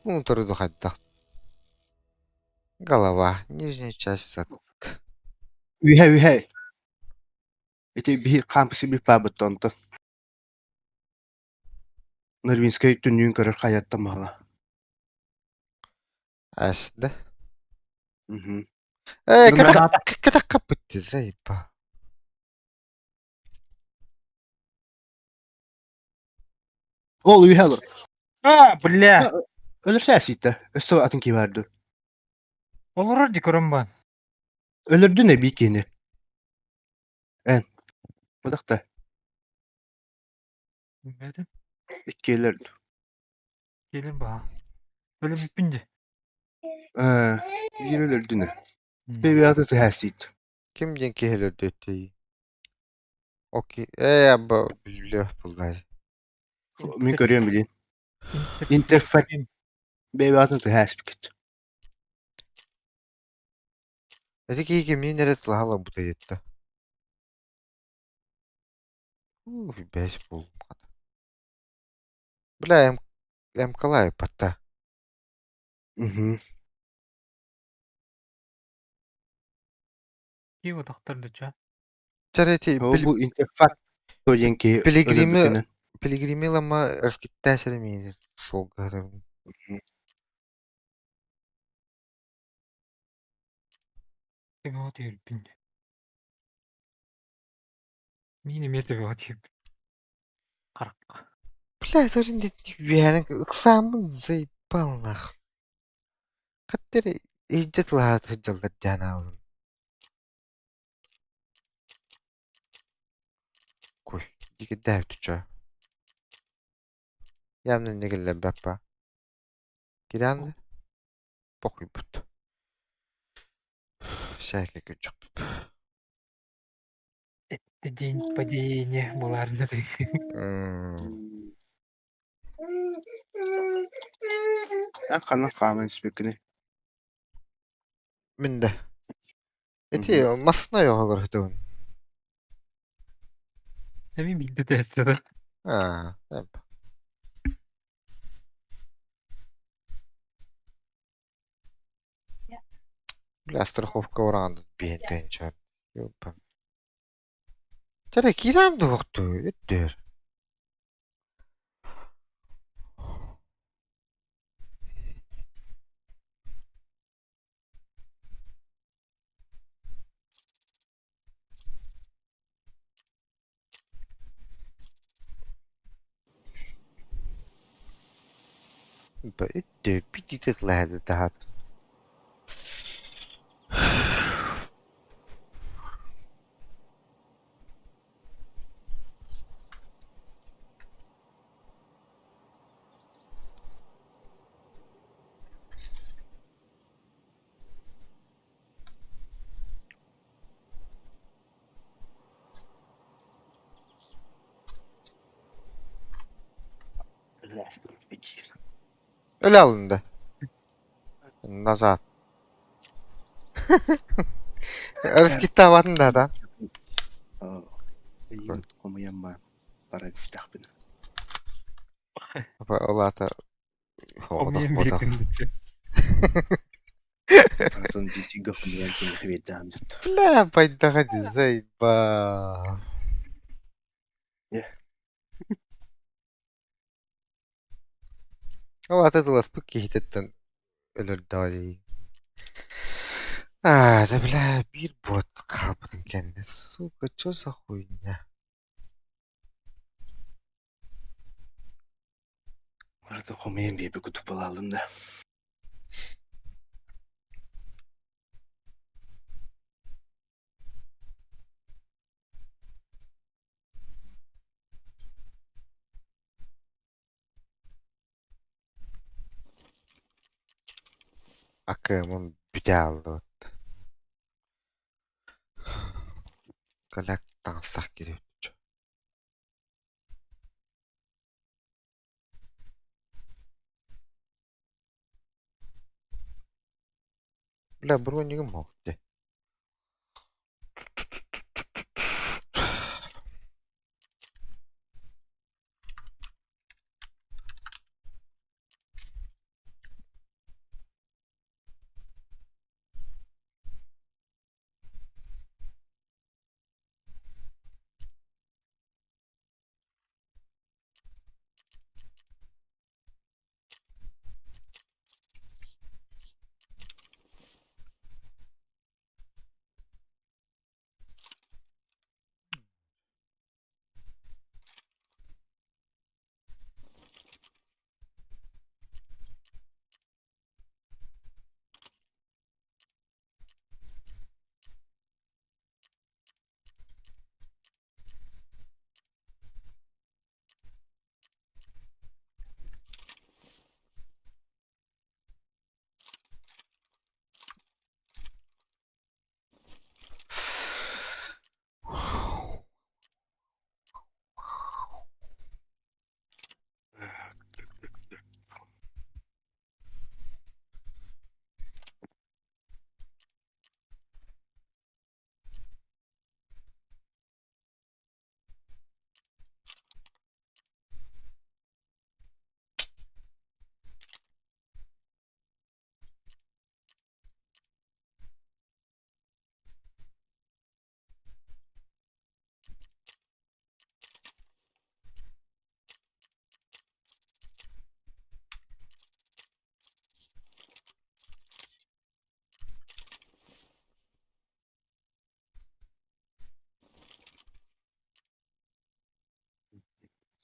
Мутору хайдах. Голова, нижняя часть задка. Үһэ үһэ. Ити биһи хаампысы биппаабыт онтон. Норвинскай түннүгүн көрөр хайаттан баһыла. Ас да? Мгм. Э, Ну, кэтэх каппытты, заебал. Ол үһэ олор. А, бля! Өлөрсөө сиитэ. Өссө атын киһи баар дуу. Олорор дии көрөн баан. Өлөрдүн эбии киһини. Эн. Бадахта. Билбэтим. Иккиэлэр. Кэлин баҕа. Өлөбүппүн дии. Э, биир өлөрдүн. Бэйбэҕэ тыһаа сиит. Ким диэн киһи өлөрдөттүй? Окей. Э, абба билбилэх буллай. Мин көрүөм билин. Интерфак бэйбэҕэ тыһаа сипкит. Эти киһи кимниин эрэ тылаһа олорбута диэтэ. Ух, бэс буоллум хата. Бля, МКлай патта. Мгм. Киев утахтар дыча. Чэр эти Ол бу интерфак диэн киһи Пилигрими өлөрбүтүнэн. Пилигрими лама раскиттаа миин суолга Төбөҕө түһэрбин дии. Миин эмиэ төбөҕө түһэрбин. Харахха. Бля, төрүн үөһэнэн ыксааммын заебал нах. Хаттары иһдьэ тылаһа сылдьаллар диэн аабын. Куй, дикидээбит чё. Явно не кэллэрбэппа. Кириан похуйбут. Всякий күчүк. Это день падения булаарына Эн ханна хааман испиккиний? Мин да. Ити массына йоҕолор хытыбын. Эми биирдэ тэстэ Аа, Бля, страховка ураан биэнтэн чар. Ёпа. Чара киран дуохту өттөр. Өттөр бититет лаһады таһат. Öyle alındı. Назад. Раскитаватын да да. Эйигин хомуйан баран баран истэхпинэ. Ол аата Хомуйан биэрдин Атын биитигэ хомуйан киниэхэ биэрдэҕим дьон. Бля, байдаҕа дии, заебал. Ол аата тыласпыт киһититтэн өлөрдөҕө дии. Аа, да бля, биир бот хаалбытын кэннэ, сука, чё за хуйня? Барыта хомуйан биэрбит курдук буолааллым да. Акыымым бүтэ хааллыбыт. Кэлээт таҥастаах киирбит. Бля, бронигым суох дии.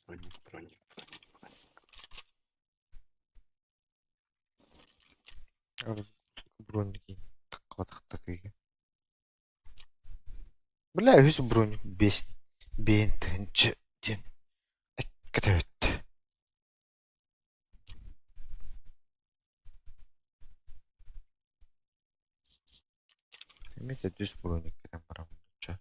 Броник, броник, броник. Броники тахтатыга. Бля, үһүс броник бес биэн тыһынчы диэн эккэтэбит. Эмиэ төрдүс броник кэтэн бараммын чэ.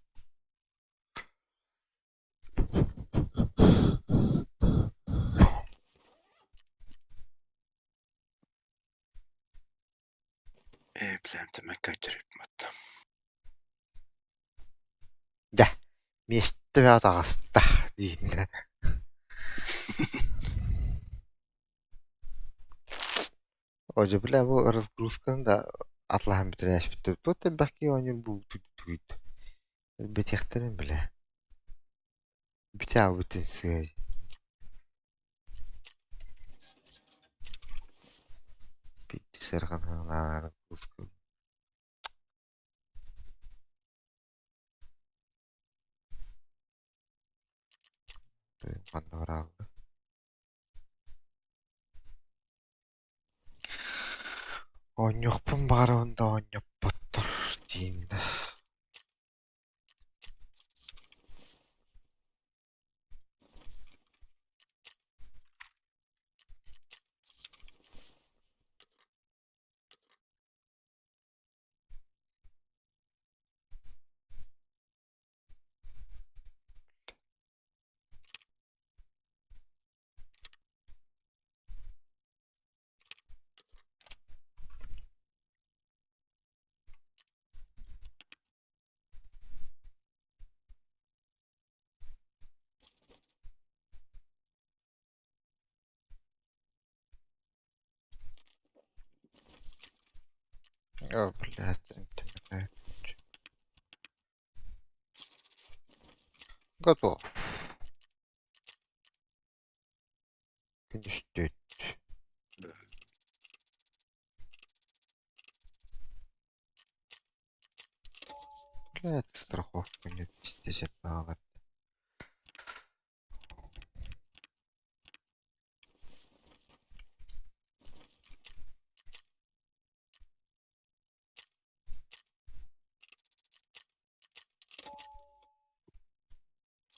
Ээ, билэм качарыпмат. Дьэ, миэстэ таҕыста дииннэ. О, бля, бу разгрузканы да атлаһан бүтэрээспиттэр. Туох да элбэх киһи оонньуур бу түгүйт. Бэтиэхтэрин бля. Бүтэ албытын сыай. Питти сырҕанаалаар разгрузка. Манна бараалла. Оонньуохпун баҕарабын да оонньоппоттор диин да. О, блядь, Готов. Күнүстүт. Блядь, страховка нет, пиздец, баҕалар.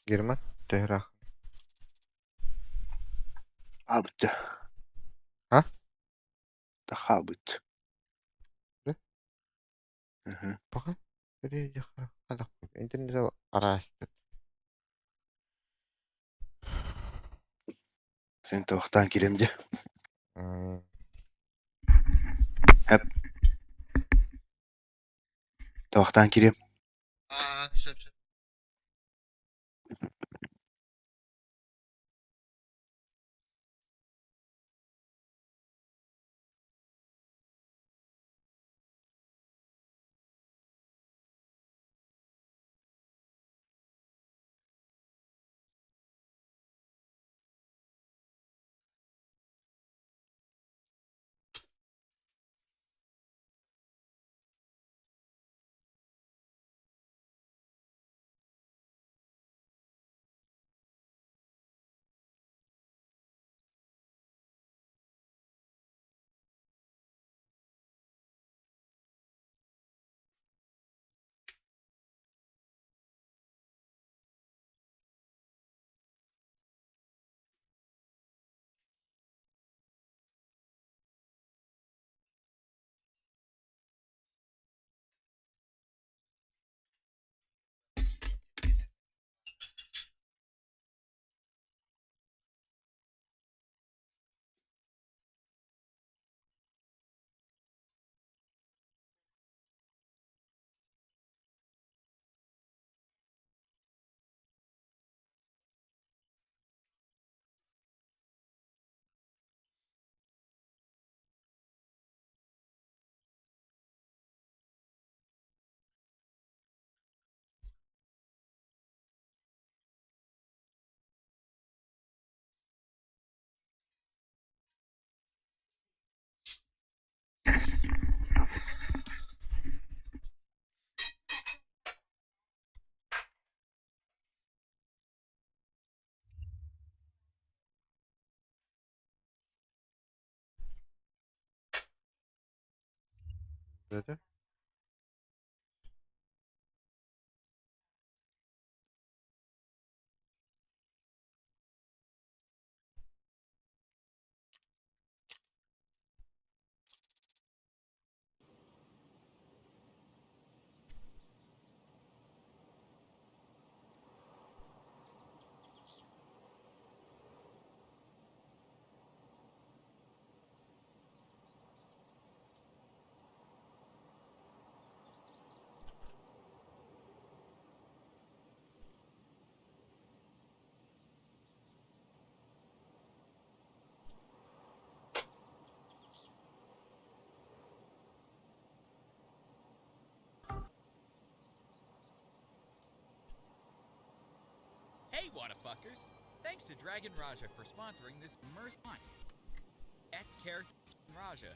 Герман, төһө Хаалбыт. А? Да хаалбыт. Да? Мгм. Пока. Интернет араастык. Сен туохтаан киирем дии. М, Эп. Туохтаан киириэм. Аа, сөп сөп. Dedi. Hey, fuckers! Thanks to Dragon Raja for sponsoring this merce hunt. Best character Raja,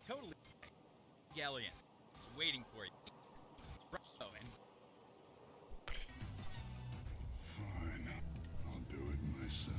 totally Galleon, is waiting for you. Bravo and Fine. I'll do it myself.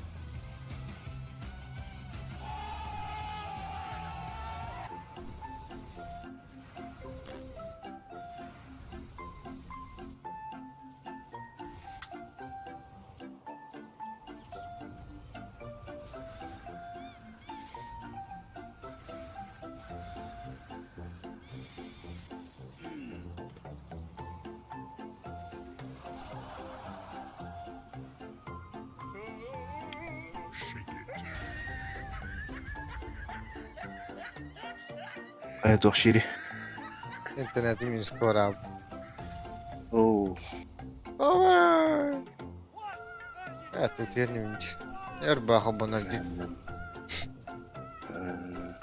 Shake it. Хайа туох шири. Интернетим минус abi. Оо. Ама. Evet, утвернеминч. Эр баха бонади. Э,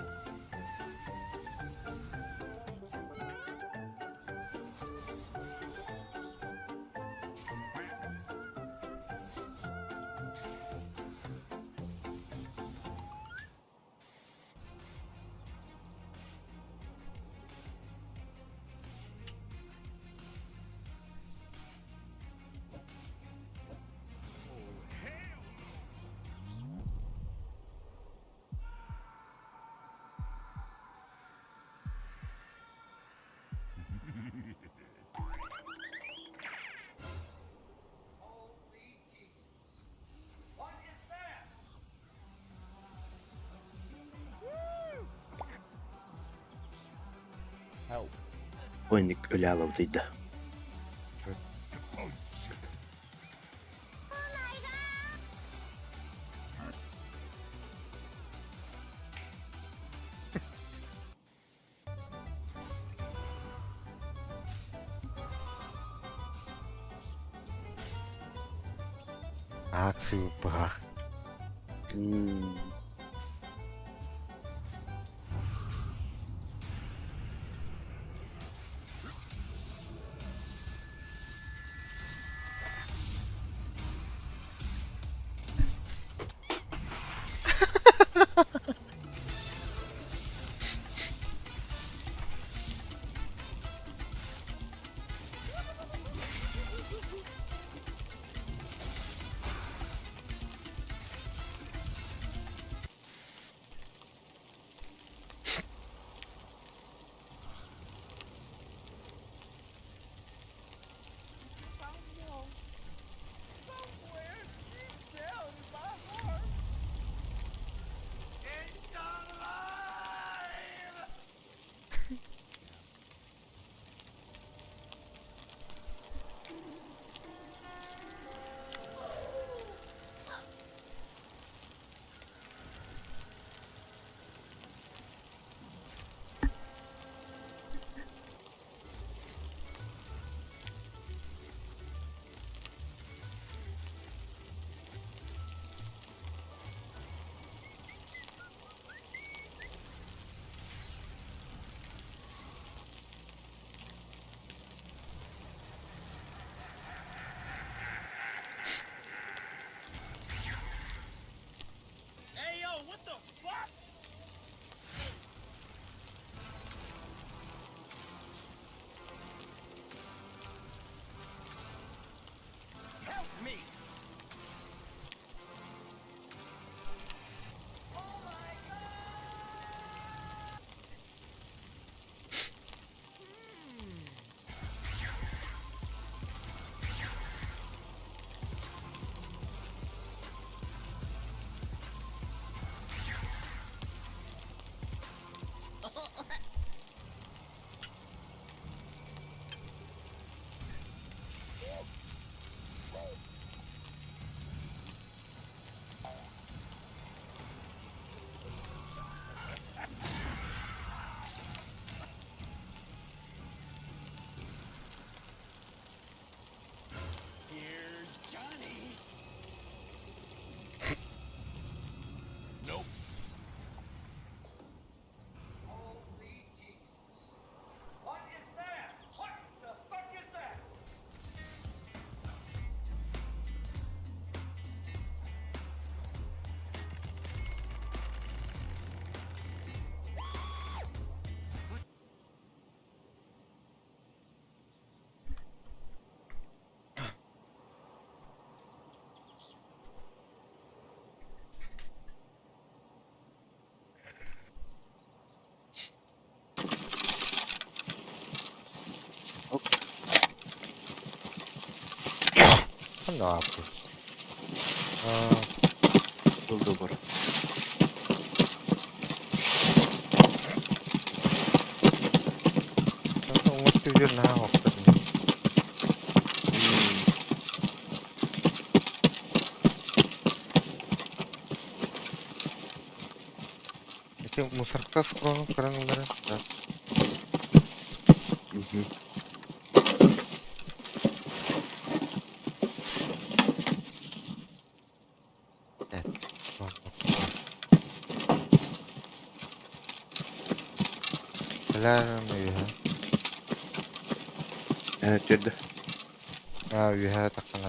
Ойник өлө Акции быһах. Ханна ааппыт? Долдобор. Уҥа өттүгэр наһаа охтор. Ити мусорка схронун көрөн ыллара да. Кэлээр үөһэ. Төрдө. Аа үөһэ таххан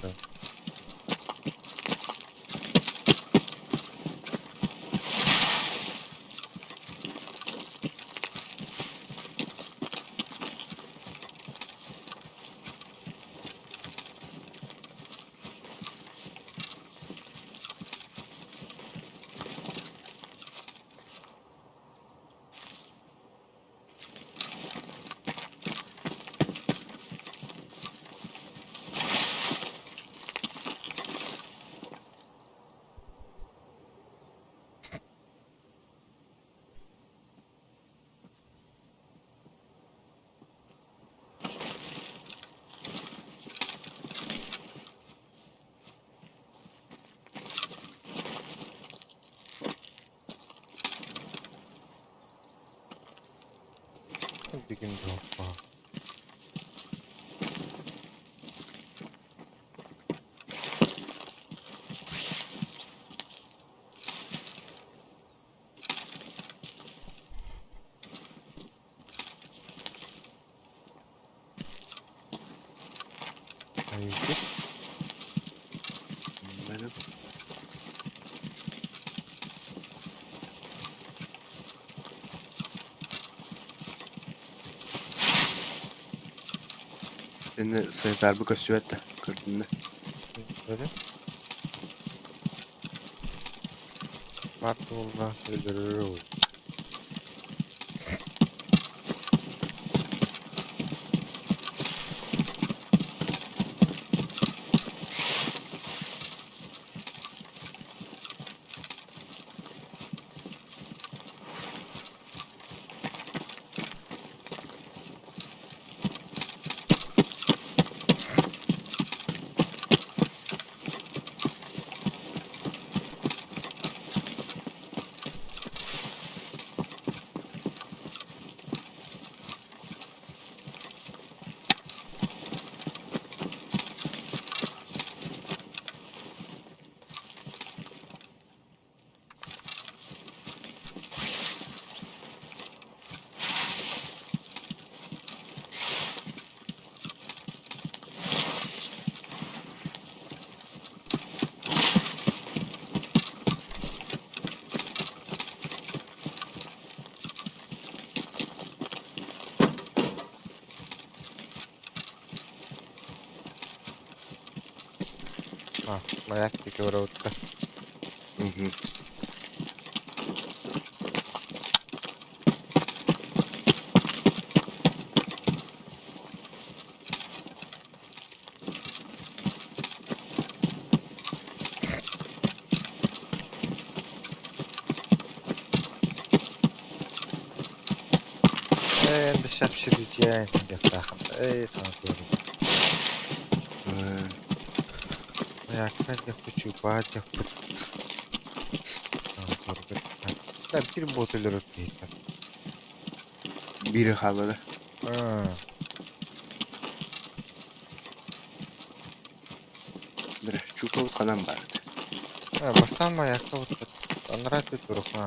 ким да суох. Айыыгыт. Benim. Beni sayılar bu köstüvet de gördün mü? Böyle. Бар буолла өлөрөр А, маяк диэки барабыттар. Мгм. Ээ, общежитие диэхтаахын. Ээ, санатыам. Э, Маякка диэхпит, чуупаа диэхпит. Санатыарбыт. Да, биир буот өлөрөр киһитэ. Biri хааллада. Аа, Бere чуупабыт ханан баарыт. аа, бастаан маякка бутпут. Анараа өттүт урукка.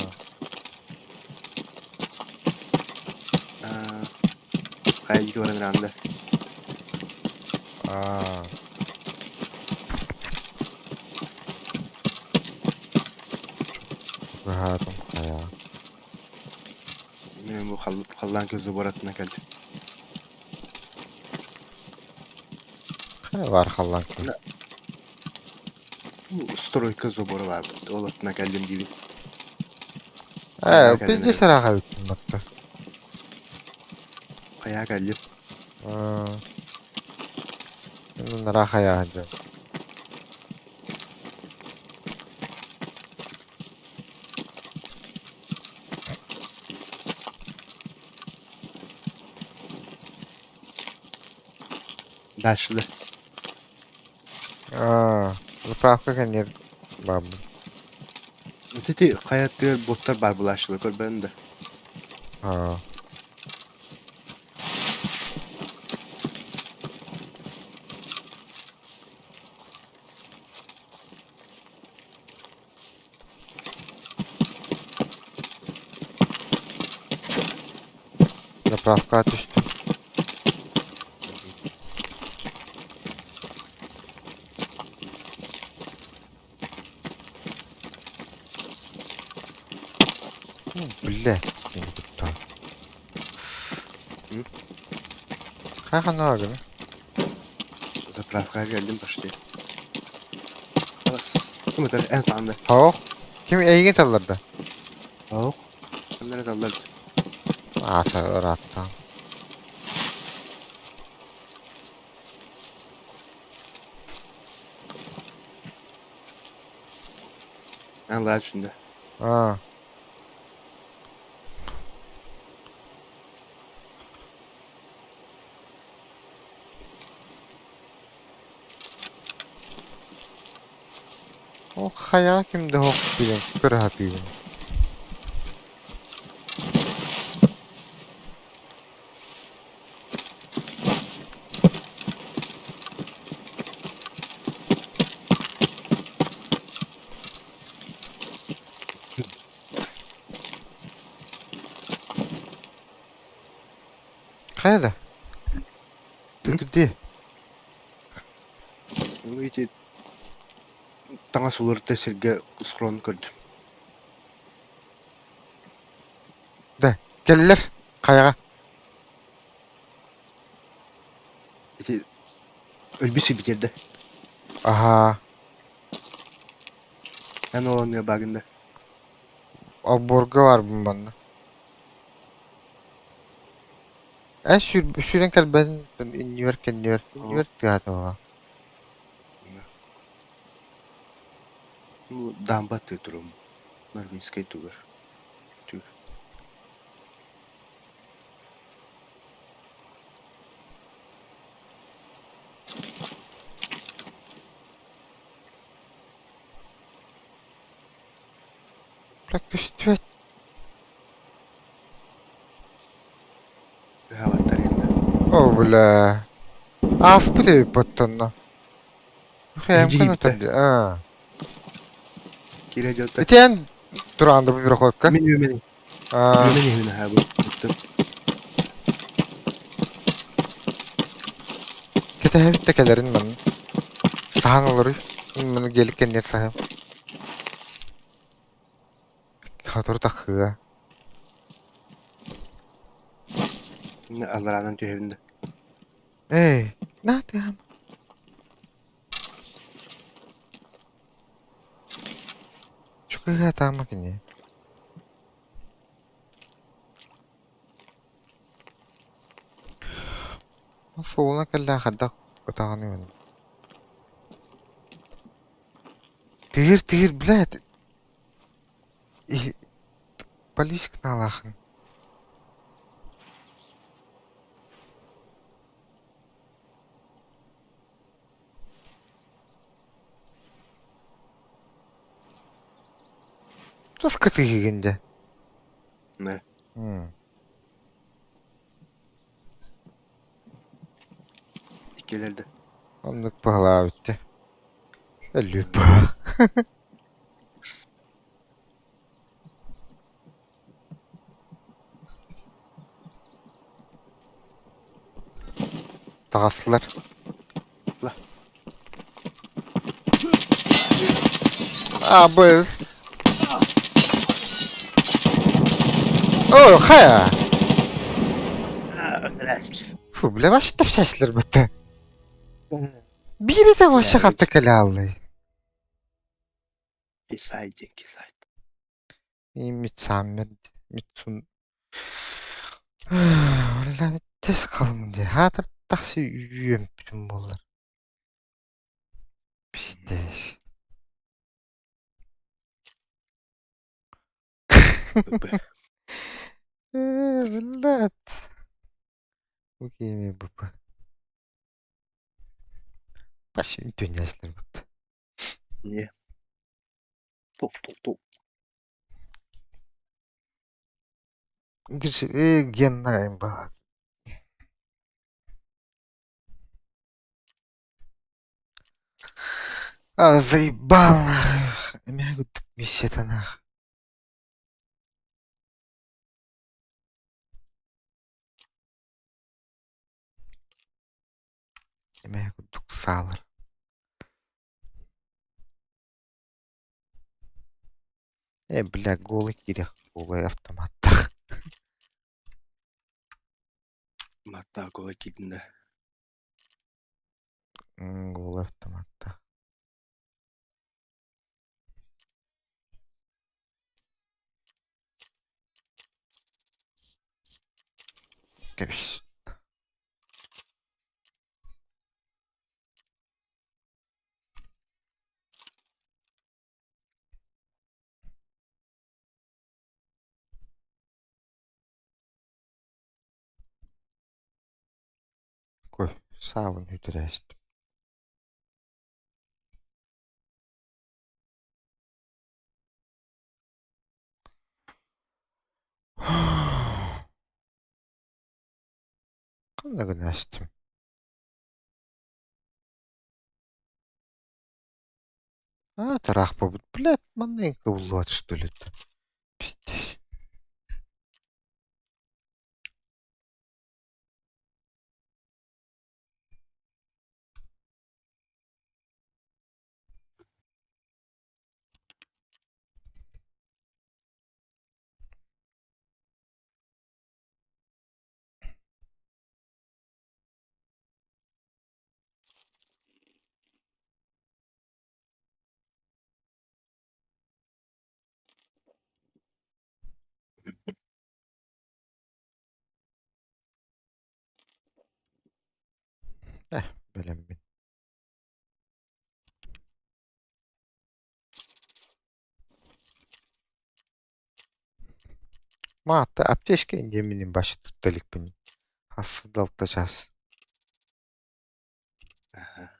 Аа, хайа диэки баран ыраанда. Аа. Чугаһаатым хайа. Мен бу халлаан көзү баратына кэлдим. Хайа баар халлаан күн. Бу стройка забора баар ол аттына кэллим диибин. Ээ, Хайаа кэллим пиздец ыраах эбиккин батта. Хайаа кэллим. Аа. Мин ыраах хайаа сылдьабын. Дальше да. Аа, заправка кэнниэр бааммын. Вот эти хайа тыар боттар бар булааччылар көрбөтүм да. Аа. Заправка түстүм. Бля, кини куттаан. М? Хайа гына? Заправкаҕа кэллим почти. Ким ытар эн хаанда. Суох. Ким эйигин талларда? Суох. Ким эрэ таллар. Аата ырааттаан. Эн лаа түсүндэ. Аа. Ол хайа ким да суох билэн көрө сатыыбын. Хайа да? Ты где? Ну ити таҥас уларыта сиргэ схрон көрдүм. Да, кэллэр хайаҕа. Ити өлбүт сирбитиэрдэ. Аһаа. Эн ол анныга баагын да. Олбуорга баарбын манна. Эн сүүрэн кэлбэтин иннибэр кэннибэр иннибэр тыаһата буолла. Ну, дамба ты турум. Норвинскай тугар. Түр. Бля, көстүбэт. Ыһаабаттар иннэ. О, бля. Ааспыт эбит оттонно. Дьигибитэ. Аа. Киирэ дьонтон. Ити эн тураанда бу проходка? Мин үөмэн. Аа. Үөмэн иһин аһаабыт. Кэтэһэбит да кэлэрин манна. Саһан олоруй. Маны гелик кэннигэр саһыам. Сотору таххыа. Аллараанан түһэбин да. Эй, на тыам. Чукыга таама кини. Суолуна кэллээх хайдах ытаҕыный ону. Тыыр тыыр, блядь. Полис кынаалаахын. Тус кытыыгын дэ. Нэ. Иккилэр да. Оннук баһылаабыт дьэ. Өллүүт баһа. Таҕыстылар. Абыс. О, хайа. Фу, бля, вообще тапсаслар бытта. Биир это вообще хатта кэлэ Кисай диэн кисай. И Митсаммер Митсун Валла тэс халыҥ дии хаатыр тахси үөмпүтүм буоллар Пиздец. Блядь. Окей, БП. Паси үтүөннээсилэр бытта. Не. Тук тук тук. Генна имба. А, заебал нахуй. Эмиэ курдук миссията нах. Эмиэ курдук саалар. Э, бля, голый киирэх, голый автоматтаах. Маттаах голый киирдин да. Голый автоматтаах. Кэбис. Кой, саабын үтүрээстим. Ханна гына астым? А, тараах буолбут. Блядь, манна кыбыллыбат что ли это? Пиздец. Э, бэлэммин. Маатта аптечка диэммин башы тутта иликпин. Хас далта час. Аха.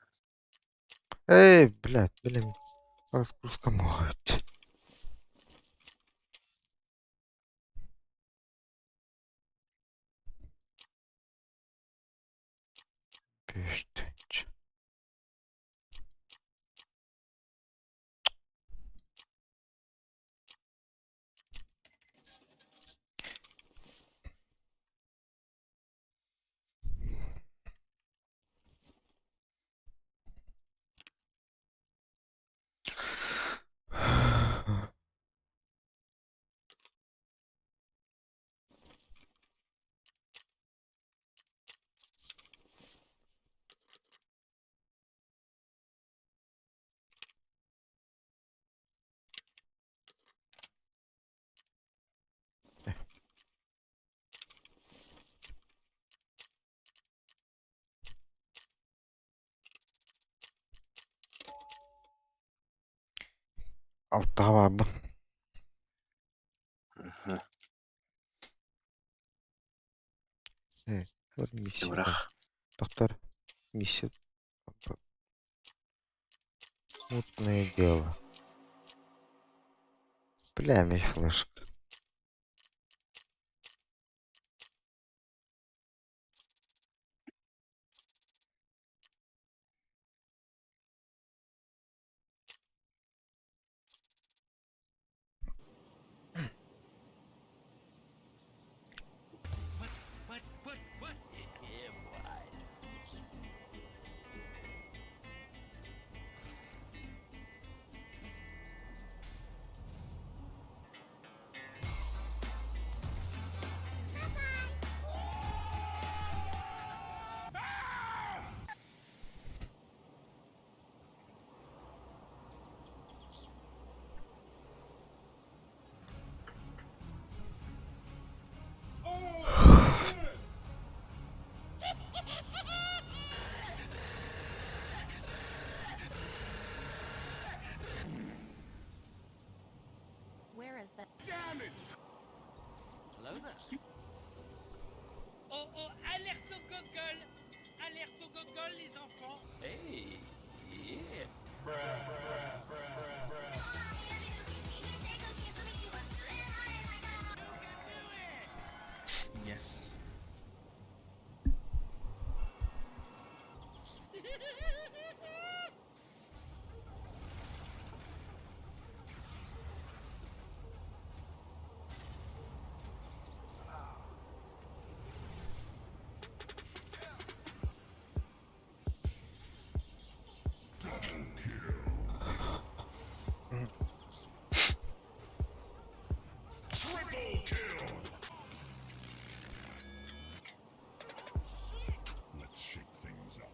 Эй, блядь, блин. Разгрузка могут. Бүүстэнч. Алтаҕа баарбын. Аха. Э, вот миссия. Бырах. Доктор, миссия. Мутное дело. Бля, мне флешка. Where is the Hello there. Oh oh, alerte au gogol! Alerte au gogol, les enfants! Hey, yeah. Yes. Let's shake things up.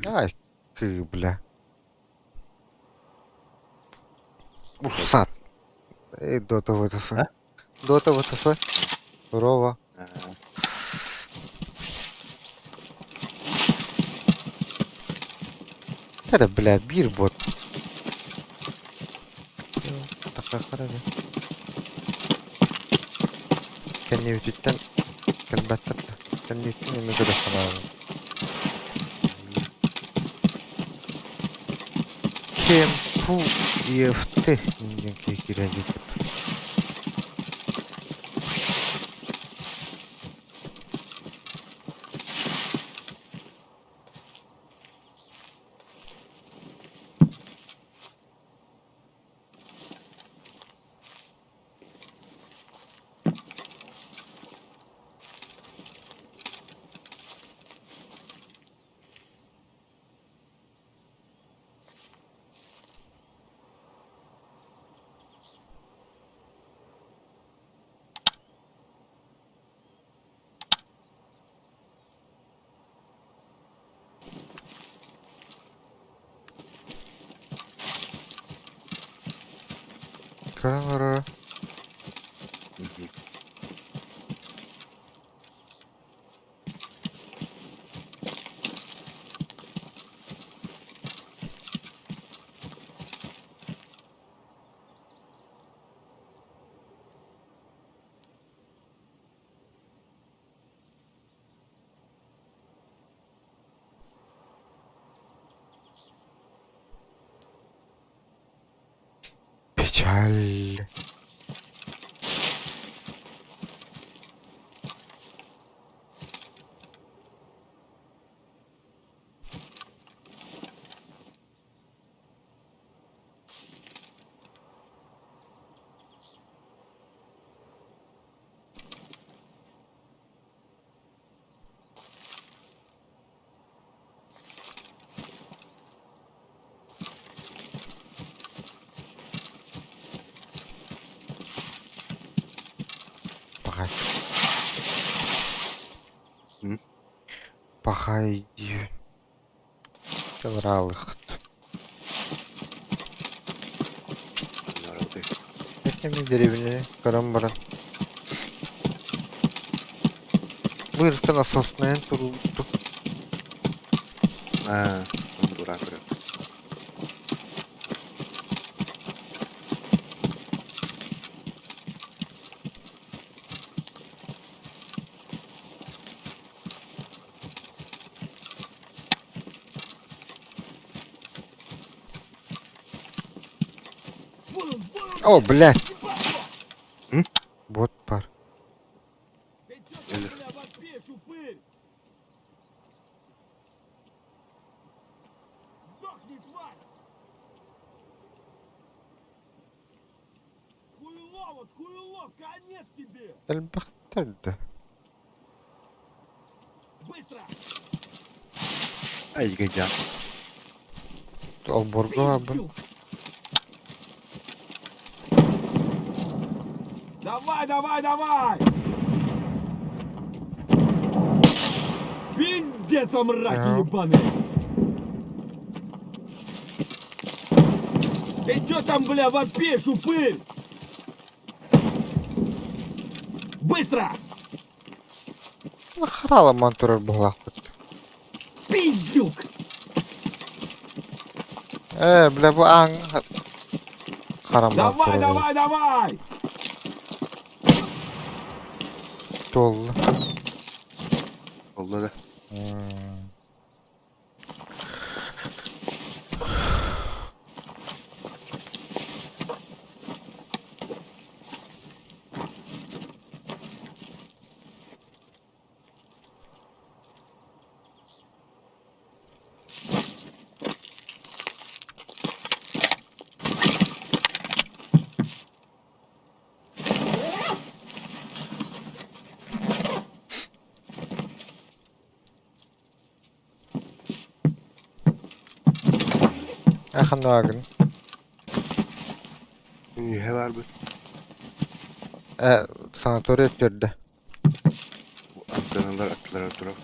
Ай, кыы, бля. Урсат. Эй, Дота ВТФ. А? Дота ВТФ. Здорово. Эрэ, бля, биир бот. Такахара Кэннибититтэн кэлбэттэр да. Кэннибиттэн эмиэ көрө санаабын. Кемпу ЕФТ диэн киһи киирэн дьиэбит. Көрөн олорор. Печаль. Пахай. М? Пахай дии. Чалраалыхт. Эми деревня көрөн баран. Быырыста насоснайын турууту. Аа, дурак көрө. О, блядь. М? Вот пар. Өлөр. Элбэхтэр да. Айгыдьа. Олборго абын. Давай, давай, давай! Пиздец вам, раки Ага. ебаные! Ты чё там, бля, вопишь, упырь? Быстро! Хараламан турар быһалаахпыт. Пиздюк! Ээ, бля, бу аан хараммат Давай, турар. давай, давай! Туолла. Олла да. М. Ханна Үһэ баарбыт. Санаторий төрдө. Аттаналар аттылара турар.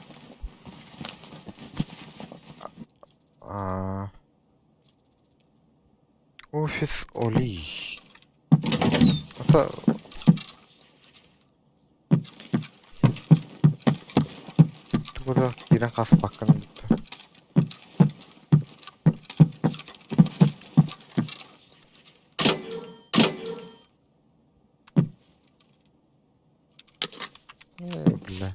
Офис Оли. Ата Тугу киирэн хаспаккын бүттэ. Бля.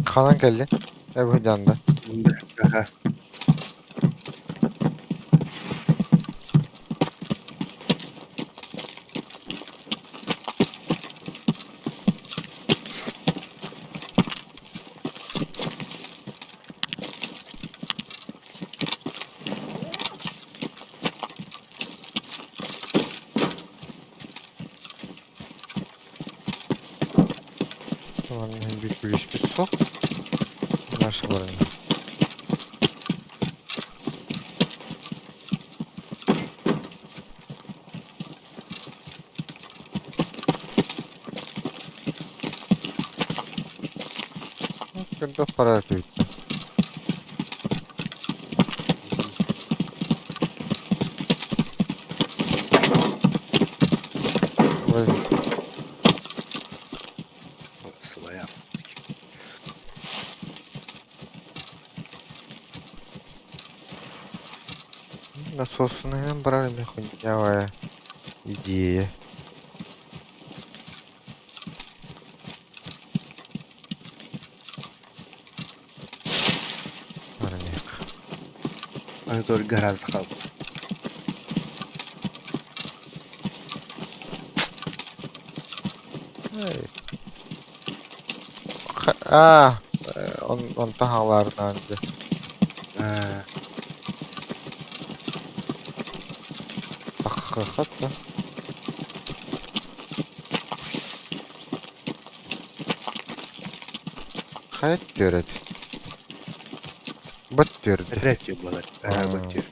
Ханан кэллин? Эбудьанда. Аха. Биир күлүүспүт суох. Наша баран. Көрдөх пора түһүттэ. Ой, Сылайа. Насосунан барар эмиэ хуйнявая идея. Бараныах. Аны гораздо хаалбыт. Эй. Аа, онтон хаалаарнаан дьэ. Аа, Таххахат да. Хайа түөрэт. Бат түөрдэ. Этэрээт буолар. Аа, баттыр.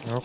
Yok.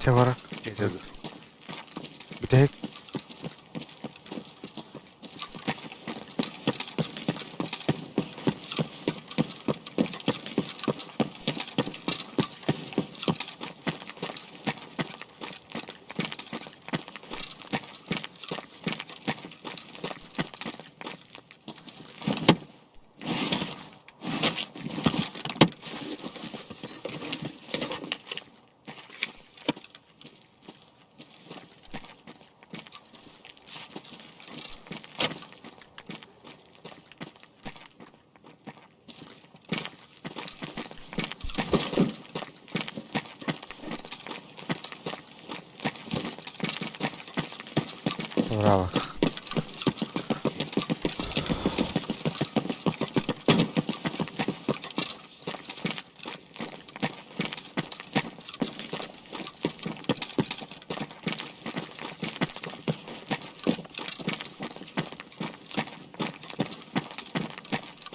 Чэ бара. Жетеді. Бүтэһик Уралах.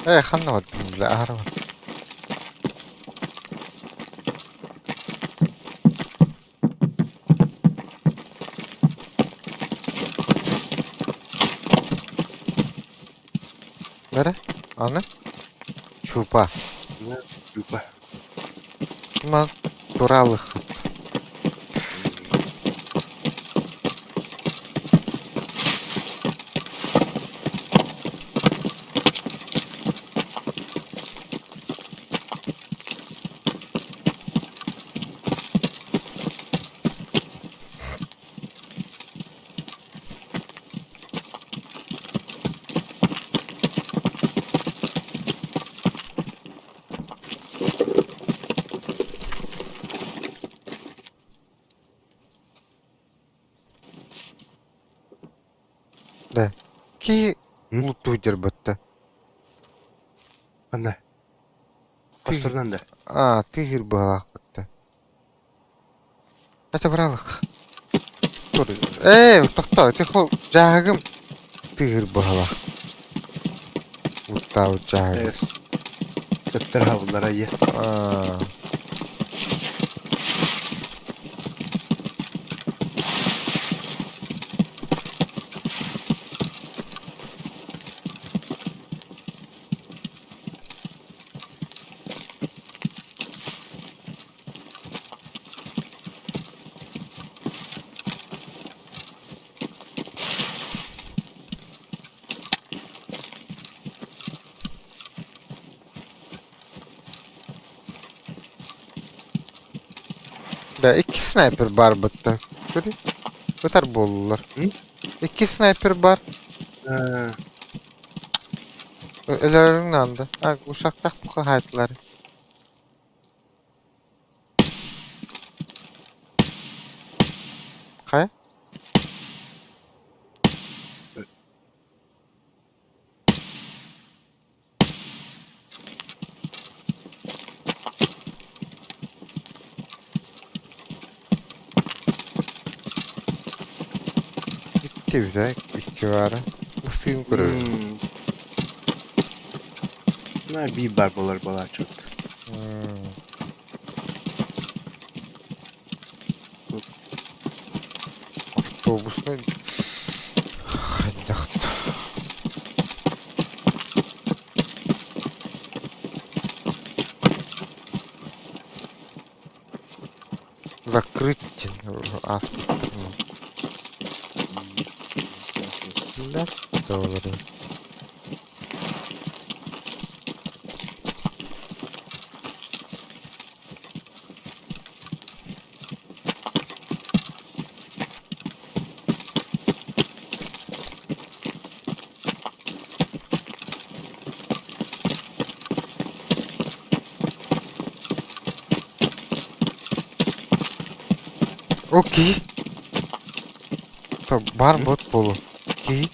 Ээ, ханна бардым бile аһара бар. Бэрэ, аны чуупа. Чуупа. Ман туралых. Да. Ки лутуйдер бытта. Ханна? Хосторунан да? Аа, тыһыр быһалаах бытта. Это быралык. Тур. Ээ, тохтоо, тихо, дьааһыгым тыһыр быһалаах. Уттаабыт дьааһыгым. Төптөр хабыллара ийэ. Аа. Да, икки снайпер баар бытта. Көрүй. Ытар буоллулар. Икки снайпер бар. Өлөрүҥ наанда. А, ушактах бука хаайтылар. Хайа? Икки эбит икки баара. Сыын көрөбүн. На биир баар буолар балааччыт. Автобусный хайдах Закрыть ааспыттар доллары. Окей. Бар бот болу. Киһи.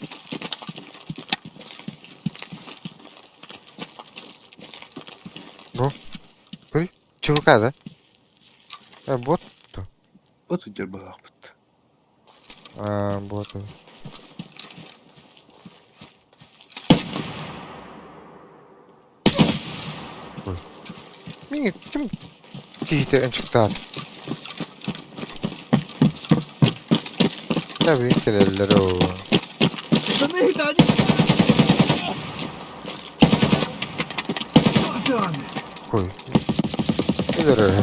Бу. Көрүй. ЧВК да? Э, бот то. Бот сылдьар быһаахпыт. А, бот. Ой. Мин ким киһитэ ынчыктаат. Да билин кэлэллэр оо. Ой. Өлөр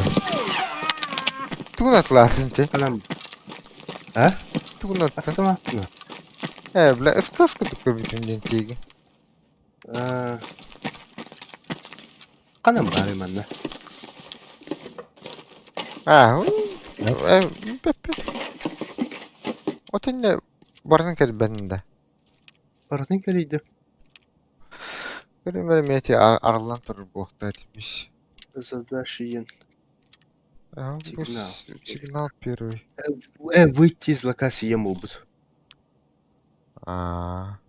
Тугун атлаатын ти? Анам. А? Тугун аттын? Автоматны. Э, бля, СКС кытык көбүтүн диэн тииги. Ханан баарый манна? Аа, Отинне барытын кэлбэтин да. Барытын кэрийдим. Көрүм эмиэ арыллан турар буолуохтаах этимиш. Задачи Сигнал. Сигнал первый. Э, выйти из локации ем буолбут. Аа.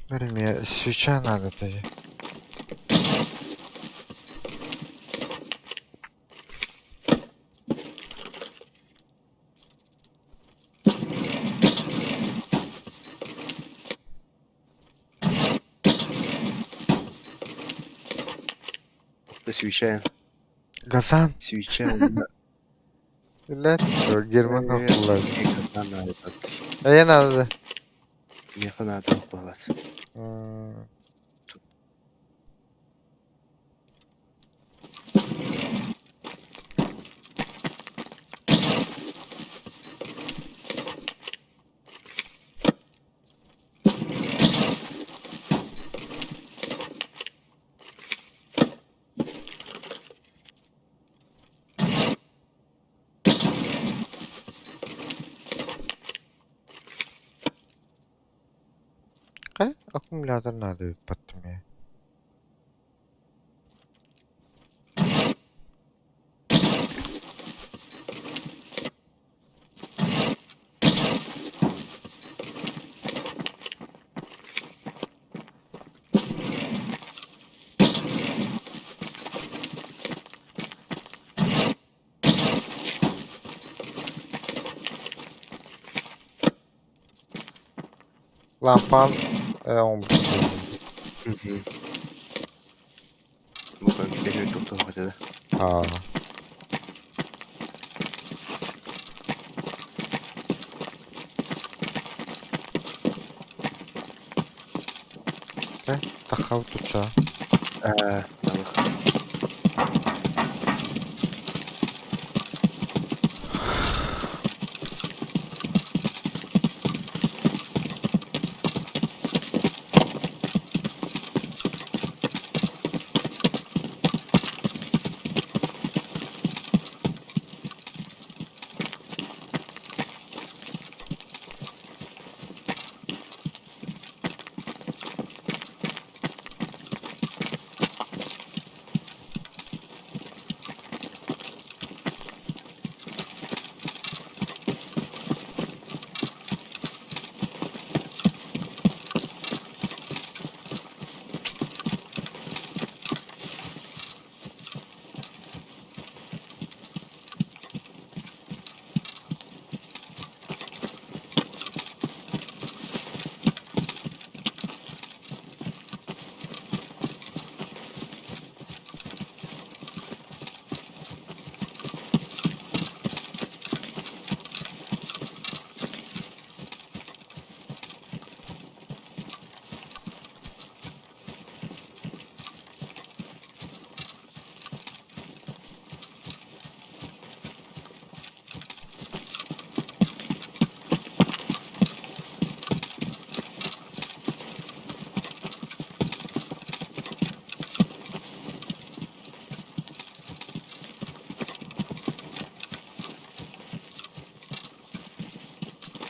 Бары эмиэ свеча наадата дии. Свеча, Газан. свеча уонна Билэр. Герман Э, охтулар. Газан наада. Эйэ наада. Миэхэ наада буолар. М, Хайа, аккумулятор наада эбит ээ. Лампан оҥорбут. Бука бүтэрэр тохтоох этэ. Аа. Э, таххабыт тутса. Ээ, балык.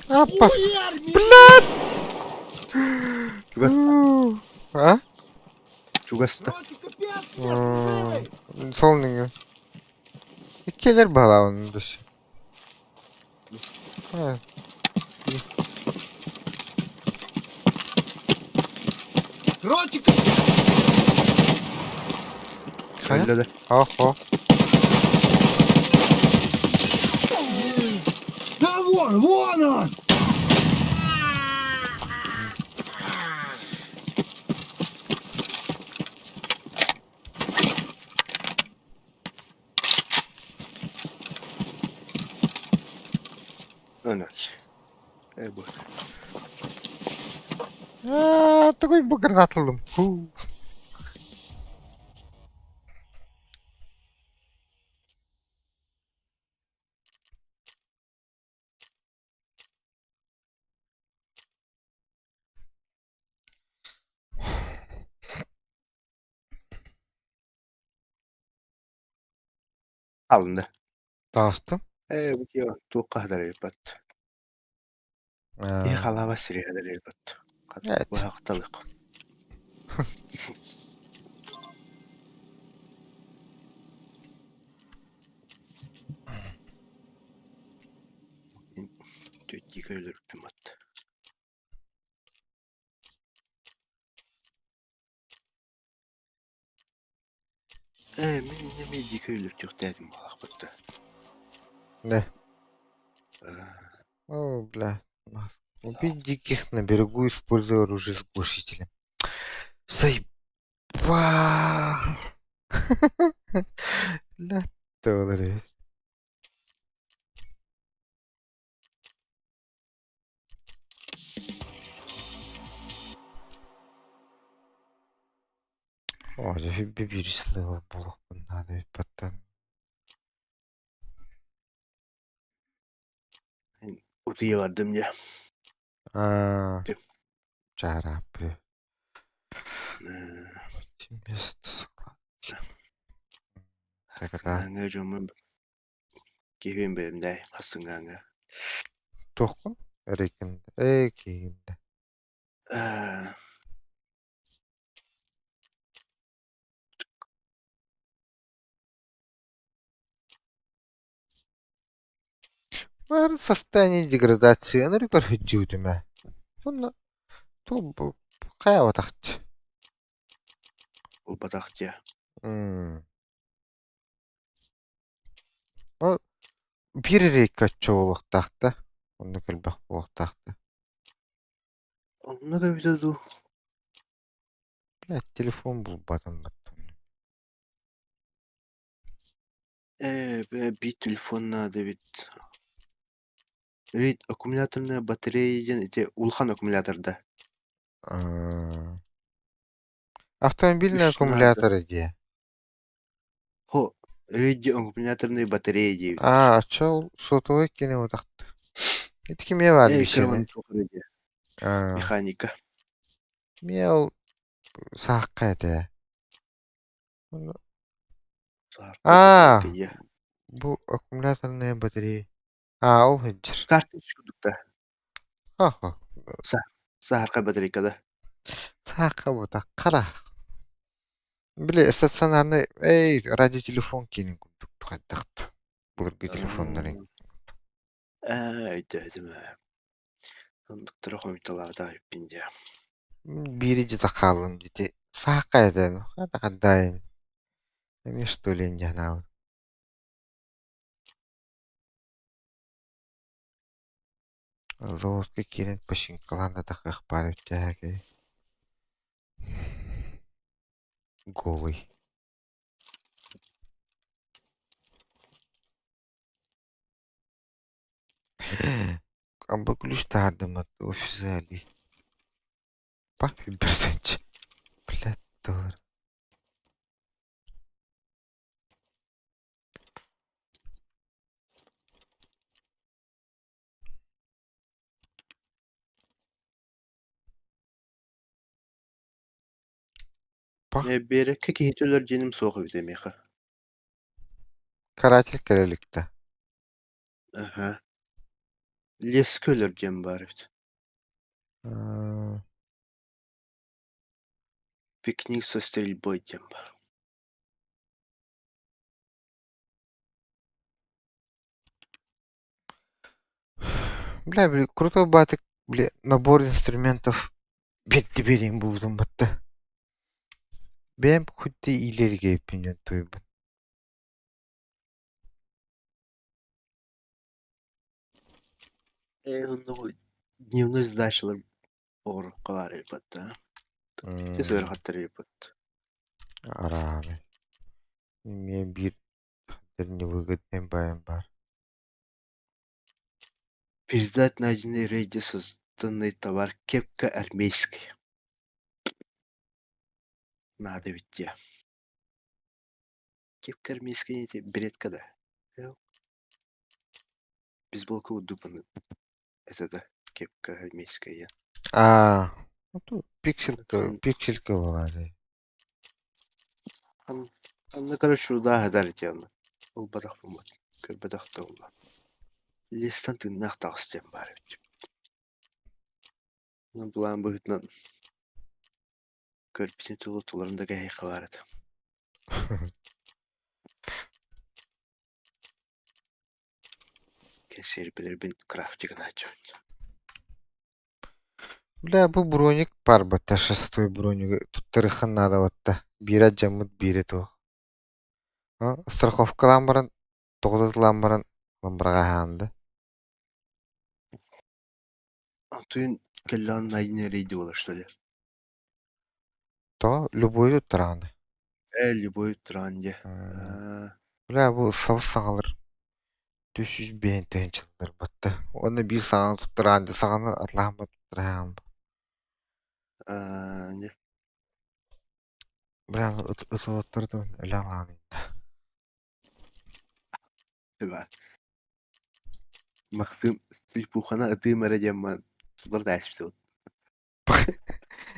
Аппас. Блядь! Чугас, А? чугаста. Сол нөҥүө. Иккиэлэр баһылаабын дос. Короче, Хайа? Өллө да. Оһо. Да вон, вон он! Өлөр. Э, бу. Аа, такой бу гранат ыллым. Ху. Алынды. Таҕыстым. Э, бу киһи туохха хатарыйбат. Киһи Аа. халаба сири хатарыйбат. Эт. Быһахталык. Өлөрбүм атта. Ээ, мин инньэ медика өлөртүөхтээтим буолаахпыт да. Да. О, бля. Убить диких на берегу, используя оружие с глушителем. Сайба! Бля, доллары. Оо, дьэ биир сылы буолуохпун наада эбит Утуйа бардым дьэ. Аа, чаарааппы. Место складки. Аҥа дьоммун киһибин бэйэмдэй хасыҥҥааҥҥа. Туоххун? Эрикин. Ээ, киһигин Аа Бары состояние деградации ынырыгар сылдьыбытым ээ. Уонна туу хайаабатахчы. Ылбатах дьэ. Ол биир эрэ оччо буолуохтаах да, оннук элбэх буолуохтаах да. Оннук эбитэ дуу? Блядь, телефон булбатым баттым. Ээ, биир телефон наада эбит. Рейд аккумуляторная батарея диэн ити улахан аккумулятор да? Автомобильный Үс наада. аккумулятор дии. Хо, рейд аккумуляторная батарея диэбиттэр. Аа, оччо ол сотовай кини утахта. Ити кимиэ баар Ээ, бишени? кыраман туох эрэ диэ. Механика. Миэ ол саахха этэ. Саарка Аа, батарейка диэ. бу аккумуляторная батарея. Аа, ол сылдьар. Карточка курдук да. Ха-ха. Саарка батарейка да. Саахха бутах хара. Били стационарный эй радиотелефон киинин курдук хайдах былыргы телефоннарын. Ээ, өйдөөтүм ээ. Оннуктары хомуйталаабыта эбиппин дии. Биири дьиэ хааллым дии. Саахха этэн, хата хаддаайын. Эмиэ что ли инньэ санаабыт. Золотко киирэн починкалаан да тахыах баар эбит дии Голый. Амба ключ таһаардыммат официали. Папе берсенчи. Блядь, доллар. Ээ, биэрэккэ киһи өлөр диэним суох эбит эйиэхэ. Каратель кэлэ илик да? Аһа. Леска өлөр диэн баар эбит. Пикник со стрельбой диэн баар. Бля, били крутой батик, бля, набор инструментов биэрди биэриэм буолбутум батта. Бэйэм хоть иилэргэ эппин туйбун. Ээ, онно дневной задачалар оҕорукка баар эбит да. Тес ыарахаттар эбит. Арааны. Эмиэ биир невыгодный байым баар. Передать найденный рейде созданный товар кепка армейская. Надо ведь те. Кепка армейская не беретка да. Бейсболка удупаны. Это да, кепка армейская. Аа, пикселька, пикселька была дии. Анна, короче, удааһытар ити онно. Ылбатах буолбат, көрбөтөх да буолла. Лестан тыыннаах таҕыс диэн баар эбит. Былаан быһыытынан көрбүтүн тулу туларын да кэһиэххэ баар этэ. Кэнсиэрбэлэрбин крафтигын ааччыбын. Бля, бу броник баар батта, шестой бронигы туттарыаххын наада батта. Биирэ алдьаммыт, биирэ туох. Страховкалаан баран, тоҕо баран, ламбараҕа аһаан да. Антон кэллэҕин найден рейди буолар что ли? Тоҕо? Любойу туттараҕын. Э, любой тураан дьэ. Аа, Бля, бу сабыс-саҥалар 305 тыһыынчалар батта. Уонна биир саҥаны туттараан дьэ саҥаны атлаһаммат туттараһаам. аа, дьэ. Бля, ытылаттар да өлө алаан да. Тыга. Махсым Пухана ытыым эрэ диэн баран сулар даачпытыбыт.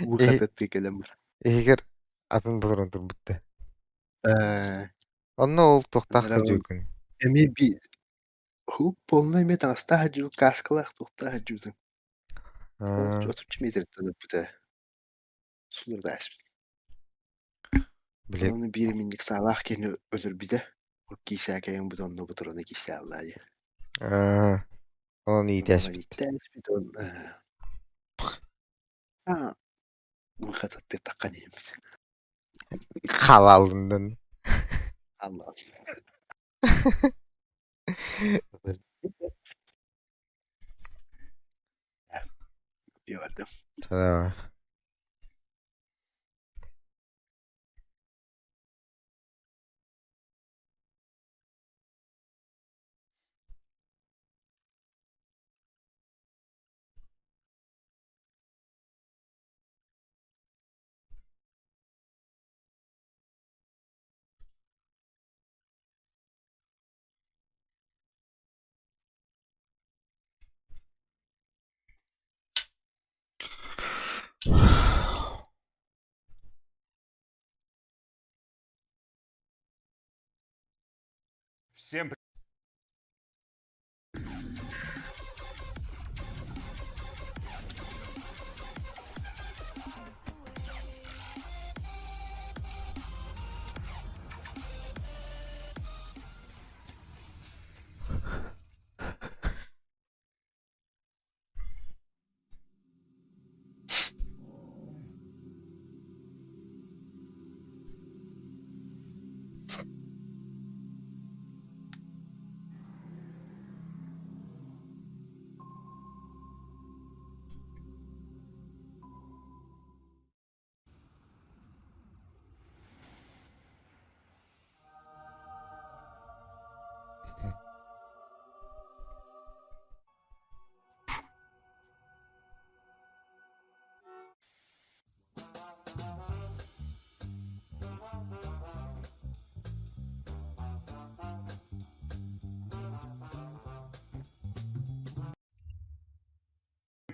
Бу хататтыы кэлэн бар. Иһигэр атын болорон турбутта. Э, Онно ол туохтаах анараа дьүкүн. эмиэ би ху полный эмиэ таҥастаах дьуу, каскалаах туохтаах дьуутун. Ол отучча метртэн ыппыта. Сулар даачпыт. Били Ону биир минник саалаах киһини өлөрбүтэ. Ол киисээкэйин бут онно бутуруна киисэаллаа дии. Онон иитээспит. Иитээспит уонна аа хататтыы тахха диэммит. Халалыннын. Алла. Диэбэрдим. Всем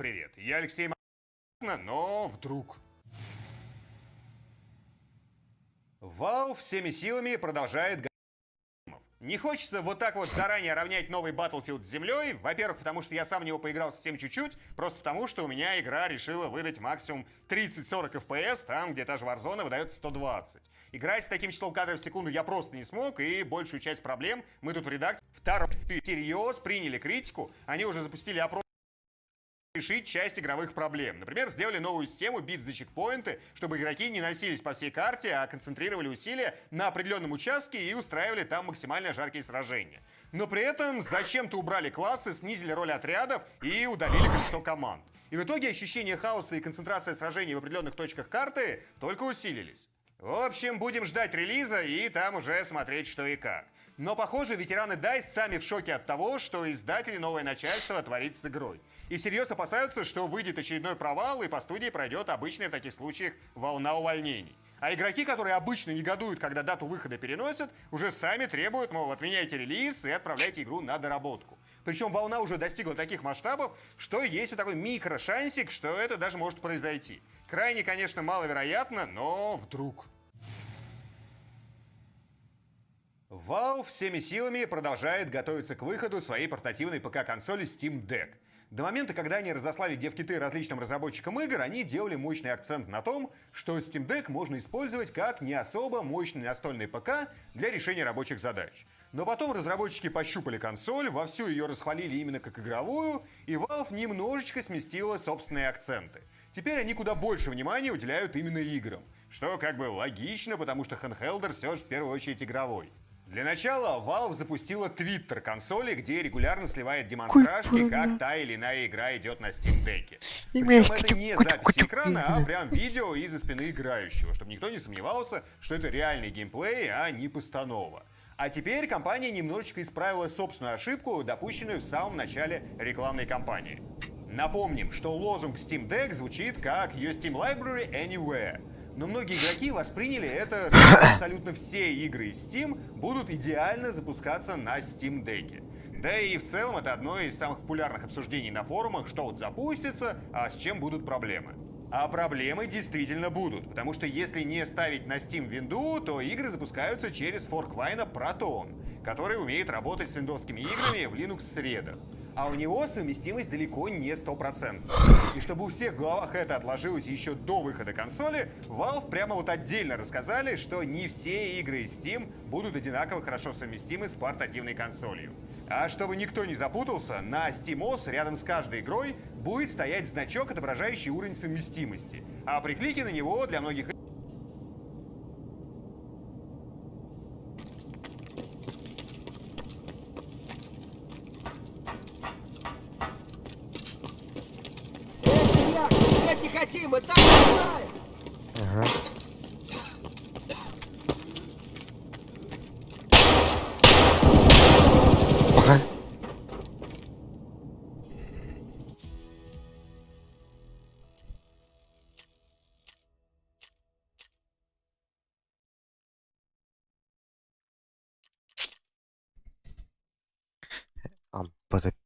привет. Я Алексей но вдруг... Valve всеми силами продолжает Не хочется вот так вот заранее равнять новый Battlefield с землей. Во-первых, потому что я сам в него поиграл совсем чуть-чуть. Просто потому, что у меня игра решила выдать максимум 30-40 FPS, там, где та же Warzone выдает 120. Играть с таким числом кадров в секунду я просто не смог, и большую часть проблем мы тут в редакции второй всерьез приняли критику. Они уже запустили опрос решить часть игровых проблем. Например, сделали новую систему бит за чекпоинты, чтобы игроки не носились по всей карте, а концентрировали усилия на определенном участке и устраивали там максимально жаркие сражения. Но при этом зачем-то убрали классы, снизили роль отрядов и удалили колесо команд. И в итоге ощущение хаоса и концентрация сражений в определенных точках карты только усилились. В общем, будем ждать релиза и там уже смотреть, что и как. Но, похоже, ветераны DICE сами в шоке от того, что издатели новое начальство творит с игрой. И всерьез опасаются, что выйдет очередной провал, и по студии пройдет обычная в таких случаях волна увольнений. А игроки, которые обычно негодуют, когда дату выхода переносят, уже сами требуют, мол, отменяйте релиз и отправляйте игру на доработку. Причем волна уже достигла таких масштабов, что есть вот такой микрошансик, что это даже может произойти. Крайне, конечно, маловероятно, но вдруг. Valve всеми силами продолжает готовиться к выходу своей портативной ПК-консоли Steam Deck. До момента, когда они разослали девкиты различным разработчикам игр, они делали мощный акцент на том, что Steam Deck можно использовать как не особо мощный настольный ПК для решения рабочих задач. Но потом разработчики пощупали консоль, вовсю ее расхвалили именно как игровую, и Valve немножечко сместила собственные акценты. Теперь они куда больше внимания уделяют именно играм. Что как бы логично, потому что handhelder все же в первую очередь игровой. Для начала Valve запустила Twitter консоли, где регулярно сливает демонстражки, как та или иная игра идет на Steam Deck. Причем это не запись экрана, а прям видео из-за спины играющего, чтобы никто не сомневался, что это реальный геймплей, а не постанова. А теперь компания немножечко исправила собственную ошибку, допущенную в самом начале рекламной кампании. Напомним, что лозунг Steam Deck звучит как Your Steam Library Anywhere. Но многие игроки восприняли это, что абсолютно все игры из Steam будут идеально запускаться на Steam Deck. Да и в целом это одно из самых популярных обсуждений на форумах, что вот запустится, а с чем будут проблемы. А проблемы действительно будут, потому что если не ставить на Steam винду, то игры запускаются через форк Wine Proton, который умеет работать с виндовскими играми в Linux-средах. А у него совместимость далеко не стопроцентная. И чтобы у всех в головах это отложилось еще до выхода консоли, Valve прямо вот отдельно рассказали, что не все игры из Steam будут одинаково хорошо совместимы с портативной консолью. А чтобы никто не запутался, на SteamOS рядом с каждой игрой будет стоять значок, отображающий уровень совместимости. А при клике на него для многих Не хотим, мы так знаем! Ага. Пока. Ампа да.